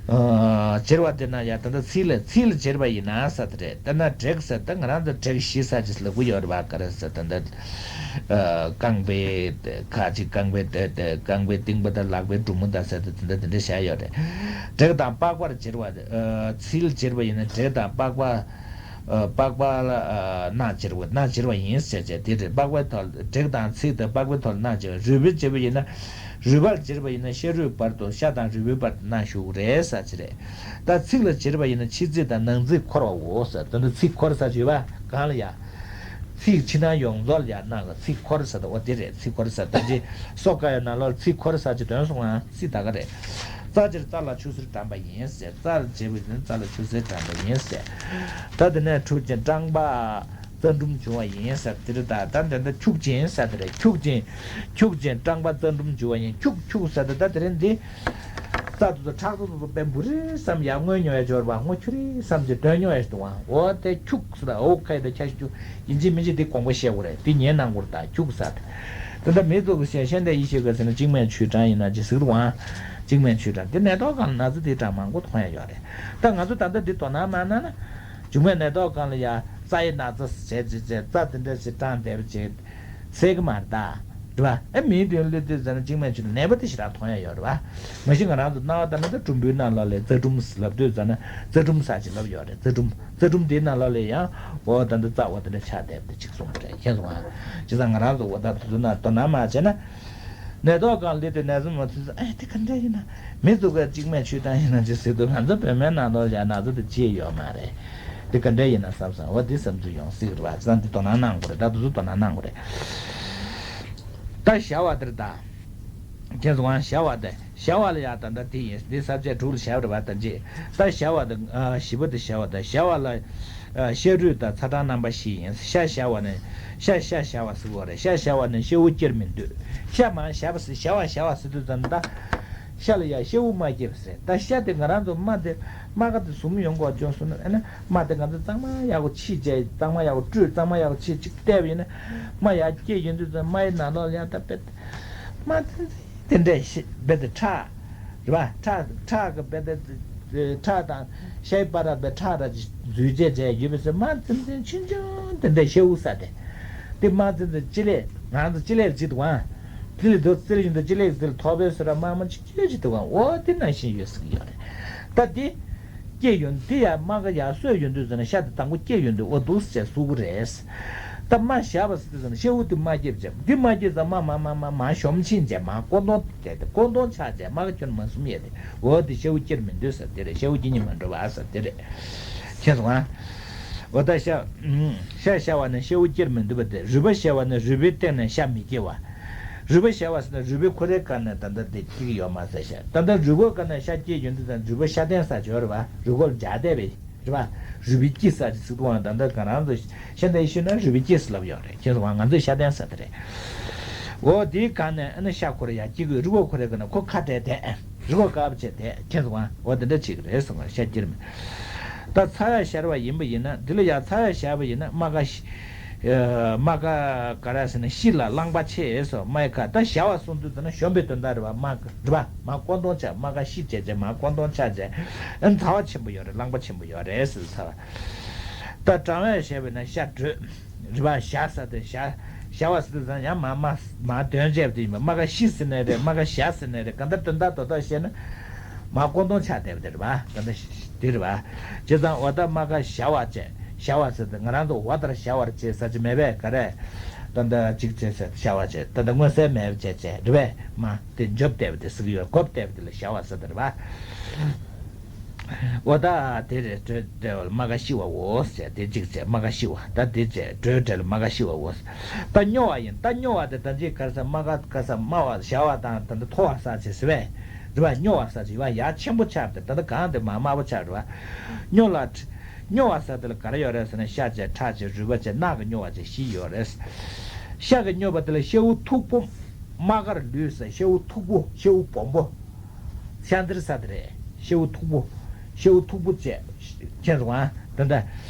ཨ་བྱེར་བ་དེ་ན་ཡ་ད་ལྟ་ཚིལ་ལ་ཚིལ་ལ་བྱེར་བ་ཡིན་ན་ཟེར་ཏེ་རེད། ད་ན་དྲེག་ཟེར་ད་ང་རང་ཚོ་དྲེག་ཞི་ཟེར་ཅིག་ལབ་གི་ཡོད་རེད་པ། ག་རེ་ཟེར་ད་ལྟ། ཨ་རྐང་པའི་ཁ་ཅིག་རྐང་པའི་དེ་དེ་རྐང་པའི་རྟིང་པ་དང་ལག་པའི་གྲུ་མོ་དང་ཟེར་ཏེ་དེ་འདྲ་དེ་འདྲ་བཞག་ཡོད་རེད། དྲེག་དང་པགས་པར་བྱེར་བ། ཨ་ཚིལ་བྱེར་བ་ཡིན་ན་དྲེག་དང་པགས་པ། ཨ་པགས་པ་ལ་ཨ་རྣག་བྱེར་བ། རྣག་བྱེར་བ་ཡིན་ཟེར་བྱས་དེ་རེད། པགས་པའི་ཐོག་དྲེག་དང་ཚིལ་དང་པགས་པའི་ཐོག་ལ་རྣག་བྱེར་བ། རུས་པའི་བྱེར་བ་ཡིན་ན། རུས་པར་བྱེར་བ་ཡིན་ན་ཤ་རུས་བར་དུ། ཤ་དང་རུས་པའི་བར་དུ་རྣག་ཞུགས་རེད་ཟེར་གྱི་རེད། ད་ཚིགས་ལ་བྱེར་བ་ཡིན་ན་ཕྱི་ཚིགས་དང་ནང་ཚིགས་འཁོར་བའོ་ཟེར། དོན་དུ་ཚིགས་འཁོར་ཟེར་གྱི་ཡོད་པ་གང་ལ་ཡ། ཚིགས་ཕྱི་ནང་ཡོངས་རྫོགས་ལ་ཡ་རྣག་གི་ཚིགས་འཁོར་ཟེར་ད། འོ་དེ་རེད། ཚིགས་འཁོར་ཟེར་ད་ཅི། སོ་ཀ་ཡ་ནང་ལོགས་ཚིགས་འཁོར་ཟེར་གྱི་དོན་སོང་ང་སྲིད་ད་ག་རེད། རྩ་བྱེར་རྩ་ལ་ཆུ་སེར་དྲངས་པ་ཡིན་ཟེར། རྩ་ལ་བྱེར་བ་ཡིན་ན་རྩ་ལ་ཆུ་སེར་དྲངས་པ་ཡིན་ཟེར། ད་དེ་ནས་འཁྱུག་ཅིང་སྐྲངས་པ་རྩ་འབྲུམ་འབྱུང་བ་ཡིན་ཟེར་དེ་རེད། ད་ད་འདི་འདི་འཁྱུག་ཅིང་ཟེར་དེ་རེད། འཁྱུག་ཅིང་། འཁྱུག་ཅིང་སྐྲངས་པ་རྩ་འབྲུམ་འབྱུང་བ་ཡིན། འཁྱུག་འཁྱུག་ཟེར་དེ་ད་དེ་རེད། འདི་རྩ་དེ་ཚོ་ཁྲག་ཚོ་དེ་ཚོ་དཔེ་འབུ་རི་བསམ་ཡར་མངོན་མྱོང་ཡ་འབྱོར་བ་སྔོ་ཁྱུ་རི་བསམ་གྱི་དོན་མྱོང་ཡ་ཞིག་འདུག་ཨང་། འོ་དེ་འཁྱུག་ཟེར་ད། འོ་ཁ་ཡི་ད་ཁྱ་ཤི་ཁྱུ་ཡིན་གཅིག་མིན་གཅིག་དེ་དགོངས་པ་བཤད་དགོས་རེད། དེ་ཉན་གནང་དགོས་རེད། ད་འཁྱུག་ཟེར་དེ། དེ་འདྲ་མི་ཚོ་གི་བཤད་ཤེས་འདྲ་ཡི་ཤེས་ག་ཟེར་ན་ཅིང་མེན་ཆུས་ཀྲང་ཡིན་ན་ཅི་ཟེར་གི་འདུག་ཨང་། ཅིང་མེན་ཆུས་ཀྲང་དེ་ནད་ཐོག་སྒང་ལ་ན་ཚ་དེ་གྲངས་མང་པོ་མཐོང་ཡ་ཡོད་རེད། ད་ང་ཚོ་ད་ལྟ་འདི་དོ་སྣང་མ་གནང་ན། མཇུག་མའི་ནད་ཐོག་སྒང་ལ་ཡ་རྩ་ཡི་ན་ཚ་བྱས་བྱས་བྱས་རྩ་དེ་འདྲ་ཞིག་སྐྲངས་བསྡད་པ་ཅིག་ཟེར་གི་མ་རེད་ད། རེད་པ། ཨེ་མིའི་དོན་ལུས་དེ་ཟེར་ན་ཅིང་མེན་ཆུས་ཀྲང་ནད་པ་དེ་ཞེ་དྲག་མཐོང་ཡ་ཡོད་རེད་པ། མ་གཞི་ང་རང་ཚོ་རྣ་བ་ལྟ་ན་ད་གྲུམ་བུའི་ནང་ལོགས་ལ་རྩ་གྲུམ་ལབ་དུས་ཙམ་ན་རྩ་གྲུམ་ཟེར་ཅིག་ལབ་ཡོད་རེད། རྩ་གྲུམ། རྩ་གྲུམ་དེའི་ནང་ལོགས་ལ་ཡང་འོ་ད་འདི་རྩ་འོ་དེ་འདྲ་ཆགས་བསྡད་པ་དེ་ཅིག་གསུངས་པ་རེད། མཁྱེན་སོང་ང་། བྱས་ཙང་ང་རང་ཚོ་འོ་ད་དེ་ཚོ་ན་དོ་སྣང་མ་བྱས་ན། ནད་ཐོག་སྒང་ལ་སླེབས་དུས་ན་ཚ་མ་ཐུག་ཙང་ཨེ་དེ་ག་འདྲ་ཡིན་ན། མི་ཚོ་ག་ཅིང་མེན་ཆུས་ཀྲང་ཡིན་ན་ཅི་ཟེར་འདུག་ང་ཚོ་བོད་སྨན་ནང་ལོགས་ལ་ཡ་ན་ཚ་དེ་ཅི་ཡོད་མ་རེད། དེ་ག་འདྲ་ཡིན་ན་བསམ་བསམ་འོ་དེ་བསམ་ཚུལ་ཡོང་སྲིད་རེད་པ། བྱས་ཙང་འདི་དོ་སྣང་གནང་དགོས་རེད། ད་དེ་ཚོ་དོ་སྣང་གནང་དགོས་རེད། ད་བྱ་བ་དེ་རེད་ད། མཁྱེན་སོང་ང་། བྱ་བ་དེ། བྱ་བ་ལ་ཡང་ད་ལྟ་དེ་ཡིན། འདི་ས་བཅད་དྲུག་ལ་བྱ་བ་རེད་པ། ད་ཅི། ད་བྱ་བ་དེ། ཨ་བཞི་པ་དེ་བྱ་བ་དེ། བྱ་བ་ལ། ཨ་ཤ་རུས་དང་ཚ་གྲང་རྣམ་པ་བཞི་ཡིན། ཤ་བྱ་བ་ནི། ཤ་ཤ་བྱ་བ་ཟེར་གོ་རེད། ཤ་བྱ་བ་ནི་ཤ་བོ་སྐྱེར་མི་འདོད། ཤ་མ་བྱ་བ་ཟེར། བྱ་བ་བྱ་བ་ཟེར་དུས་ཙམ་ད། ཤ་ལ་ཡང་ཤ་བོ་མ་སྐྱེར་ཟེར། ད་ཤ་དེ་ང་རང་ཚོ་རྨ་དེ། རྨ་ཁ་དེ་ཟུམ་ཡོང་གོ་བྱུང་སོང་ན། ཨ་ནི་རྨ་དེ་ང་ཚོ་གཙང་མ་ཡག་པོ་ཕྱིས་བྱས། གཙང་མ་ཡག་པོ་བཀྲུས། གཙང་མ་ཡག་པོ་ཕྱིས་ཅིག་བལྟས་པ་ཡིན་ན། རྨ་ཡར་སྐྱེས་ཡོང་དུས་ཙམ་རྨ་ཡི་ནང་ལོགས་ལ་ཡང་ད་དཔེ། རྨ་དེ། དེ་འདྲས་ཤི་རྦད་དེ་ཁྲག་རེད་པ། ཁྲག་ཁྲག་གི་རྦད་དེ་ཁྲག་དང་ཤའི་བར་ར་རྦད་ཁྲག་ར་འཛུལ་བྱས་བྱས་ཡོད་པའི་ཚེ་དམར་ཙམ་ཙམ་ཆུང་ཆུང་དེ་འདྲས་ཤ་འུ་ས་དེ། དེ་དམར་ཙམ་ཙམ་ལྕེ་ལེབ་ང་ཚོ་ལྕེ་ལེབ་ཅིག་འདུག་ཨང་། དེ་ལས་རྡོ་རྩེར་ཡིན་དུ་ལྕེ་ལེབ་དེ་ལ་ཐོག་པའི་སོ་ར་དམར་མོ་ཆུང་ཆུང་ཅིག་འདུག་ཨང་། འོ་དེ་ནང་བཞིན་ཡོད་ཟེར་གྱི་ཡོད་རེད། ད་དེ། སྐྱེས་ཡོང་དུས་ཡ་རྨ་ཁ་ཡར་སོས་ཡོང་དུས་ཟེར་ན་ཤ་དེ་དང་པོ་སྐྱེས་ཡོང་དུས་འོ་འདུག་སེ་བཟོ་གི་རེད། ད་རྨ་བཞག་པ་ཟེར་དུས་ཟེར་ན་ཤ་འུ་དེ་མ་སྐྱེས་བྱས་འདི་མ་སྐྱེས་ཙང་མ་མ་མ་མ་མ་གཞོམ་ཕྱིན་བྱས་མ་ཀོ་འདོང་དེ་དེ་ཀོ་འདོང་ཆགས་བྱས་རྨ་ཁ་ཁྱོན་མ་ཟུམ་ཡས་དེ་འོ་དེ་ཤ་འུ་སྐྱེར་མི་འདུག་ཟེར་དེ་རེད། ཤ་འུ་སྐྱེ་ཉིན་མ་འགྲོ་བ་ཟེར་དེ་རེད། མཁྱེན་སོང་ཨ། འོ་ད་ཤ་ཤ་བཞག་པ་ནས་ཤ་འུ་སྐྱེར་མི་འདུག་པ་དེ་རུས་པ་བཞག་པ་ནས་རུས་པའི་སྟེང་ནས་ཤ་མི་སྐྱེ་བ། རུས་པ་བཞག་པ་ཟེར་ན་རུས་པའི་ཁོ་རའི་སྒང་ནས་ད་ལྟ་དེ་སྐྱེ་གི་ཡོད་མ་ཟེར་ཤག་ད་ལྟ་རུས་ཁོག་སྒང་ནས་ཤ་སྐྱེས་ཡོང་དུས་ད་རུས་པ་ཤ་གདན་ཟེར་ཅིག་ཡོད་རེད་པ། རུས་ཁོག་ལ་སྦྱར་བསྡད་པའི་རེད་པ། རུས་པའི་དཀྱིལ་ཟེར་ཅིག་ཟེར་འདུག་ཨང་། ད་ལྟ་ང་རང་ཚོ་ཤ་གདན་ཞུས་ན་རུས་པའི་དཀྱིལ་ཟེར་ལབ་ཡོད་རེད། མཁྱེན་སོང་ང་། ང་ཚོས་ཤ་གདན་ཟེར་དེ་རེད། འོ་དེའི་སྒང་ནས་ཨ་ནི་ཤ་ཁོ་ར་ཡར་སྐྱེ་དགོས། རུས་ཁོག་ཁོ་རའི་སྒང་ནས་ཁོ་ཁ་བྲལ་ཏེ། རུས་ཁོག་དཀར་པོ་བྱས་ཏེ། མཁྱེན་སོང་ང་། འོ་དེ་འདྲ་བྱེད་ཀྱི་རེད་སོང་ང་། ཤ་སྐྱེར་མི། ད་ཚ་ཡ་ཤར་བ་ཡིན་པ་ཡིན་ན་འདི་ལ་ཡ་ཚ་ཡ་ཤར་བ་ཡིན་ན་རྨ་ཁ་ཤི། རྨ་ཁ་ག་རེ་ཟེར་ན་ཤི་ལ་རླངས་པ་ཆེ་སོ། རྨའི་ཁ་ད་བཞར་བ་གསུངས་དུས་ད་ན་གཞོམ་པའི་དོན་དག་རེད་པ། རྨ་རེད་པ། མར་ཀོ་འདོང་ཆགས། རྨ་ཁ་ཤི་བྱས་བྱས་མར་ཀོ་འདོང་ཆགས་བྱས། ཨ་ནི་ཚ་བ་ཆེན་པོ་ཡོད་རེད། རླངས་པ་ཆེན་པོ་ཡོད་རེད་ཟེར་ཚ་བ། ད་གྲང་བས་བཞར་བས་ན་ཤ་དྲོད། རེད་པ། བཞར་ས་དེ་བཞར་བཞར་བ་ཟེར་དུས་ཙང་ཡང་མ་མ་མ་དོན་བྱས་པ་དེ་ཡིན་པ། རྨ་ཁ་ཤི་ཟེར་ནའི་རེད། རྨ་ཁ་བཞར་ཟེར་ནའི་རེད། གང་ལྟར་དོན་དག་རྡོག་རྡོག་བཤད་ན་མར་ཀོ་འདོང་ཆགས་བསྡད་པ་དེ་རེད་པ། གང་ལྟར་དེ་རེད་པ། བྱས་ཙང་འོ་ད་རྨ་ཁ་བཞར་བ་བྱས། བཞར་བ་ཟེར་དུས་ང་རང་ཚོ་འོ་ལྟར་བཞར་བར་བྱེད་ཟེར་གྱི་མེད་པས། ག་རེ། ད་ལྟ་གཅིག་བྱས་ཟེར་བཞར་བ་བྱས། ད་ལྟ་མངོན་གསལ་མེད་པ་བྱས་བྱས་རེད་པས། མ་དེ་འཇོབ་བསྡད་པ་དེ་ཟེར་གྱི་ཡོད། འགོབ་བསྡད་པ་དེ་ལ་བཞར་བ་ཟེར་དེ་རེད་པ། འོ་ད་དེ་རེད། དྲོད་བྲལ་བ་ལ་རྨ་ཁ་ཤི་བའོ་ཟེར། དེ་གཅིག་བྱས་རྨ་ཁ་ཤི་བ། ད་དེ་བྱས་དྲོད་བྲལ་ལ་རྨ་ཁ་ཤི་བའོ་ཟེར། ད་སྨྱོ་བ་ཡིན། ད་སྨྱོ་བ་དེ་ད་ཅི་ག་རེ་ཟེར། རྨ་ཁ་ག་ས་རྨ་བ་བཞར་བ་དང་ད་ལྟ་མཐོ་བ་ཟེར་བྱས་ཟེར་བས། རེད་པ། སྨྱོ་བ་ཟེར་བྱས་ཡ་ཡ་ཆེན་པོ་ཆགས་ཏེ་ད་ལྟ་གང་དེ་མ་དམའ་པོ་ཆགས་རེད་པ། སྨྱོ་ལ་སྨྱོ་བ་ཟེར་དེ་ལ་ག་རེ་ཡོད་རེད་ཟེར་ན་ཤ་བྱས་ཁྲག་བྱས་རུས་པ་བྱས་རྣག་གི་སྨྱོ་བ་བྱས་བཞི་ཡོད་རེད། ཤ་གི་སྨྱོ་བ་དེ་ལ་ཤ་འུ་མཐུག་པོ། རྨ་ཁར་ལུས་ཟེར། ཤ་འུ་མཐུག་པོ། ཤ་འུ་སྦོམ་པོ། ཤ་འཛེར་ས་དེ་རེད། ཤ་འུ་མཐུག་པོ། ཤ་འུ་མཐུག་པོ་བྱས། མཁྱེན་སོང་ང་། ད་ལྟ་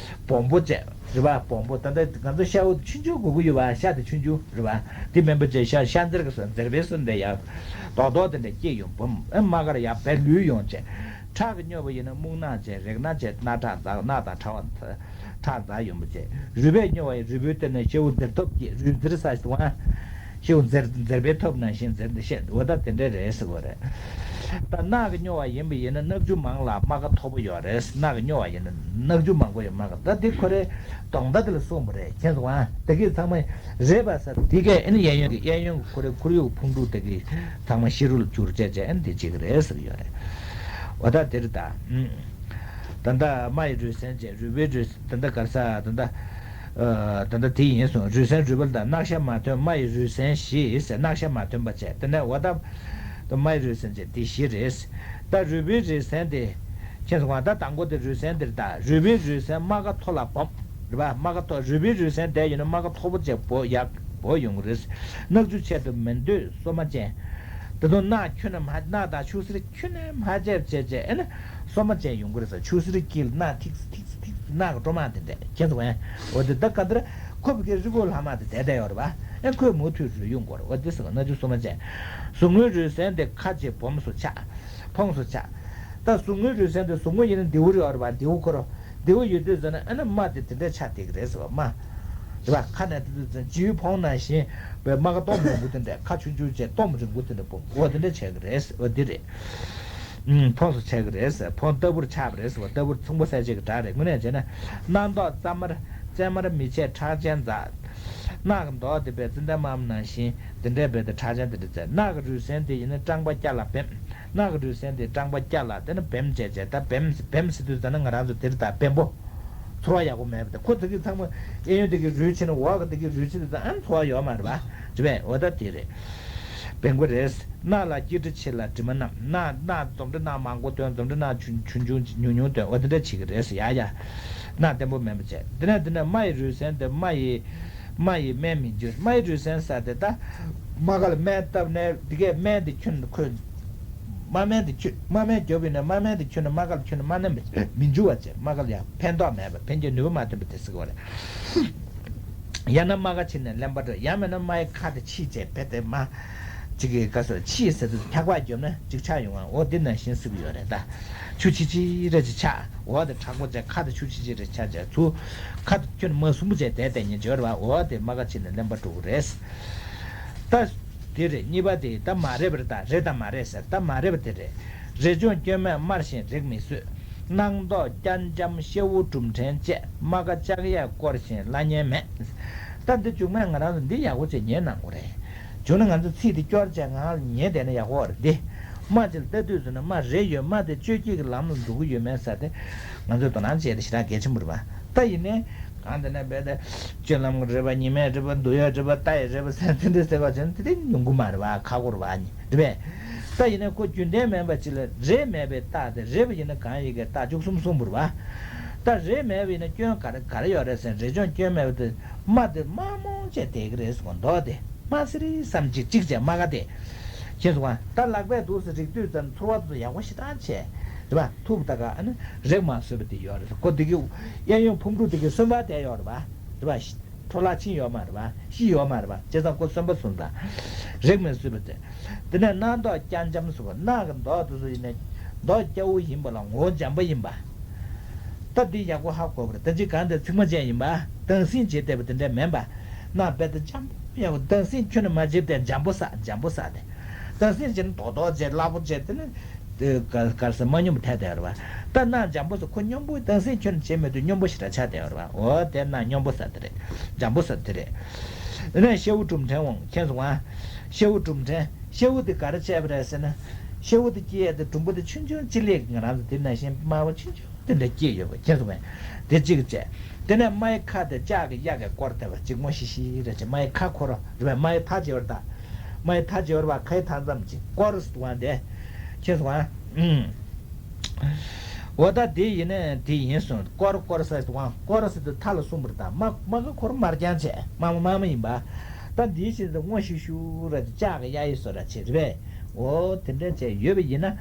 སྦོམ་པོ་བྱས་རེད་པ། སྦོམ་པོ། ད་ལྟ་ང་ཚོ་ཤ་འུ་ཆུང་ཆུང་དགོས་ཀྱི་ཡོད་པ། ཤ་དེ་ཆུང་ཆུང་རེད་པ། དེ་མིན་པ་བྱས་ཤ་ཤ་འཛེར་གི་སོ་འཛེར་པའི་སོ་འདི་ཡ་རྡོག་རྡོག་དེ་འདྲ་སྐྱེས་ཡོང་སྦོམ། ཨེ་རྨ་ཁར་ཡར་བས་ལུས་ཡོང་བྱས། ཁྲག་གི་སྨྱོ་བ་ཡིན་ན་རྨུགས་རྣག་བྱས། རེག་ན་བྱས་རྣག་ཁྲག་འཛག། རྣག་དང་ཁྲག་པ་ཁྲག་འཛག་ཡོང་པ་བྱས། རུས་པས་སྨྱོ་བ་ཡིན་རུས་པའི་སྟེང་ནས་ཤ་འུ་འཛེར་ཐོབ་སྐྱེས། རུས་འཛེར་ས་ཞིག་འདུག་ཨ། ཤ་འུ་འཛེར་འཛེར་པའི་ཐོབ་ནང་བཞིན་འཛེར་འདི་བཤད་འོ་ད་དེ་འདྲ་རེད་ཟེར་གོ་རེད། ད་རྣག་གི་སྨྱོ་བ་ཡིན་པ་ཡིན་ན་རྣག་ཆུ་མང་ལ་རྨ་ཁ་མཐོ་པོ་ཡོད་རེད། རྣག་གི་སྨྱོ་བ་ཡིན་ན་རྣག་ཆུ་མང་པོ་ཡོད་རྨ་ཁ། ད་དེ་ཁོ་རའི་གདོང་ད་དེ་ལ་གསུངས་པ་རེད། མཁྱེན་སོང་ཨ། དེ་གས་ཚང་མ་རེད་པ་ཟེར། དེ་གས་ཨ་ནི་གཡས་གཡོན་གྱི་གཡས་གཡོན་གྱི་ཁོ་རའི་ཁོར་ཡུག་ཕུང་དཀྲུག་དེ་གས་ཚང་མ་ཤ་རུས་ལ་འགྱུར་བྱས་བྱས་ཨ་ནི་དེ་བྱེད་ཀྱི་རེད་ཟེར་གྱི་ཡོད་རེད། འོ་ད་དེ་རེད་ད། ད་ལྟ་རྨ་ཡི་རུས་ཚན་བྱས་རུས་པའི་རུས། ད་ལྟ་ག་རེ་ཟེར། ད་ལྟ་ཨ། ད་ལྟ་དེ་ཡིན་སོང་། རུས་ཚན་རུས་པ་ལ་ད་རྣག་ཤ་མ་ཐོན། རྨ་ཡི་རུས་ཚན་བཞི་ཟེར། རྣག་ཤ་མ་ཐོན་པ་བྱས། དེ་ནས་འོ་ད་ད་རྨ་ཡི་རུས་ཚན་བྱས་དེ་བཞི་རེད། ད་རུས་པའི་རུས་ཚན་དེ་མཁྱེན་སོང་ང་། ད་དང་པོ་དེ་རུས་ཚན་དེ་རེད་ད། རུས་པའི་རུས་ཚན་རྨ་ཁ་མཐོ་ལ་སྦོམ་རེད་པ། རྨ་ཁ་མཐོ། རུས་པའི་རུས་ཚན་བསྡད་ཡོད་ན་རྨ་ཁ་མཐོ་པོ་བྱས་སྦོ་ཡག་སྦོ་ཡོང་གི་རེད། རྣག་ཆུ་ཆེད་དུ་མི་འདོད་སོ་མ་ཅན། ད་དུང་རྣག་ཁྱོན་ནས་མ་རྣག་དང་ཆུ་སེར་ཁྱོན་ནས་མ་བྱས་བྱས་བྱས་ཨེ་ན་སོ་མ་ཅན་ཡོང་གི་རེད་ཟེར། ཆུ་སེར་དཀྱིལ་རྣག་ཐིགས་ཐིགས་ཐིགས་རྣག་གི་སྒྲོན་མ་དེ་འདྲ་མཁྱེན་སོང་ངས། འོ་དེ་ད་ག་འདིར་ཁོ་བི་ཀའི་རི་ཁོ་ལྷག་མ་དེ་བསྡད་བསྡད་ཡོད་རེད་པ། ཨེ་ཁོས་མུ་མཐུད་རུས་ཡོང་གི་རེད། འོ་དེ་ཟེར་གི་རྣག་ཆུ་སོ་མ་ཅན། ཟུག་རྔུའི་རུས་ཚན་དེ་ཁ་ཅིག་སྦོམ་སུ་ཆགས། ཕོངས་སུ་ཆགས། ད་ཟུག་རྔུའི་རུས་ཚན་དེ་ཟུག་རྔུ་ཡིན་ན་མདེའུ་རེད་པ། མདེའུ་ཁོ་ར། མདེའུ་ཡོད་དུས་ཟེར་ན་ཨ་ནི་རྨ་དེ་དེ་འདྲ་ཆགས་བསྡད་ཀྱི་རེད་ཟེར་བ། རྨ་རེད་པ། ཁ་ནས་དེ་དུས་ཙམ་བྱིའུའི་ཕོངས་ནང་བཞིན་པའི་རྨ་ཁ་སྟོང་རིང་པོ་དེ་འདྲ། ཁ་ཆུང་ཆུང་བྱས་སྟོང་རིང་པོ་དེ་འདྲ་སྦོམ། འོ་དེ་འདྲ་ཆགས་ཀྱི་རེད་ཟེར། འོ་འདི་རེད། ཨུམ། ཕོངས་སུ་ཆགས་ཀྱི་རེད་ཟེར། ཕོངས་ལྟ་བུར་ཆགས་པ་རེད་ཟེར་བ། ལྟ་བུར་ཚོང་པ་གསལ་བྱེད་ཀྱི་སྒྲ་རེད། དངོས་གནས་བྱས་ན་རྣག་མདོག་གཙང་མར་གཙང་མར་མི་བྱེད་ཁྲག་ཅན་འཛག། རྣག་གི་མདོག་དེ་བས་ཙན་དན་དམར་མོ་ནང་བཞིན་དེ་འདྲའི་བས་དེ་ཁྲག་ཅན་དེ་འདྲ་འཛག། རྣག་གི་རུས་ཚན་དེ་ཡིན་ན་སྐྲངས་པ་སྐྱ་ལ་བེམ། རྣག་གི་རུས་ཚན་དེ་སྐྲངས་པ་སྐྱ་ལ་དེ་ནི་བེམ་བྱས་བྱས། ད་བེམ་བེམ་ཟེར་དུས་ད་ནི་ང་རང་ཚོ་དེ་རིགས་ད་བེམ་པོ། ཚོར་བ་ཡག་པོ་མེད་པ་དེ། ཁོ་དེ་གི་ཚང་མ་གཡས་གཡོན་དེ་གི་རུས་ཕྱེ་ནས་འོག་གི་དེ་གི་རུས་ཕྱེ་དེ་ད་ཨ་ཚོར་བ་ཡོད་མ་རེད་པ། རེད་པས། འོ་ད་དེ་རེད། བེམ་པོ་རེད། རྣག་ལ་སྐྱིལ་ཀྲི་ཆེ་ལ་དྲི་མ་མནམ། རྣག་རྣག་འཛོམས་འདྲི་རྣག་མང་པོ་ཐོན། འཛོམས་འདྲི་རྣག་ཆུང་ཆུང་ཆུང་ཉུང་ཉུང་ཐོན། འོ་དེ་འདྲ་བྱེད་ཀྱི་རེད་ཟེར། ཡ་ཡ། རྣག་བརྟན་པོ་མེད་པ་བྱས། དེ་ནས་དེ་ནས་རྨ་ཡི་རུས་ཚན་དེ་རྨ་ཡི་རྨ་ཡི་སྨན་མི་འཇུ། རྨ་ཡི་རུས་ཚན་ཟེར་དེ་ད་རྨ་ཁ་ལ་སྨན་བཏབ་ནས་དེ་གས་སྨན་དེ་ཁྱོན་ཁོས་རྨ་སྨན་དེ་ཁྱོད་རྨ་སྨན་རྒྱོབ་ཡིན་ན་རྨ་སྨན་དེ་ཁྱོན་ནས་རྨ་ཁ་ལ་ཁྱོན་ནས་རྨ་སྣ་མི་འཇུ་བ་བྱས། རྨ་ཁ་ལ་ཡང་ཕན་ཐོགས་མེད་པ། ཕན་གྱི་ནུས་པ་མ་ཐོན་པ་དེ་ཟེར་གྱི་ཡོད་རེད། ཡང་ན་རྨ་ཁ་ཕྱིས་ནས་རློན་པ་འདྲ། ཡང་མིན་ན་རྨ་ཡི་ཁ་དེ་ཕྱིས་བྱས་བེད་དེ་མ། གཅིག་གི་ག་ས་ཕྱིས་ཟེར་དུས་འཁྱག་པ་བརྒྱབ་ན་གཅིག་ཆགས་ཡོང་བ། འོ་འདི་ནང་བཞིན་སྲིད་ཀྱི་ཡོད་རེད་ད། ཆུ་ཆི་ཆི་རེ་ཅིག་ཆགས། འོ་དེ་དྲག་པོ་བྱས། ཁ་དེ་ཆུ་ཆི་ཆི་རེ་ཆགས་བྱས། ཚུར་ཁ་དེ་ཁྱོན་མ་ཟུམ་པོ་བྱས་བསྡད་བསྡད་ཉན་བྱས་རེད་བ། འོ་དེ་རྨ་ཁ་ཕྱིས་ནས་རློན་པ་འགྲོ་གི་རེད། ད་དེ་རེད། གཉིས་པ་དེ་ད་མ་རེད་པ་རེད། ད་རེད་དང་མ་རེད་ཟེར། ད་མ་རེད་པ་དེ་རེད། རས་ཆུང་སྐྱོན་མེད་དམར་ཞིང་རེག་མི་བཟོད། སྣང་མདོག་སྐྱ་འཇམ་ཤེའུ་གྲུབ་ཕྲན་བཅས། རྨ་ཁ་ལྕགས་ཡས་བསྐོར་ཞིང་སླ་ཉལ་མེད། ད་འདི་མཇུག་མ་ང་རང་ཚོ་འདི་ཡག་པོ་བྱས་ཉན་གནང་དགོས་རེད། བྱུང་ན་ང་ཚོ་ཚིག་འདི་སྐྱོར་བྱས་ངང་ལ་ཉན་བསྡད་ན་ཡག་པོ་རེད། འདི་རྨ་ཅིག་ལ་ལྟ་དུས་ཙམ་ན་རྨ་རེད། ཡོད། རྨ་དེ་བཅོས་སྒྱུར་གྱི་ལམ་ལ་འགྲོ་གི་ཡོད་མེད་ཟེར་དེ་ང་ཚོས་དོ་སྣང་བྱས་ཏེ་ཞེ་དྲག་གལ་ཆེན་པོ་རེད་པ། ད་ཡིན་ནའི་གང་དེ་ན་རྦད་དེ་སྤྱོད་ལམ་རེད་པ། ཉི་མའི་རེད་པ། འདུལ་བའི་རེད་པ། རྟ་ཡི་རེད་པ་ཟེར་དེ་འདྲ་ཟེར་བ་བྱས་ན་དེ་དེ་ཉུང་གི་མ་རེད་པ། ཁག་པོ་རེད་པ། རེད་པས། ད་ཡིན་ནའི་ཁོ་རྒྱུན་ལྡན་མིན་པ་ཅིག་ལ་རེད་མེད་པའི་རྟགས་དེ། རེད་པ་ཡིན་ན་གང་ཡིན་གྱི་རྟགས་བཅུ་གསུམ་གསུངས་པ་རེད་པ། ད་རེད་མེད་པ་ཡིན་ན་སྐྱོན་ག་རེ་ག་རེ་ཡོད་རེད་ཟེར་ན། རས་ཆུང་སྐྱོན་མེད་པ་དེ་རྨ་དེ་དམར་མོ་བྱས་བསྡད་ཀྱི་རེད་ཟེར་གོ། མདོག་དེ་དམར་སེར་བསམ་གཅིག་གཅིག་བྱས། རྨ་ཁ་དེ། མཁྱེན་སོང་ང་། ད་ལག་པས་འདུག་སེ་རེག་དུས་ཙམ་ཚོར་བ་དེ་ཡག་པོ་ཞེ་དྲག་བྱས། རེད་པ། ཐུག་པ་ད་ག་ཨ་ནི་རེག་མ་བཟོད་པ་དེ་ཡོད་རེད། ཁོ་དེ་གི་གཡས་གཡོན་ཕུང་དཀྲུག་དེ་གི་སོན་པ་དེ་ཡོད་རེད་པ། རེད་པ། འཕྲོ་བརླག་ཕྱིན་ཡོད་མ་རེད་པ། ཤི་ཡོད་མ་རེད་པ། བྱས་ཙང་ཁོ་སོན་པ་སོན་པ་རེག་མི་བཟོད་པ་དེ། དེ་ནས་རྣག་མདོག་སྐྱ་འཇམ་ཟེར་བ། རྣག་གི་མདོག་དེ་ཚོ་ཡིན་ནའི་མདོག་སྐྱ་བོ་ཡིན་པ་ལ་ངོ་བོ་འཇམ་པོ་ཡིན་པ། ད་འདི་ཡག་པོ་ཧ་གོ་དགོས་རེད། ད་ཅི་གང་དེ་ཚིག་མ་ཅན་ཡིན་པ། དྭངས་སིང་བྱས་བསྡད་པ་དེ་འདྲ་མིན་པ། རྣག་རྦད་དེ་འཇམ་པོ་ཡག་པོ། དྭངས་སིང་ཁྱོན་ནས་མ་བྱས་བསྡད། འཇམ་པོ་ཟ། འཇམ་པོ་ཟ་དེ། དྭངས་སིང་བྱས་ན་རྡོག་རྡོག་བྱས། སླ་པོ་བྱས། དེ་ནི་དེ་ག་ག་རེ་ཟེར། མ་སྙོམས་པ་ཐལ་བསྡད་ཡོད་རེད་པ། ད་རྣག་འཇམ་པོ་ཟ། ཁོ་སྙོམས་པོ། དྭངས་སིང་ཁྱོན་ནས་བྱས་མེད་དུས་སྙོམས་པོ་ཞེ་དྲག་ཆགས་བསྡད་ཡོད་རེད་པ། འོ་དེ་རྣག་སྙོམས་པོ་ཟ་དེ་རེད། འཇམ་པོ་ཟ་དེ་རེད། དེ་ནས་ཤེའུ་གྲུབ་ཕྲན་འོང་། མཁྱེན་སོང་ང་། ཤེའུ་གྲུབ་ཕྲན། ཤེའུ་དེ་ག་རེ་བྱས་པ་རེད་ཟེར་ན། ཤེའུ་དེ་སྐྱེ་ཡས་དེ་གྲུམ་བུ་དེ་ཆུང་ཆུང་ཅིག་ལས། ང་རང་ཚོ་དེ་ནང་བཞིན་དམར་པོ་ཆུང་ཆུང་དེ་འདྲ་སྐྱེས་ཡོད་པ། མཁྱེན་སོང་ངས། དེ་གཅིག་བྱས། དེ་ནས་རྨ་ཡི་ཁ་དེ་ལྕགས་ཀྱི་གཡའ་གིས་བསྐོར་བསྡད་པ་ཅིག་སྔོ་ཤིག་ཤིག་རེད་ཅེ། རྨ་ཡི་ཁ་ཁོ་རང་རེད་པས། རྨ་ཡི་མཐའ་བྱས་པ་རེད་ད། རྨ་ཡི་མཐའ་བྱས་པ་རེད་པ། ཁའི་མཐའ་མཚམས་ཅིག་བསྐོར་ཟེར་དུས་དེ། མཁྱེན་སོང་ང་། ཨུམ། འོ་ད་དེ་ཡིན་ནའི་དེ་ཡིན་སོང་། བསྐོར་བསྐོར་ཟེར་དུས་བསྐོར་ཟེར་དུས་མཐའ་ལ་གསུངས་པ་རེད་ད། རྨ་རྨ་ཁ་ཁོ་རང་དམར་རྐྱང་བྱས། དམར་མོ་དམར་མོ་ཡིན་པ། ད་འདིའི་ཕྱིར་དུ་སྔོ་ཤིག་ཤིག་རེད་ཅེ། ལྕགས་ཀྱི་གཡའ་ཡིས་བཟོས་འདྲ་བྱས་རེད་པས། འོ་དེ་འདྲ་བྱས་ཡོད་པ་ཡིན་ན།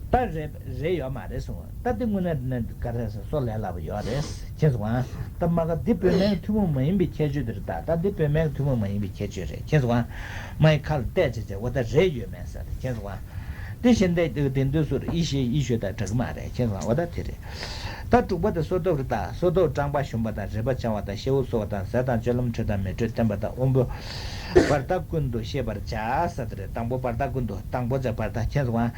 ད་རེད་རེད་ཡོད་མ་རེད་གསུངས། ད་འདི་དངོས་གནས་ནས་ག་རེ་ཟེར། སོ་ལས་སླ་པོ་ཡོད་རེད། མཁྱེན་སོང་ང་། ད་རྨ་ཁ་འདི་བོད་སྨན་གྱི་ཐུན་མོང་མ་ཡིན་པའི་ཁྱད་ཆོས་དེ་རེད་ད། ད་འདི་བོད་སྨན་གྱི་ཐུན་མོང་མ་ཡིན་པའི་ཁྱད་ཆོས་རེད། མཁྱེན་སོང་ང་། རྨ་ཡི་ཁ་ལ་བལྟས་བྱས་བྱས། འོ་ད་རེད་ཡོད་མེད་ཟེར། མཁྱེན་སོང་ང་། དེ་བཞིན་དེ་དེ་དུས་སུ་ཡེ་ཤེས་ཡེ་ཤེས་དང་འདྲ་གི་མ་རེད། མཁྱེན་སོང་ང་། འོ་ད་དེ་རེད། ད་དྲུག་པ་དེ་སོ་ཐོབ་རེད་ད། སོ་ཐོབ་སྐྲངས་པ་ཞུམ་པ་དང་། རེག་པ་འཆང་བ་དང་། ཤེའུ་གསོ་བ་དང་། ཟས་དང་སྤྱོད་ལམ་འཕྲོད་དང་མི་འཕྲོད་བསྟན་པ་དང་། དབང་པོ་བར་དག་ཀུན་ཏུ་ཤེས་པར་བྱ་ཟེར་དེ་རེད། དང་པོ་བར་དག་ཀུན་ཏུ། དང་པོ་བྱས་བར་དག། མཁྱེན་སོང་ང་།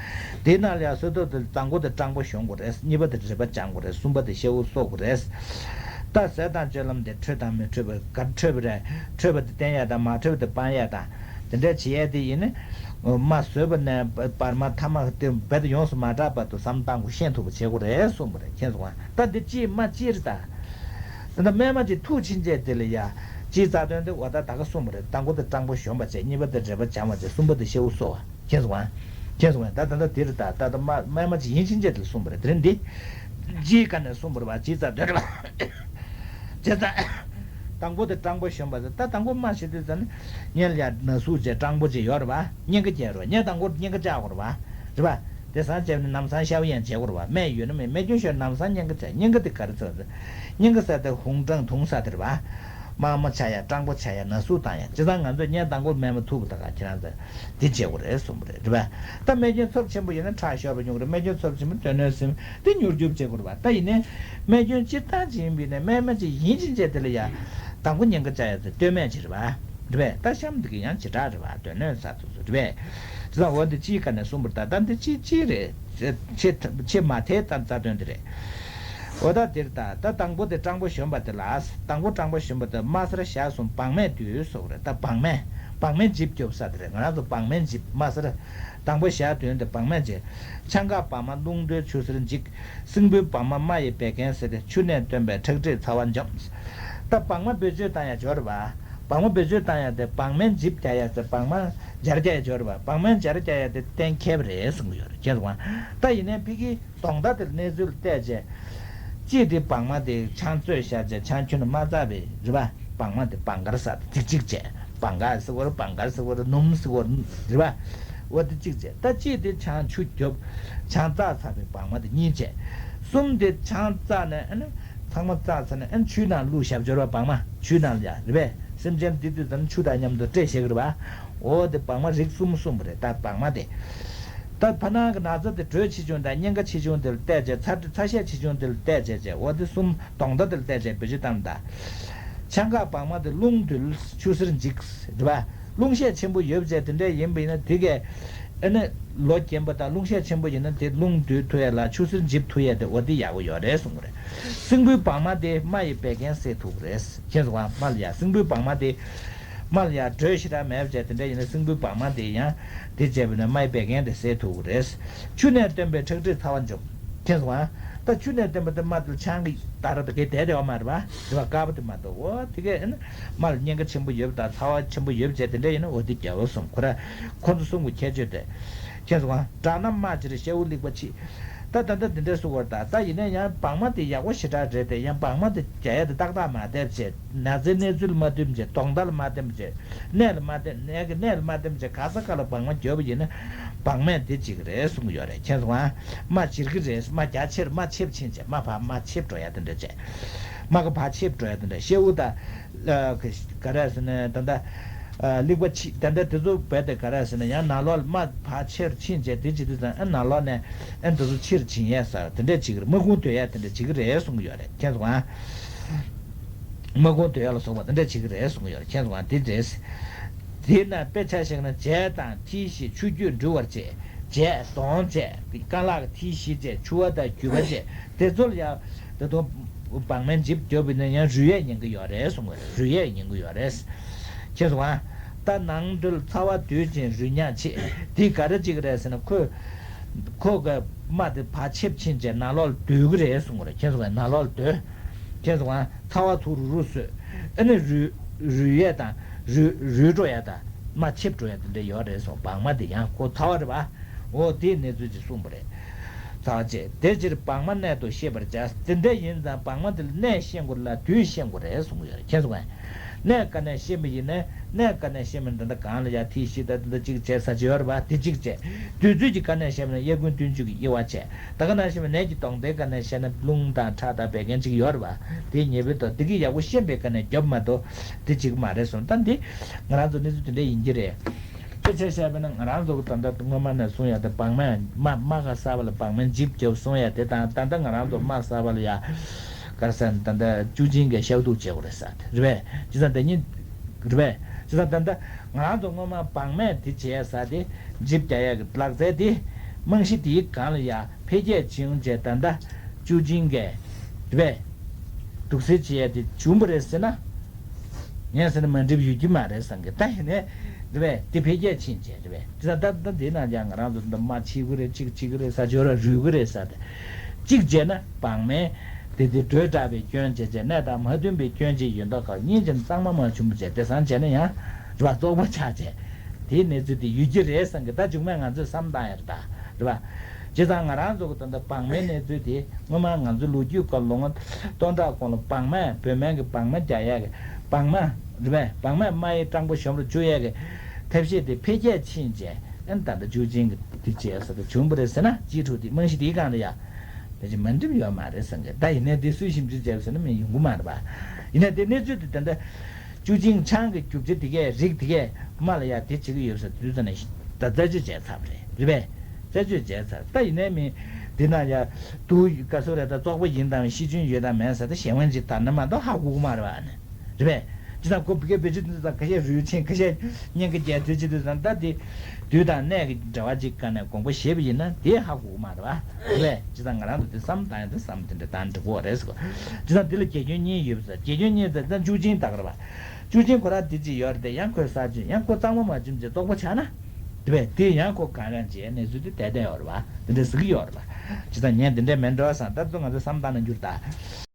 དེའི་ནང་ལ་ཡང་སོ་ཐོབ་དེ་དང་པོ་དེ་སྐྲངས་པ་ཞུམ་དགོས་རེད། གཉིས་པ་དེ་རེག་པ་འཆང་དགོས་རེད། གསུམ་པ་དེ་ཤེའུ་གསོ་དགོས་རེད། ད་ཟས་དང་སྤྱོད་ལམ་དེ་འཕྲོད་དང་མི་འཕྲོད་པ། ག་འཕྲོད་པ་རེད། འཕྲོད་པ་དེ་བསྟེན་ཡས་དང་། མ་འཕྲོད་པ་དེ་སྤང་ཡས་དང་། དེ་འདྲ་བྱེད་ཡས་དེ་ཡིན་ན། རྨ་བཟོས་པ་ནས་བར་མ་ཐ་མ་དེ་རྦད་དེ་ཡོངས་སུ་མ་གྲགས་བར་དུ་ཟམ་བཏང་དགོས། ཤེས་ཐུབ་པ་བྱེད་དགོས་རེད་གསུངས་པ་རེད། མཁྱེན་སོང་ང་། ད་འདི་ཅིའི་རྨ་ཅིའི་རེད་ད། ད་ལྟ་རྨས་མ་ཅིག་ཐུག་ཕྱིན་ཆད་དེ་ལ་ཡ། སྤྱིའི་རྩ་དོན་དེ་འོ་ད་ད་ག་གསུངས་པ་རེད། དང་པོ་དེ་སྐྲངས་པ་ཞུམ་པ་བྱས། གཉིས་པ་དེ་རེག་པ་འཆང་བ་བྱས། གསུམ་པ་དེ་ཤེའུ་གསོ་བ། མཁྱེན་སོང་ང་། མཁྱེན་སོང་ངས། ད་ད་ལྟ་དེ་རེད་ད། ད་ལྟ་རྨ་རྨས་མ་ཅིག་ཡིན་ཕྱིན་ཆད་དེ་ལ་གསུངས་པ་རེད། དེ་རིང་འདི་སྤྱིའི་སྒང་ནས་གསུངས་པ་རེད་པ། སྤྱིའི་རྩ་དོན་རེད་པ། བྱས་ཙང་། དང་པོ་དེ་སྐྲངས་པ་ཞུམ་པ་ཟེར། ད་དང་པོ་རྨ་ཞེས་དུས་ཙམ་ནས་སྔོན་ལ་ཡ་ན་ཟུག་བྱས་སྐྲངས་པོ་བྱས་ཡོད་རེད་པ། གཉན་ཁ་བྱས་རེད་པ། གཉན་དང་པོ་གཉན་ཁ་བཅག་དགོས་རེད་པ། རེད་པ། དེ་སང་བྱས་ནས་ནམ་སང་ཤ་བ་ཡང་བྱེད་དགོས་རེད་པ། སྨན་ཡོད་ན་མེད། རྨས་སྐྱོན་ཤོར་ནམ་སང་གཉན་ཁ་བྱས། གཉན་ཁ་དེ་ག་རེ་ཟེར་ཟེར། གཉན་ཁ་ཟེར་དེ་ཧུང་སྐྲངས་འཐུང་ས་དེ་རེད་པ། དམར་མོ་ཆགས་ཡ། སྐྲངས་པོ་ཆགས་ཡ། ན་ཟུག་བཏང་ཡ། བྱས་ཙང་ང་ཚོས་གཉན་དང་པོ་རྨས་མ་ཐུག་པ་ད་ག་ཁྱེད་རང་ཚོས་འདི་བྱེད་དགོས་རེད་གསུངས་པ་རེད། རེད་པ། ད་རྨས་སྐྱོན་ཚབས་ཆེན་པོ་ཡོད་ན་ཁྲག་ཤོར་བ་ཡོང་གི་རེད། རྨས་སྐྱོན་ཚབས་ཆེན་པོ་སྟོད་སྨད་གསུམ་དེ་མྱུར་སྐྱོབ་བྱེད་དགོས་རེད་པ། ད་ཡིན་ནའི་རྨས་སྐྱོན་སྤྱིར་བཏང་ཅིག་ཡིན་པ་ཡིན་ནའི། རྨས་མ་ཅིག་ཡིན་ཕྱིན་ཆད་དེ་ལ་ཡ། དང་པོ་གཉན་ཁ་བཅག་ཡ་དེ་སྟོད་སྨད་ཅིག་རེད་པ། རེད་པས། ད་གཤམ་དེ་གི་ཡང་བྱེ་བྲག་རེད་པ། སྡོད་གནས་ས་དེ་ཚོ་རེད་པས། དེ་ཚོ་འོ་འདི་སྤྱིའི་སྒང་ནས་གསུངས་པ་རེད་ད། ད་འདི་སྤྱི་སྤྱི་རེད། ཆེ་ཆེ་མ་མཐའི་རྩ་དོན་དེ་རེད། འོ་ད་དེ་རེད་ད། ད་དང་པོ་དེ་སྐྲངས་པ་ཞུམ་པ་དེ་ལ། དང་པོ་སྐྲངས་པ་ཞུམ་པ་དེ་དམར་སེར་ཞག་གསུམ་བག་མེད་དུས་སོགས་རེད། ད་བག་མེད། བག་མེད་འཇིབ་རྒྱོབ་ས་དེ་རེད། ང་རང་ཚོ་བག་མེད་འཇིབ། དམར་སེར། དང་པོ་ཞག་བདུན་དེ་བག་མེད་འཇིབ། ཆང་ཁ་བག་མ་རླུང་རྡོལ་ཆུ་སེར་འཇིབ། སྲིན་བུའི་བག་མ་རྨ་ཡི་བད་ཀན་སེལ། ཆུ་ནད་སྟོན་པའི་ཁྲག་མཁྲིས་ཚ་བ་འཇོམས། ད་བག་མ་བེད་སྤྱོད་བཏང་ཡ་སྦྱོར་བ། བག་མ་བེད་སྤྱོད་བཏང་ཡ་དེ་བག་མེད་འཇིབ་རྒྱག་ཡ་ཟེར། བག་མ་འབྱར་རྒྱག་ཡ་སྦྱོར་བ། བག་མ་འབྱར་རྒྱག་ཡ་དེ་གཏན་འཁེལ་བ་རེད་གསུང་གི་ཡོད་རེད། མཁྱེན་སོང་ང་། ད་ཡིན་ནའི་ཕ་གིའི་གདོང་མདའ་དེར་གནས་ཚུལ་བལྟས་རྗེས། གཅིག་དེ་བག་མ་དེ་ཆང་བཙོས་བཞག་རྗེས་ཆང་ཁྱོན་ནས་མ་བཙགས་པའི་རེད་པ། བག་མ་དེ་བང་གར་ཟ་དེ་གཅིག་གཅིག་བྱས། བང་གར་ཟེར་བ་རེད། བང་གར་ཟེར་བ་རེད། སྣུམ་ཟེར་བ་རེད། རེད་པ། འོ་དེ་གཅིག་བྱས། ད་གཅིག་དེ་ཆང་ཆུ་རྒྱོབ། ཆང་བཙགས་ཚར་བའི་བག་མ་དེ་གཉིས་བྱས། གསུམ་དེ་ཆང་བཙགས་ནས་ཨ་ནི་ཚང་མ་བཙགས་ཚར་ནས་ཨ་ནི་ཆུའི་ནང་བླུགས་བཞག་སྦྱོར་བ། བག་མ་ཆུའི་ནང་ལ་ཡ། རེད་པས། སེམས་ཅན་འདི་དུས་ཙམ་ཆུ་དང་མཉམ་དུ་བཀྲེས་བཞག་གི་རེད་པ། འོ་དེ་བག་མ་རིགས་གསུམ་གསུངས་པ་རེད། ད་བག་མ་དེ། ད་ཕ་ནང་གི་ན་ཚ་དེ་དྲོད་ཆེ་ཆུང་དང་གཉན་ཁ་ཆེ་ཆུང་དེ་ལ་བལྟས་བྱས། ཚ་ཚ་ཤས་ཆེ་ཆུང་དེ་ལ་བལྟས་བྱས་བྱས། འོ་དེ་གསུམ་གདོང་མདའ་དེ་ལ་བལྟས་བྱས་བེད་སྤྱོད་བཏང་ད། ཆང་འགགས་བག་མ་དེ་རླུང་རྡུལ་ཆུ་སེར་འཇིག་རེད་པ། རླུང་ཤས་ཆེན་པོ་ཡོད་བྱས་དེ་འདྲས་ཡིན་པ་ཡིན་ན་དེ་གས་ཨ་ནི་ལོ་རྒན་པ་དང་རླུང་ཤས་ཆེན་པོ་ཡིན་ན་དེ་རླུང་རྡུལ་ཐུབ་ཡས་ལ་ཆུ་སེར་འཇིབ་ཐུབ་ཡས་དེ་འོ་དེ་ཡག་པོ་ཡོད་རེད་གསུངས་པ་རེད། སྲིན་བུའི་བག་མ་དེ་རྨ་ཡི་བད་ཀན་སེལ་ཐུབ་ཀྱི་རེད། མཁྱེན་སོང་ང་། རྨ་ལ་ཡ་སྲིན་བུའི་བག་མ་དེ། རྨ་ལ་ཡ་དྲོད་ཞེ་དྲག་མེད་པ་བྱས་དེ་འདྲ་ཡིན་ན་སྲིན་བུའི་བག་མ་དེ་ཡང་དེ་བྱས་པ་ན་རྨ་ཡི་བད་ཀན་དེ་སེལ་ཐུབ་ཀྱི་རེད། ཆུ་ནས་བཏོན་པའི་ཁྲག་མཁྲིས་ཚ་བ་འཇོམས། མཁྱེན་སོང་ང་། ད་ཆུ་ནས་བཏོན་པ་དེ་རྨ་དེ་ཆང་གི་ད་ར་ད་གའི་དེ་དེ་བ་མ་རེད་པ། དེ་བ་དཀར་པོ་དེ་མ་གཏོགས། འོ་དེ་གས་ཨ་ནི་རྨ་ལ་གཉན་ཁ་ཆེན་པོ་ཡོད་པ་དང་ཚ་བ་ཆེན་པོ་ཡོད་པ་བྱས་དེ་འདྲ་ཡིན་ན་འོ་དེ་རྒྱལ་བ་གསུམ་ཁོ་ར་ཁོ་ཚོ་གསུམ་གྱི་ཁྱད་ཆོས་དེ། མཁྱེན་སོང་ང་། དྲག་ན་རྨ་ཆེར་ཤ་བོ་ལེགས་པ་ཕྱིས། ད་ད་ལྟ་འདི་འདྲས་སུ་བར་ད་ད་ཡིན་ན་ཡང་བག་མ་དེ་ཡག་པོ་ཞེ་དྲག་རེད་དེ། ཡང་བག་མ་དེ་རྒྱག་ཡ་དེ་ཏག་ཏག་མ་བསྡད་བྱས། ན་ཚའི་གནས་ཚུལ་མ་བསྟུན་བྱས། གདོང་མདའ་ལ་མ་བསྟེན་བྱས། གནས་ལ་མ་བསྟེན། གནས་ཀྱི་གནས་ལ་མ་བསྟེན་བྱས། ག་ས་ག་ལ་བག་མ་རྒྱབ་པ་ཡིན་ན་བག་མས་དེ་བྱེད་ཀྱི་རེད་གསུང་གི་ཡོད་རེད། མཁྱེན་སོང་ང་། རྨ་བྱེར་གྱི་རེད། རྨ་རྒྱ་ཆེར་རྨ་ཆེབ་ཕྱིན་བྱས། རྨ་ཕར་རྨ་ཆེབ་འགྲོ་ཡ་དེ་འདྲས་བྱས། རྨ་ཁ་ཕར་ཆེབ་འགྲོ་ཡ་དེ་འདྲས། ཤ་བོ་དང་། ག་རེ་ཟེར་ན་ད་ལྟ། ལེགས་པ་ཕྱིས། ད་ལྟ་དེ་ཚོ་བས་དེ་ག་རེ་ཟེར་ན་ཡང་ནང་ལོགས་ལ་རྨ་ཕར་ཆེར་ཕྱིན་བྱས་དེ་བྱེད་དུས་ཙང་ཨ་ནང་ལོགས་ནས་ཨ་དེ་ཚོ་ཕྱིར་ཕྱིན་ཡས་ཟེར་དེ་འདྲས་བྱེད་ཀྱི་རེད། རྨ་ཁུང་དོད་ཡས་དེ་འདྲས་བྱེད་ཀྱི་རེད་གསུང་གི་ཡོད་རེད། མཁྱེན་སོང་ང་། རྨ་ཁུང་དོད་ཡས་ལ་སོགས་པ་དེ་འདྲས་བྱེད་ཀྱི་རེད་གསུང་གི་ཡོད་རེད། མཁྱེན་སོང་ང་། དེ་རེད། དེས་ན་དཔེ་ཆ་བཞག་ན་བྱད་དང་མཐིལ་བཞི་ཆུ་རྒྱུས་འགྲུལ་བར་བྱེད། བྱད་གདོང་བྱས་རྐང་ལག་གི་མཐིལ་བཞི་བྱས་ཆུ་བ་དང་རྒྱུས་པ་བྱས་དེ་ཚོ་ལ་ཡང་ད་དུང་བག་མའི་འཇིབ་རྒྱོབ་པ་ཡིན་ན་ཡང་རུལ་ཡས་ཉེན་ཁ་ཡོད་རེད་གསུང་གི་རེད། རུལ་ཡས་ཉེན་ཁ་ཡོད་རེད། མཁྱེན་སོང་ང་། ད་ནང་འདོད་ཚ་བ་དུད་ཅིང་རུལ་ཉག་ཆེ། དེ་ག་རེ་བྱེད་ཀྱི་རེད་ཟེར་ན་ཁོས་ཁོ་གི་རྨ་དེ་ཕར་ཆེབ་ཕྱིན་བྱས་ནང་ལོགས་ལ་སྡོད་ཀྱི་རེད་གསུང་གི་རེད། མཁྱེན་སོང་ང་། ནང་ལོགས་ལ་སྡོད། མཁྱེན་སོང་ང་། ཚ་བ་ཚུར་རུ་རུ་བཟོས། ཨ་ནི་རུལ་རུལ་ཡས་དང་རུལ་རུལ་འགྲོ་ཡས་དང་རྨ་ཆེབ་འགྲོ་ཡས་དེ་འདྲ་ཡོད་རེད་གསུངས། བག་མ་དེ་ཡང་ཁོ་ཚ་བ་རེད་པ། འོ་དེའི་གནས་ཚུལ་ཅིག་གསུངས་པ་རེད། ཚ་བ་བྱེད། དེ་ཕྱིར་བག་མ་གནད་དུ་ཤེས་པར་བྱ། དེ་འདྲ་ཡིན་ཙང་བག་མ་དེ་ལ་གནད་ཤེས་དགོས་ལ་དུས་ཤེས་དགོས་རེད་གསུངས་ཡོད་རེད། མཁྱེན་སོང་ངས། གནད་ག་ནས་ཤེས་པ་ཡིན་ན་གནད་ག་ནས་ཤེས་པ་ཡིན་ན་ད་ལྟ་གང་ལ་ཡ་ཐིག་བཞི་ད་ད་ལྟ་གཅིག་བྱས་ས་ཅིག་ཡོད་རེད་པ། དེ་གཅིག་བྱས། དུས་ཚོད་ཀྱི་ག་ནས་ཤེས་པ་ན་དབྱར་དགུན་སྟོན་མཇུག་གི་དབྱེ་བ་བྱས། ད་ག་ནང་བཞིན་པ་ནད་ཀྱི་གདོང་མདའི་སྒང་ནས་བཤད་ན་རླུང་དང་ཁྲག་དང་བད་ཀན་གཅིག་ཡོད་རེད་པ། དེ་ཉེ་བའི་ཐོག་འདི་གི་ཡག་པོ་ཤེས་པའི་སྒང་ནས་རྒྱོབ་མ་གཏོགས་དེ་གཅིག་མ་རེད་གསུངས། ད་འདི་ང་རང་ཚོ་གནས་ཚུལ་དེ་འདྲ་ཡིན་གྱི་རེད། དཔེ་ཆ་བཤད་པ་ན་ང་རང་ཚོ་གི་ད་ལྟ་སྔོན་མ་ནས་གསུང་ཡ་དེ་བག་མ་རྨ་རྨ་ཁ་གསར་པ་ལ་བག་མའི་འཇིབ་རྒྱོབ་གསུང་ཡ་དེ་དང་ད་ལྟ་ང་རང་ཚོ་རྨ་གསར་པ་ལ་ཡ་ག་རེ་ཟེར་ན་ད་ལྟ་བཅུད་སྦྱིན་གྱི་གཤག་བསྡུ་བྱེད་དགོས་རེད་ཟེར་དེ་རེད་པས། བྱས་ཙང་དེ་ཉིད། རེད་པས། བྱས་ཙང་ད་ལྟ་ང་རང་ཚོ་སྔོན་མ་བག་མས་དེ་བྱས་ས་དེ་འཇིབ་རྒྱག་ཡག་གི་ལག་རྩལ་དེ་རྨང་གཞི་དེའི་སྒང་ལ་ཡ་འཕེལ་རྒྱས་བྱུང་བྱས་ད་ལྟ་བཅུད་སྦྱིན་གྱི་རེད་པས། དུག་སེལ་བྱེད་ཡག་དེ་བྱུང་བ་རེད་ཟེར་ན། ངས་ཟེར་ན་མ་འགྲིག་ཡོད་ཀྱི་མ་རེད་བསམ་གི། ད་ཡིན་ནའི་རེད་པས་དེ་འཕེལ་རྒྱས་ཕྱིན་བྱས་རེད་པས། བྱས་ཙང་ད་ལྟ་འདི་ནང་ཀྱང་ང་རང་ཚོ་འདི་མ་འཆི་གི་རེད། གཅིག་འཆི་གི་རེད་ས་ཅིག་ཡོད་ར་རུལ་གི་རེད་ས་དེ། གཅིག་བྱས་ན་བག་མས། དེ་དེ་དྲོད་དྲག་པའི་སྐྱོན་བྱས་བྱས་གནད་དང་མ་མཐུན་པའི་སྐྱོན་ཅིག་ཡོད་མདོག་ཁ་གཉིས་ཀྱང་གཙང་མ་མ་བྱུང་བ་བྱས་དེ་སང་བྱས་ན་ཡང་རེད་པ་བཙོག་པ་ཆགས་བྱས། དེའི་གནས་ཚུལ་དེ་ཡོད་ཀྱི་རེད་བསམ་གི། ད་མཇུག་མ་ང་ཚོས་བསམ་བཏང་ཡ་རེད་ད། རེད་པ། བྱས་ཙང་ང་རང་ཚོ་གི་ད་ལྟ་བག་མའི་གནས་ཚུལ་དེ་སྔོན་མ་ང་ཚོའི་ལོ་རྒྱུས་སྐབས་ལོ་ངོ་སྟོང་ཕྲག་གོང་ལ་བག་མ་བོད་སྨན་གྱི་བག་མ་རྒྱག་ཡ་གི་བག་མ་རེད་པས། བག་མ་རྨ་ཡི་སྤྲང་པོ་གཞོམ་རུ་བཅུག་ཡ་གི་ཐབས་ཤེས་དེ་འཕེལ་རྒྱས་ཕྱིན་བྱས། ཨན་ད་ལྟ་བཅུད་སྦྱིན་གྱི་དེ་བྱས་ས་དེ་བྱུང་བ་རེད་ཟེར་ན་སྤྱི་ཕྲུག་དེ་རྨང་གཞི་དེའི་སྒང་ལ་ཡ། དེ་ཅི་མ་འགྲིག་ཡོད་མ་རེད་བསམ་གི། ད་ཡིན་ནའི་དེ་སུས་ཞིབ་འཇུག་བྱས་ཟེར་ན་མི་ཡོང་གི་མ་རེད་པ། ཡིན་ནའི་དེ་གནས་ཚུལ་དེ་ད་ལྟ་བཅུད་སྦྱིན་ཆང་གི་རྒྱུ་ཆ་དེ་གས་རིགས་དེ་གས་རྨ་ལ་ཡ་དེ་བྱེད་ཀྱི་ཡོད་ས་དུས་ཙམ་ནས་ད་རྩད་གཅོད་བྱས་ཚར་བ་རེད། རེད་པས། རྩད་གཅོད་བྱས་ཚར། ད་ཡིན་ནའི་མི་དེ་ན་ཡ་དུ་ག་སོ་རེད། ད་བཙོག་པ་ཡིན་དང་ཤི་སྐྱོན་ཡོད་དང་མེད་ས་དེ་གཞན་དབང་ཅིག་ད་ནི་མ་གཏོགས་ཧ་གོ་གི་མ་རེད་པ་ནི། རེད་པས། ཅི་ད་ཁོ་བི་ཀའི་བེད་སྤྱོད་དུ་ད་ཁ་ཤས་རུལ་ཕྱིན་ཁ་ཤས་གཉན་ཁ་རྒྱས་དུས་ཅི་དུས་ཙམ་ད་དེ་དུས་དང་གནས་ཀྱི་འབྲེལ་བ་ཅིག་ག་ནས་དགོངས་པ་བཞེས་པ་ཡིན་ན་དེ་ཧ་གོ་གི་མ་རེད་པ། རེད་པས། ཅི་ད་ང་རང་ཚོ་དེ་བསམ་བཏང་ཡ་དེ་བསམ་དེ་འདྲ་བཏང་འགྲིག་གོ་རེད་ཟེར་གོ། ཅི་ད་འདི་ལ་དགེ་སྐྱོན་གཉིས་ཡོད་པ་ཟེར། དགེ་སྐྱོན་གཉིས་ད་ད་བཅུད་སྦྱིན་དག་རེད་པ། བཅུད་སྦྱིན་ཁོ་རང་དེ་ཅི་ཡོད་རེད་དེ་ཡང་ཁོས་ས་ཅི་ཡང་ཁོ་གཙང་མ་མ་བྱུང་ཅི་བཙོག་པ་ཆགས་ན། དེ་བས་དེ་ཡང་ཁོ་གང་རང་ཅི་གནས་ཚུལ་དེ་བསྡད་བསྡད་ཡོད་རེད་པ། དེ་འདྲ་ཟེར་གི་ཡོད་རེད་པ། ཅི་ད་ངས་འདི་འདྲ་མེད་འགྲོ་བསམ་ད་དུང་ང་ཚོ་བསམ་བཏང་ན་འགྱུར་ད།